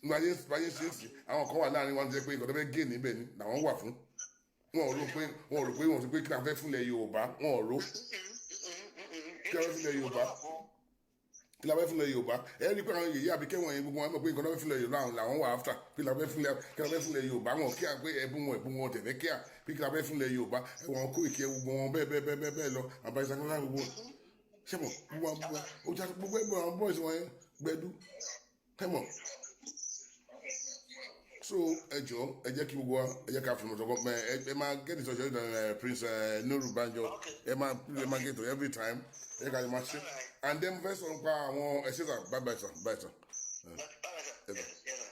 nígbà yẹn báyé ṣe é sí. Àwọn kan wà láàrin wọn tó jẹ́ pé nǹkan tó fẹ́ gé níbẹ̀ ni làwọn wà fún. Wọn ò rò pé wọn ò rò pé kí la fẹ́ fúnlẹ̀ Yorùbá. Wọn ò rò kí la fẹ́ fúnlẹ̀ Yorùbá, kí la fẹ́ fúnlẹ̀ Yorùbá. Ẹ rí i pé àwọn yèyé àbí kẹ́wọ̀n yẹn, gbogbo wọn mọ̀ pé nǹkan tó fẹ́ fúnlẹ̀ Yorùbá làwọn wà after. Kí la fẹ́ fúnlẹ̀, kí la fẹ́ fúnlẹ̀ Yorùbá? Wọn kí a pé ẹbùn wọn, ẹbùn wọn tẹ̀fẹ́ kíá pé kí la fẹ́ fúnlẹ̀ Yorùbá. Ẹ̀wọ̀n kó ìkẹ́ gbogbo wọn bẹ́ẹ̀ bẹ́ẹ̀ bẹ́ẹ̀ bẹ́ẹ̀ lọ. Àbáyé sakúnlá gbogbo sẹ́mọ̀ gbogbo ẹgbẹ́ àwọn boys wọn yẹn gbẹdú kẹ́mọ̀. So ẹ jọ, ẹ jẹ́ kí gbogbo wa, ẹ jẹ́ ká fi mọ̀tò kọ́. Ẹ máa get in touch with Prince Nuru Banjo. Ẹ máa get to every time. Ẹ jẹ́ ká lè máa ṣe. And then mo fẹ́ sọ̀rọ̀ nípa àwọn, ẹ ṣé sir, bye bye sir, bye sir.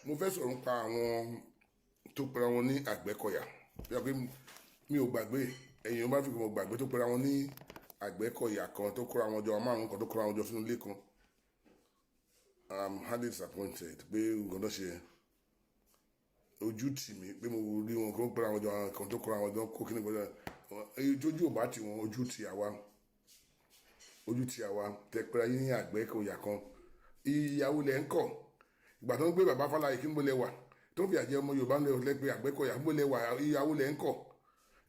Mo fẹ́ sọ̀rọ̀ nípa àwọn tó pera wọn ní Àgbẹ̀kọ̀yà. Bí wọ́n pé mi ò gbàgbé ẹ̀yìn bá fi mo gbàgbé tó pera wọn ní Àgbẹ̀kọ̀yà kan tó kóra wọn jọ, márùn kan tó kóra wọn jọ sínú ilé kan. I'm highly disappointed pé nǹkan tó ṣe ojú tì mí pé mo rí wọn kó pera wọn jọ, àwọn kan tó kóra wọn jọ kó kí ni gbọdọ ojú ò bá tì wọn, ojú tì àwa, ojú tì àwa tẹ pera yín ní Àgbẹ̀kọ̀yà kan. Ìyàwó lẹ̀ ń kọ̀ ìgbà tó ń gbé bàbá Fáláyé, kí n bó lẹ wà tó ń fi àjẹ ọmọ Yorùbá ń lẹ pé Àgbẹ̀kọ̀yà ń bó lẹ wà? Ìyàwó lẹ̀ ń kọ̀.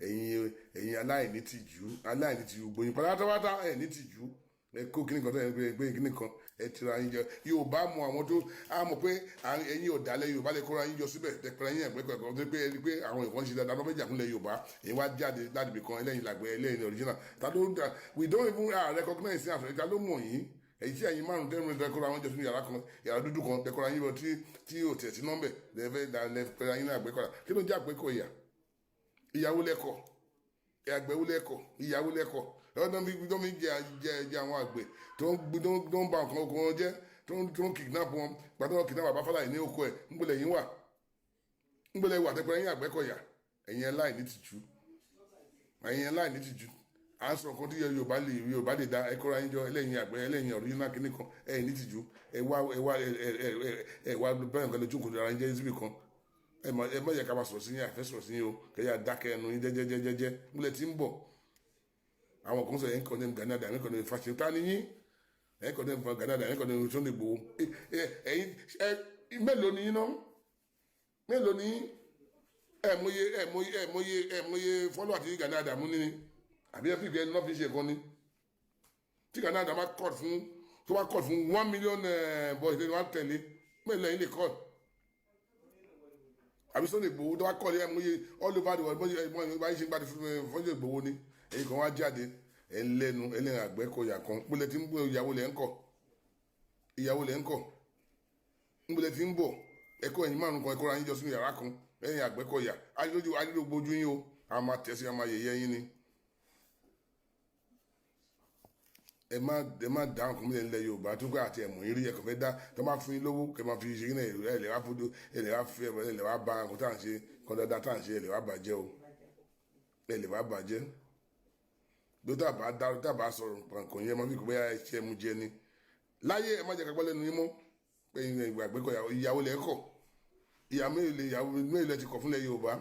Ẹ̀yin aláìní tìjú, aláìní tìjú, gbòyìn pátápátá, ẹ̀ ní tìjú. Ẹ kó kíní kan tó yẹ pé kíní kan ẹ tira yín jẹ. Yorùbá mọ àwọn tó a mọ̀ pé ẹ̀yin ọ̀dàlẹ̀ Yorùbá lè kóra yín jọ síbẹ̀ tẹpẹrẹ yín Àgbẹ̀kọ̀yà kan tó pé ẹni pé àwọn ìkan ṣe dáadáa lọ́mọdé àkúnlẹ̀ Yorùbá. Èyí wá jáde láti ibì kan, ẹlẹ́yin làgbẹ̀, ẹlẹ́yin original. Ta ló ń dà? We don't even recognize àfẹ́. Ta ló mọ̀ yín? Èyí tí ẹ̀yin márùn tẹ́nu tẹ́kọ̀rọ̀ àwọn jọ sínú yàrá kan, yàrá dúdú kan, tẹ́kọ̀rọ̀ yín bọ̀ tí ò tẹ̀ sí nọ́mbẹ̀ lẹ́fẹ̀ẹ́ lẹ́fẹ̀ẹ́ yín ní Àgbẹ̀kọ̀yà. Kí ló ń jẹ́ Àgbẹ̀kọ̀yà? Ìyàwó lẹ́kọ̀ọ́, àgbẹ̀wò lẹ́kọ̀ọ́, ìyàwó lẹ́kọ̀ọ́ lọ́dọ̀ bí tó ń jẹ jẹ jẹ àwọn àgbẹ̀ tó ń ba nǹkan oko wọn jẹ́, tó ń kidnap wọn. Gbàtọ́ wọn kidnap bàbá Fáláyé ní oko ẹ̀, ńgbọ́lẹ̀ yín wà, ńgbọ́lẹ̀ wà tẹ́pẹ́ yín Àgbẹ̀kọ̀yà. Ẹ̀yin aláìní tìjú, ẹ̀yin aláìní tìjú. À ń sọ nǹkan tí Yorùbá lè dá. Ẹ kóra yín jọ, ẹlẹ́yin àgbẹ̀, ẹlẹ́yin original kìíní kan. Ẹ̀ ní tìjú. Ẹ wá bẹ́ẹ̀ nǹkan lè jókòó ara yín jẹ́ síbì kan. Ẹ má yẹ ká máa sọ̀rọ̀ sí yín, àfẹ́ sọ̀rọ̀ sí yín o. Kẹ́yà dákẹ́ ẹnu yín jẹ́jẹ́jẹ́jẹ́. Múlẹ̀ tí ń bọ̀, àwọn kan sọ ẹ̀ ń kọ́ ní Gani Adams, ẹ̀ ń kọ́ ní Fáṣẹ̀. Ta ni yín? Ẹ̀ ń kọ́ ní Gani Adams, ẹ̀ ń kọ́ ní Sunday Igboho. Ẹ̀yin ẹ mélòó ni yín náà? Mélòó ni yín? Ẹ mọye follower àti Gani Adams ní ni àbí ẹ fi ìgbẹ́ náà fi ṣe kan ni tí Gani Adams bá cut fún, tó bá cut fún 1 million boys lẹ́nu wá tẹ̀lé, mélòó ẹ̀yin lè cut? Àbí Sunday Igboho tó bá kọ́ ẹ mọye all over the world bọ́n báyìí ṣe ń gbàdé fún Sunday Igboho ni. Èyí kan wá jáde, ẹ ń lẹ́nu ẹlẹ́rìn Àgbẹ̀kọ̀yà kan pínlẹ̀ tí ń bọ̀. Ìyàwó lẹ̀ ń kọ̀, ìyàwó lẹ̀ ń kọ̀, ńbọ̀lẹ̀ tí ń bọ̀. Ẹ̀kọ́ ẹ̀yìn márùn kan ẹ̀kọ́ ra yín jọ sínú yàrá kan, ẹ̀yìn Àgbẹ̀kọ̀yà. Adílójú adílógbójú yín o, a máa tẹ̀sí, a máa yẹ̀yẹ́ yín ni. Ẹ má dá nǹkan mílẹ̀ ńlẹ̀ Yorùbá tó gbé àti ẹ̀mọ̀ yín rí. Ẹ̀kọ́ fẹ́ dá tó máa fún yín lówó kẹ́ máa fi ṣe kí ẹ lè wá fojú, ẹ lè wá fi, ẹ lè wá ba nǹkan tá à ń ṣe kan dáadáa tá à ń ṣe, ẹ lè wá bàjẹ́ o, ẹ lè wá bàjẹ́. Bí ó tàbá dá tàbá sọ̀rọ̀ nǹkan yẹn, máa fi kó bóyá ẹ ṣe mú jẹ ni. Láyé, ẹ má jẹ́ ká gbọ́ lẹ́nu yín mọ́ pé ìgbà Àgbẹ̀kọ̀yà. Ìyàwó lẹ́ kọ̀, ìyá mélòó, ìyàwó mélòó lẹ ti kọ̀ fúnlẹ̀ Yorùbá?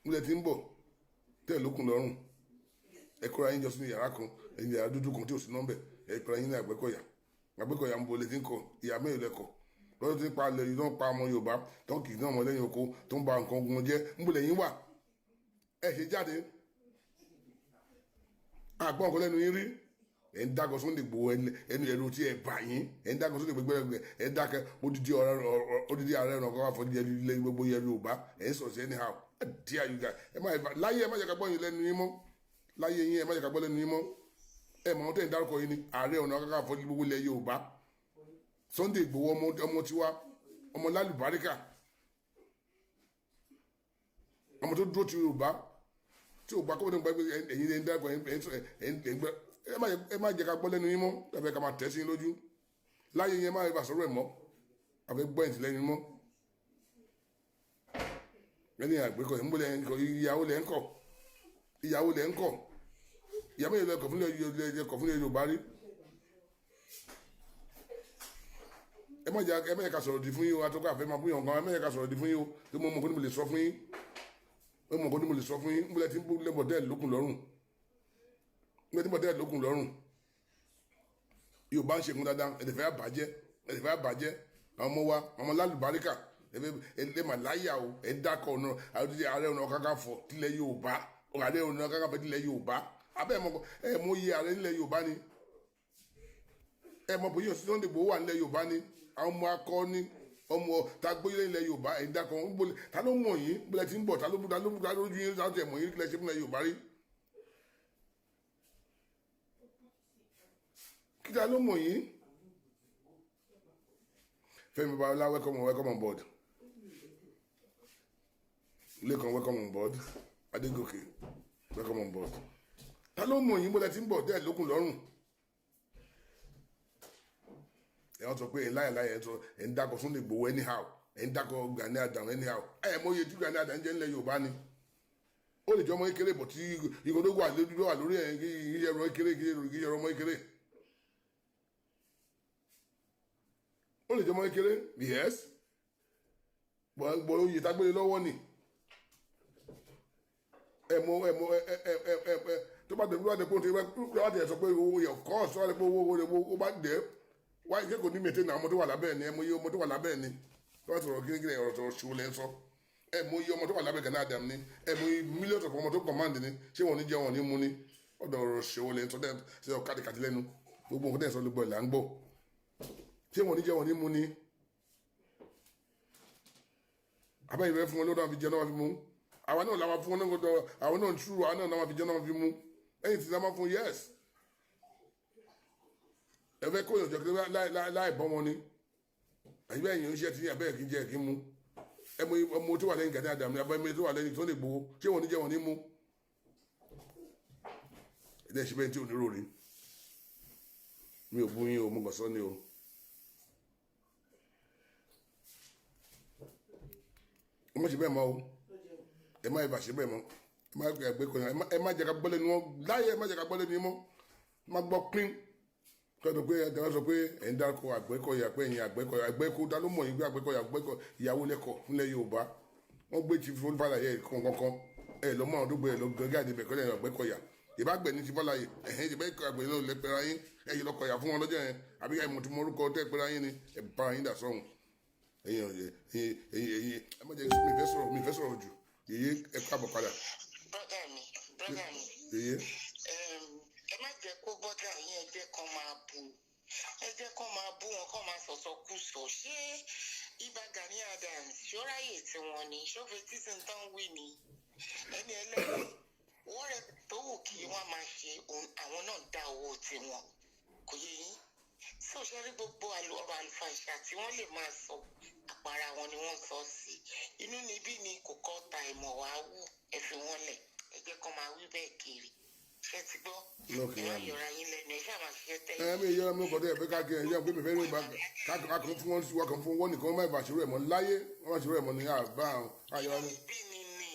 Nílẹ̀ tí ń bọ̀ tẹ́ lókun lọ́rùn, ẹ kóra yín jọ sínú yàrá kan, ẹ̀yin yàrá dúdú kan tí ò sí nọ́mbẹ̀. Ẹ kóra yín ní Àgbẹ̀kọ̀yà. Àgbẹ̀kọ̀yà ń bo lè ti ń kọ. Ìyá mélòó lẹ kọ̀ lọ́dún tí ń pa ilẹ̀ yìí, tó ń pa ọmọ Yorùbá, tó ń kì í ní ọmọ lẹ́yìn oko, tó ń ba nǹkan ogun jẹ́? Ń bo lẹ́yìn wà? Ẹ ṣe jáde, àgbọ̀n nǹkan lẹ́nu yín rí. Ẹ̀ ń dákọ̀ Sunday Igboho, ẹnu ẹ̀rù tí ẹ̀ bà yín. Ẹ̀ ń dákọ̀ Sunday Igboho gbẹgbẹ, ẹ̀ ń dákẹ́ odidi ọ̀rẹ́, odidi ààrẹ ọ̀nà kan wà fọ́ ilẹ̀ gbogbo yẹn Yorùbá. Ẹ̀ ń sọ̀rọ̀ sí anyhow. Ẹ̀ díẹ̀ you guys, ẹ má láyé, ẹ má jẹ́ ká gbọ́ yín lẹ́nu yín mọ́. Láyé yín, ẹ má jẹ́ ká gbọ́ lẹ́nu yín mọ́. Ẹ mọ̀ tẹ́ ń dárúkọ yín ni ààrẹ ọ̀nà kakanfò gbogbo ilẹ̀ Yorùbá, Sunday Igboho, ọmọ ọmọ tiwa, ọmọ lálùbáríkà, ọmọ tó dúró ti Yorùbá, tí ò gbà kó tó ń gbà. Ẹ̀yin ẹ̀ ń dárúkọ, ẹ̀ ń gbẹ. Ẹ má jẹ́ ká gbọ́ lẹ́nu yín mọ́. Ẹ fẹ́ ká máa tẹ̀ sí yín lójú. Láyé yẹn, má bá sọ̀rọ̀ ẹ̀ mọ́. Àfẹ́ gbọ́ ẹ̀ sí lẹ́nu mọ́. Ẹni àgbẹ̀kọ̀ ẹ̀ ń bọ̀ lẹ́yìn kọ. Ìyàwó lẹ́ ń kọ̀, ìyàwó lẹ́ ń kọ̀, ìyàwó yẹn lẹ́kọ̀ fúnlẹ̀ kọ̀ fúnlẹ̀ Yorùbá rí. Ẹ má jẹ́ ká sọ̀rọ̀ di fún yín o. Atọ́kọ̀ àfẹ́ máa fún yàn gan. Ẹ má jẹ́ ká sọ̀rọ̀ di fún yín o, tí mo mọ̀ kó ní mo lè sọ fún yín, mo mọ̀ kó ní mo lè sọ fún yín. Ń bọ̀ lẹ́ tí ń bọ̀ lẹ́bọ̀ dẹ́ẹ̀ lókun lọ́rùn, ń bọ̀ tí ń bọ̀ dẹ́ẹ̀ lókun lọ́rùn. Yorùbá ń ṣe nǹkan dáadáa, ẹ̀dẹ̀fẹ́ àbàjẹ́, ẹ̀dẹ̀fẹ́ àbàjẹ́. Àwọn ọmọ wa, ọmọ lálùbáríkà, ẹ mà láyà o. Ẹ dákọ̀ ọ̀nà ààrẹ ọ̀nà kakanfò tilẹ̀ Yorùbá, ààrẹ ọ̀nà kakanfò tilẹ̀ Yorùbá. Abẹ́ ẹ̀ mọ̀, ẹ mọ̀ iye ààrẹ nílẹ̀ Yorùbá ni. Ẹ mọ̀ bóyá Sunday Igboho wà nílẹ̀ Yorùbá ni. Àwọn ọmọ akọni, ọmọ tagbóyè nílẹ̀ Yorùbá, ẹ̀ ń dákọ̀. Ta ló mọ̀ yín? Bílẹ̀ tí ń bọ̀, ta ló ju yín? Ta ló tẹ̀ mọ̀ yín? Kílẹ̀ ṣe fúnlẹ̀ Yorùbá rí? Kí ta ló mọ̀ yín? Fẹ́mi Babalá, welcome, welcome on board. Lẹ́kan, welcome on board. Adégòkè, welcome on board. Ta ló mọ̀ yín? Bọ́lá tí ń bọ̀ dẹ́ lókun lọ́rùn. Ẹ̀ wọ́n sọ pé ẹ̀ láyà láyà, ẹ̀ sọ ẹ̀ ń dákọ̀ Sunday Igboho anyhow, ẹ̀ ń dákọ̀ Gani Adams anyhow. Ẹ̀ mọ̀ iye tí Gani Adams jẹ́ ńlẹ̀ Yorùbá ni. Ó lè jẹ́ ọmọ kékeré bọ̀ tí ìgò tó wà lórí ẹ̀ kí yẹ ọmọ kékeré, kí yẹ ọmọ kékeré. Ó lè jẹ́ ọmọ kékeré, yes, gbọ́ oyè tágbélé lọ́wọ́ ni. Ẹ mọ, ẹ mọ, ẹ ẹ ẹ ẹ ẹ tó bá dé, tó bá dé kó tó bá dé sọ pé owó yẹ, of course, tó bá dé pé owó owó bá dé wáyé kẹ́kọ̀ọ́ ní mẹ́tẹ́ náà. Ọmọ tó wà lábẹ́ ẹ̀ ni. Ẹ mọ iye ọmọ tó wà lábẹ́ ẹ̀ ni. Tó bá sọ̀rọ̀ kíni kíni, ọ̀rọ̀ sọ̀rọ̀ ṣòwò lẹ́ ń sọ. Ẹ mọ iye ọmọ tó wà lábẹ́ Gani Adams ni. Ẹ mọ iye mílíọ̀nù ọmọ tó command ni. Ṣé wọn ní jẹ́ wọn ní mú ni? Ọ̀dọ̀ ọ̀rọ̀ ṣòwò lẹ́ ń sọ dẹ́ ṣe ọ̀ kàtìkàtì lẹ́nu. Gbogbo nǹkan tẹ̀ ń sọ ló gbọ́ ìlà ń gbọ́. Ṣé wọn ní jẹ́ wọn ní mú ni? Abẹ́yìn fẹ́ fún wọn lọ́dọ̀, àfi jẹ́ náà fi mú. Àwa náà làwọn fún wọn náà gbọdọ̀, àwọn náà ń túrú, àwọn náà làwọn fi jẹ́ náà fi mú. Ẹ̀yìn tí náà fún, yes. Ẹ fẹ́ kó ìyànjọ kí láì bọ́ wọn ni. Àyè bẹ́ẹ̀ yẹn ń ṣe tí abẹ́yẹ kí n jẹ́ kí n mú. Ẹ mọ ọmọ tó wà lẹ́yìn Gani Adams, abẹ́yẹ tó wà lẹ́yìn tó lè gbowó. Ṣé wọn ní jẹ́ wọn ní mú? Ẹ dẹ́ ṣe bẹ́ẹ̀ tí ò ní rò rí. Mi ò bú yín o, mo kàn sọ ni o. Ẹ má ṣe bẹ́ẹ̀ mọ́ o. Ẹ má ibà ṣe bẹ́ẹ̀ mọ́. Ẹ má gbé kọyàn. Ẹ má jẹ́ ká gbọ́ lẹ́nu wọn láyé. Ẹ má jẹ́ ká gbọ́ lẹ́nu yín mọ́. Ẹ má gbọ́ pín kọ́tọ̀ pé ẹ dáná sọ pé ẹ̀ ń dárúkọ Àgbẹ̀kọ̀yà, pé ẹ̀yìn Àgbẹ̀kọ̀yà, Àgbẹ̀kọ̀. Ta ló mọ̀ yín pé Àgbẹ̀kọ̀yà, Àgbẹ̀kọ̀ ìyàwó lẹ́kọ̀ nílẹ̀ Yorùbá? Wọ́n gbé Chief Olúfàlàyé kankan ẹ̀ lọ́mọ àwọn tó gbé ẹ̀ lọ gẹ́gẹ́ àdìbẹ̀ kọ́lẹ̀ Àgbẹ̀kọ̀yà. Ìbá gbẹ̀ ní ti Fàlàyé ẹ̀hìn, ìbá àgbẹ̀ lọ lẹ́pẹ̀rẹ̀ ayín, ẹ̀yìn lọ́kọ̀yà fún wọn lọ́jọ́ yẹn, àbí ẹ̀ mọ̀ tí mo rúkọ tẹ́ pẹ̀rẹ̀ ayín ni ẹ̀ bá ayín dà sọ́hun. Ẹ̀yin ẹ̀yin ẹ̀yin ẹ̀yin, ẹ má jẹ́ mi fẹ́ sọ̀rọ̀, mi fẹ́ sọ̀rọ̀ jù. Yèyé, ẹ káàbọ̀ padà. Brother mi, brother mi. Yèyé. Ẹ má jẹ́ kó bọ́dà yín. Ẹ jẹ́ kán máa bú, ẹ jẹ́ kán máa bú wọn, kán máa sọ̀sọ̀ kú sọ. Ṣé Ìbà Gani Adams ṣọ́ráyè tí wọ́n ní ṣọ́fẹ́ títí ń tán wí ni? Ẹni ẹlẹ́yìn wọ́n rẹ̀ tó wù kí wọ́n máa ṣe, àwọn náà dá owó tiwọn, kò yé yín? Tí ò ṣe rí gbogbo ọ̀rọ̀ àlùfàǹṣà tí wọ́n lè máa sọ, àpárá wọn ni wọ́n sọ sí. Inú níbí ni kò kọ́ ta ìmọ̀ wá wù. Ẹ fi wọ́n lẹ̀, ẹ jẹ́ kán máa wí bẹ́ẹ̀ kiri. Ṣé ti gbọ́? Lókè Ẹ má yá mi. yọra yín lẹ́nu, ẹ ṣáà máa ṣiṣẹ́ tẹ́yìn. Ẹ mi yẹra mi kọ́ tẹ́ ẹ fẹ́ káàkiri. Ẹ yẹ pé mi fẹ́ rí ibà káàkiri fún wọn, wọ́n kàn fún wọn nìkan. Má ibà ṣerú ẹ̀ mọ́ láyé. Wọ́n má ṣerú ẹ̀ mọ́ ní àbá ayọ̀ Inú ni. níbí ni ní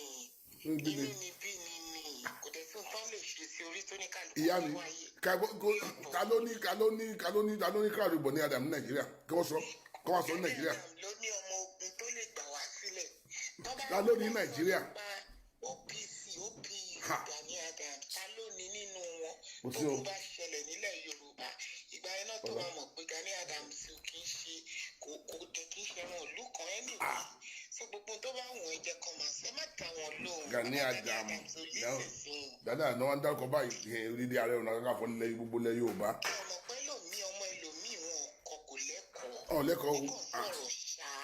Inú níbí inú ni. níbí ni ní kò dẹ̀ sí nǹkan lè ṣe. sí orí tó ní kálukú Ìyá mi, fi wáyé. ta ló ní crowd Gani Adam ní Nàìjíríà? Kí wọ́n sọ ní Nàìjíríà. Adam ló ní ọmọ ogun tó lè gbà wá sílẹ̀. Tó bá Ta ló ní wọ́n sọ Nàìjíríà? nípa OPC, OPU, Ha. Gani Adams, ta ló ní nínú wọn? Kò sí o. Tó bá ṣẹlẹ̀ nílẹ̀ Yorùbá, ìgbà yẹn náà tó máa mọ̀ pé Gani Adams ò kì í ṣe, kò dé, kì í ṣe ẹran ìlú kan anyway. So gbogbo tó bá wù ẹ́ jẹ́ kan máa ṣe, má dá wọn lóhùn. Gani Bàbá Adam Adams ò lè sí wọn. Dáadáa náà, wọ́n dárúkọ báyìí, odidi Ààrẹ Ọ̀nà Kakanfò nílẹ̀ gbogbo ilẹ̀ Yorùbá. Ẹ mọ̀ pé lòmíì, ọmọ ẹlòmíì, wọn kọ, kò lẹ́kọ̀ọ́. Ọ̀ lẹ́kọ̀ọ́ o. Wọ́n kàn sọ̀rọ̀ ṣáá.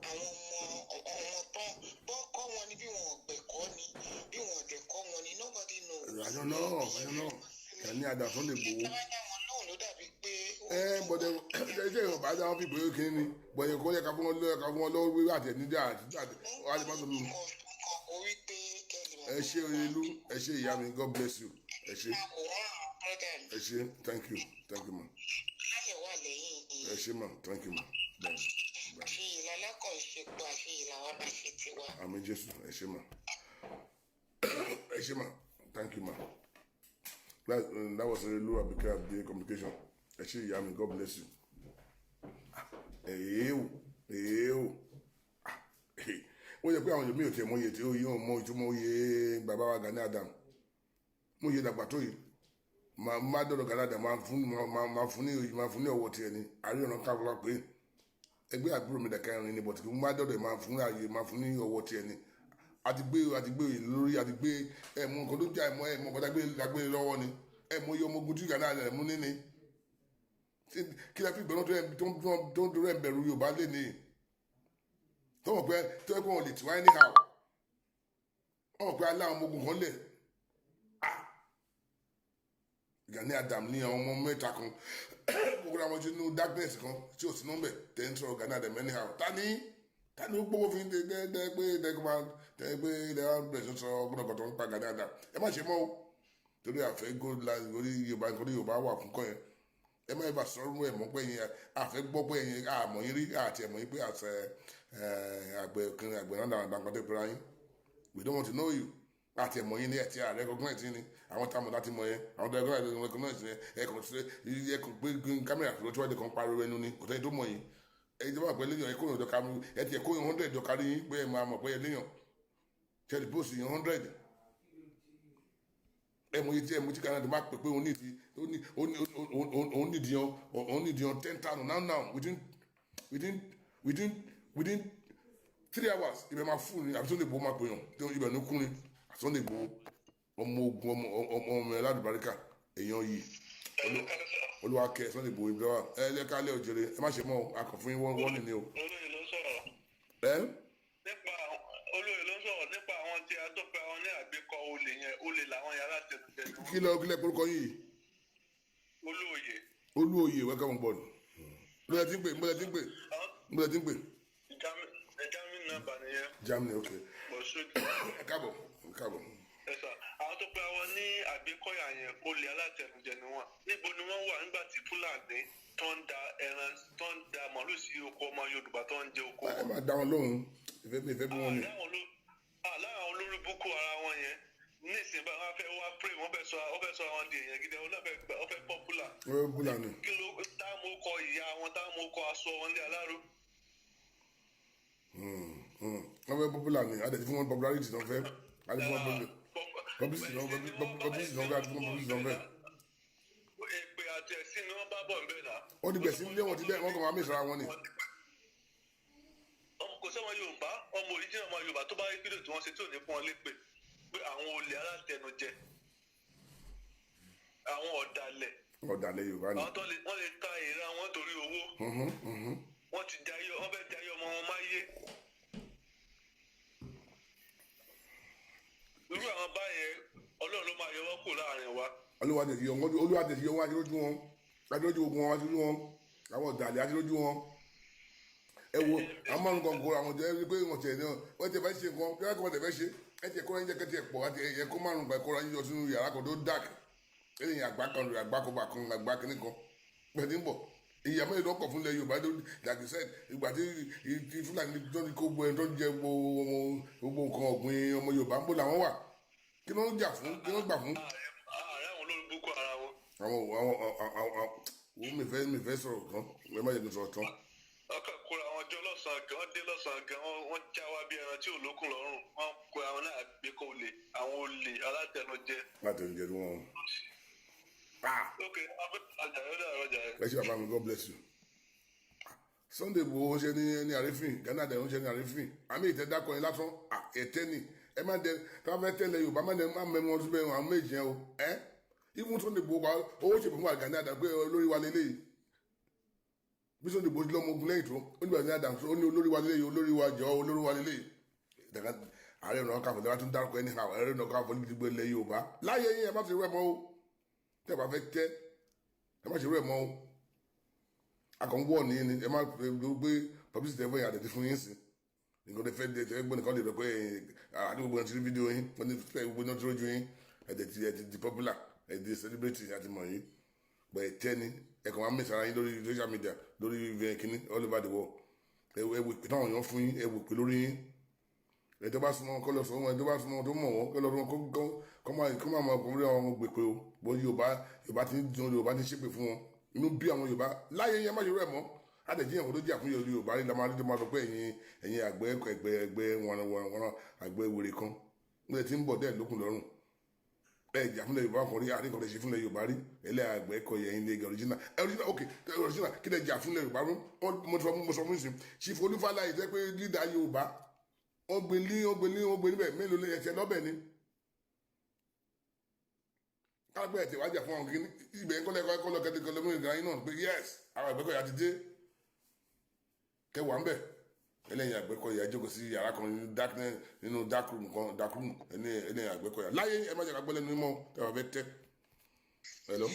Àwọn ọmọ ọmọ tán bọ́ kọ́ wọn ni, bí wọn ò gbẹ̀kọ́ ni, bí wọn ò dẹ̀ kọ́ wọn ni, nobody knows. I don't know, I don't know. Gani Adams ló lè gbowó. Kí bá dá wọn lóhùn ló dàbí pé ó Ẹ bọ̀dẹ̀ ṣe Yorùbá dáhùn fi pé kí ni bọ̀dẹ̀ kó yẹ ká fún wọn lọ́wọ́, ká fún wọn lọ́wọ́ wíwá àti ẹ̀níjà àti àti àti má sọ mi. Nǹkan orí pé kẹ́lì mọ̀. Ẹ ṣé Oyinlú, ẹ ṣé ìyá mi, God bless you. Ẹ ṣé. Kò wọ́n àwọn brother mi. Ẹ ṣé, thank you, thank you, ma. Láyọ̀ wà lẹ́yìn yìí. Ẹ ṣé, ma, thank you, ma. Bye. Bye. Àṣeyìí lálákànṣepọ̀, àṣeyìí làwa máa ṣe tiwa. Àmín Jésù, ẹ ṣé, ma. Ẹ ṣé, ma, thank you, ma. That was Oyinlú Abike Abde communication. Ẹ ṣé ìyá mi, God bless you. Èèwò èèwò, ó yẹ pé àwọn èèyàn mi ò tiẹ̀ mọ iye tí ó yẹ mọ ìtumọ̀ oyè bàbá wa Gani Adam. Mo yẹ dàgbà tó yìí, máa má dọ̀dọ̀ Gani Adam, máa fún ní ọwọ́ tiẹ̀ ni. Àrí ọ̀nà káfíńlá pé ẹgbẹ́ àbúrò mi dàkẹ́ ẹrin ni, but kí n má dọ̀dọ̀, máa fún ààyè, máa fún ní ọwọ́ tiẹ̀ ni. Àti gbé òye lórí, àti gbé ẹ̀ mọ nǹkan tó jà, ẹ̀ mọ nǹkan tá gbé lọ́wọ́ ni, ẹ̀ mọ iye ọmọ ogun tí Gani Adam mú níní. Kí la fi gbẹ́nu tó ń torí ẹ̀ bẹ̀rù Yorùbá lé ní tó mọ̀ pé tó yẹ kó wọn lè tiwa anyhow? Wọ́n mọ̀ pé aláwọn ọmọ ogun kan lẹ̀. Gani Adam ní àwọn ọmọ mẹ́ta kan gbogbo àwọn tí inú darkness kan tí ò sí nọ́mbẹ̀ tẹ̀ ń sọ̀rọ̀ Gani Adam anyhow. Tani ó gbówó fi ń dẹ dẹ pé dẹ kó máa tẹ pé dẹ wá bẹ̀rẹ̀ sí sọ gbọ́dọ̀ tó ń pa Gani Adam? Ẹ má ṣe mọ́ o, torí àfẹ́ go orí Yorùbá, nǹkan tí Yorùbá wà fún kọ́ yẹn. Ẹ má bá sọ̀rọ̀ ẹ̀ mọ́ pé yẹn àfẹ́ gbọ́ pé yẹn àmọ́ yín rí àti ẹ̀mọ́ yín pé àṣẹ àgbẹ̀ kiri àgbẹ̀ náà dàgbà nǹkan tó pera yín. We don't want to know you. Àti ẹ̀mọ́ yín ní ẹ̀tí ààrẹ recognize yín ni. Àwọn táwọn láti mọ yẹn, àwọn tó recognize yẹn, ẹ kàn sí ẹ kàn pé kámẹ́rà tó tíwájú kan pariwo ẹnu ni, kò sẹ́ni tó mọ̀ yín. Ẹ̀yin tó bá pẹ́ léyàn, ẹ kó yàn dọ́ka ẹ tiẹ̀ kó yàn 100 dọ́ka rí yín pé ẹ máa mọ̀ pé ẹ léyàn ṣe lè post yàn 100. Ẹ mọ iye tí ẹ mọ tí Canada máa pè pé òun nídìí yan 10,000 now now, within 3 hours, ibẹ̀ máa fún ni. Àbí Sunday Igboho máa pè yàn, ibẹ̀ ní kún ni. Sunday Igboho, ọmọ ogun, ọmọ ẹ ládùbáríkà, èèyàn yìí, olúwa kẹ Sunday Igboho ibi wa. Ẹ lẹ́kálẹ̀ òjèrè, ẹ má ṣe mọ́ akọ̀ fún yín wọ́n ní o. Olóyè ló sọ̀rọ̀. Ẹ. Nípa olóyè ló sọ̀rọ̀ nípa àwọn tí a tó fẹ́ wọn ní àgbékọ olè yẹn, olè làwọn yàrá tẹnutẹnu. Kí lọ kílẹ̀ kórúkọ yìí? Olóyè. Olóyè, welcome on board. Nbọ̀dẹ̀ tí ń pè, nbọ̀dẹ̀ tí ń pè, nbọ̀dẹ̀ tí ń pè? Germany number nìyẹn. Germany, ok. Bọ̀sùn. Ẹ káàbọ̀, ẹ káàbọ̀. Ẹ̀sà, àwọn tó pẹ́ wọn ní àgbékọ̀yà yẹn, olè alátẹnujẹ ni wọn. Níbo ni wọ́n wà nígbà tí Fúlàní tó ń da ẹran, tó ń da màálù sí oko ọmọ Yorùbá, tó ń jẹ oko? Ẹ máa dá wọn lóhùn, ìfẹ́ bí ìfẹ́ bí wọn ni. Láwọn olórí búkú ara wọn yẹn nísìnyí báyìí, wọ́n fẹ́ wá pray, wọ́n fẹ́ sọ àwọn di èèyàn gidi, wọ́n fẹ́ gbà, wọ́n fẹ́ popular. Wọ́n fẹ́ búlà ni. Kí ló táwọn kọ ìyá wọn, táwọn kọ aṣọ wọn lé aláró? Wọ́n fẹ́ popular ni. Adẹ̀ ti fún wọn popularity tó ń fẹ́, adẹ̀ fún wọn publicity tó ń fẹ́, publicity tó ń fẹ́, adẹ̀ fún wọn publicity tó ń fẹ́. Èpè àti ẹ̀sìn ni wọ́n bá bọ̀ nbẹ̀ náà. Wọ́n ti gbẹ̀sí ilé wọn ti bẹ́ẹ̀, wọ́n kàn máa mí ìsara wọn ni. Kò sọ́mọ Yorùbá, ọmọ òrìjìnà ọmọ Yorùbá tó bá rí fídíò tí wọ́n ṣe tí ò ní fún wọn lépè pé àwọn olè alátẹnujẹ, àwọn ọ̀dàlẹ̀. Ọ̀dàlẹ̀ Yorùbá ni. Àwọn tó lè, wọ́n lè ta ìran wọn torí owó. Wọ́n ti jayé, wọ́n fẹ́ jayé ọmọ wọn máyé. Irú àwọn báyẹn, Ọlọ́run ló máa yọ wọ́n kù láàrin wa. Olúwa tètè yọ wọn, Olúwa tètè yọ wọn, àti lójú wọn, àti lójú ogun wọn, àti lójú wọn, àwọn ọ̀dàlẹ̀, àti lójú wọn. Ẹ wo àwọn márùn kan kó àwọn jẹ pé wọn tiẹ̀ náà wọ́n ti fẹ́ ṣe nǹkan kí wọ́n kọ́ tẹ̀ fẹ́ ṣe. Ẹ tiẹ̀ kóra yín jẹ́ kẹ́tì ẹ̀ pọ̀, àti ẹ̀yẹ kó márùn kan kóra yín yọ sínú yàrá kan tó dark, ẹ̀yìn àgbà kan lórí àgbà kan bá kan àgbà kìíní kan pẹ̀lú ń bọ̀. Ìyá mẹ́rin lọ́kọ̀ fún ilẹ̀ Yorùbá tó, like you said, ìgbà tí Fúlàní tó ní kó gbọ́ ẹni tó ń jẹ gbogbo nǹkan ọ̀gbìn ọmọ Yorùbá, ń bò làwọn wà? Kí ló ń jà fún? Kí ló ń gbà fún? Àwọn wo mi fẹ́ sọ̀rọ̀ kan, ẹ má jẹ́ kí n sọ̀rọ̀ tán. Ọkàn kóra wọn jọ lọ́sàn-án gan, wọ́n dé lọ́sàn-án gan, wọ́n já wá bí ẹran tí ò lókun lọ́rùn. Wọ́n kó àwọn náà gbé kó lè àwọn olè alátẹnujẹ. Láti ẹnu jẹ tí wọ́n. Ah! Ok, ọjà yóò dàrọ ọjà yẹn. Ẹ ṣe, bàbá mi, God bless you. Sunday Igboho ń ṣe ní ní àrífín, Ghana dẹ̀ ń ṣe ní àrífín. Àmì ìtẹ́dákọ yẹn lásán ẹ̀tẹ́ ni. Ẹ má dẹ tí wọ́n fẹ́ tẹ̀lé Yorùbá, má dẹ má mẹ́mu ọdún bẹ́ẹ̀, àwọn méjì yẹn o. Ẹ even Sunday Igboho wa owó ṣe fún wa, Gani Adams pé olórí wa lélẹ́yìí. Bí Sunday Igboho lọ́mọ ogun lẹ́yìn tó ó ní Gani Adams, ó ní olórí wa lélẹ́yìí, olórí wa jọ, olórí wa lélẹ́yìí. Ààrẹ Ọ̀nà Kakanfò lẹ́wọ́n tún dárúkọ ẹni, Ààrẹ Ọ̀nà Kakanfò ní gbogbo ilẹ̀ Yorùbá láyé yín. Ẹ má ti rú ẹ̀ mọ́ o. Tẹ́ ẹ bá fẹ́ tẹ́, ẹ má ṣe rú ẹ̀ mọ́ o. Akàn wọ̀ ní ni ẹ má gbé publicity ẹ fẹ́ yà àtẹ̀tí fún yín sí nǹkan tẹ fẹ́ dé tẹ gbọ́ nìkan lè rẹ pé àdúgbò gbogbo ti rí fídíò yín, wọ́n ti fẹ́ gbogbo náà tí ó ju yín. Ẹ̀ ti ẹ̀ ti di popular, ẹ̀ di celebrity àti mọ̀ yín bọ̀. Ẹ̀ tẹ́ ni ẹ̀ kàn máa mẹ́sàn ara yín lórí social media, lórí kínní all over the world. Ẹ wò pé táwọn èèyàn fún yín, ẹ wò pé lórí yín. Ẹ tó bá súnmọ́ kọ́ lọ sọ wọn, ẹ tó bá súnmọ́ tó mọ̀ wọ́n kọ́ lọ sọ wọn, kọ́ máa mọ ọkùnrin àwọn ọmọ gbèpè o. Bó Yorùbá, Yorùbá ti ń dun, Yorùbá ti ń ṣépè fún wọn, inú bí àwọn Yorùbá láyé yẹn. Má ṣe rẹ̀ mọ́ àtẹ̀jíyàn kò tó jà fún Yorùbá rí lamá tó máa sọ pé ẹ̀yin àgbẹ̀ ẹgbẹ́ ẹgbẹ́ wọn wọn àgbẹ̀ wèrè kan nílẹ̀ tí ń bọ̀ dẹ́ẹ̀ lókun lọ́rùn. Ẹ jà fúnlẹ̀ Yorùbá kan rí, àríkàn lè ṣe fúnlẹ̀ Yorùbá rí. Ẹlẹ́ àgbẹ̀ kọ yẹn ní original, original, ok, original. Kí lè jà fúnlẹ̀ Yorùbá rún? Mo sọ fún ìsìn Chief Olúfàlàyé tẹ́ pé lídà Yorùbá, wọ́n gbé ní, wọ́n gbé ní, wọ́n gbé níbẹ̀. Mélòó lè ẹ̀tẹ̀ lọ́bẹ̀ ni kálápẹ́ ẹ̀tẹ̀ wájà fún àwọn kìíní ibẹ̀ ń kọ́lẹ̀ kọ́lẹ̀ kọ́lẹ̀ kọ́lẹ̀ mú ìgbà yín náà pé yes, àwọn Àgbẹ̀kọ̀yà ti dé kẹwàá ń bẹ̀. Ẹlẹ́yìn Àgbẹ̀kọ̀yà jókòó sí yàrá kan nínú darkness, nínú dark room kan, dark room. Ẹlẹ́yìn Àgbẹ̀kọ̀yà láyé, ẹ má jẹ́ ká gbọ́ lẹ́nu mọ́ tẹ́ wàá fẹ́ tẹ́. Hello.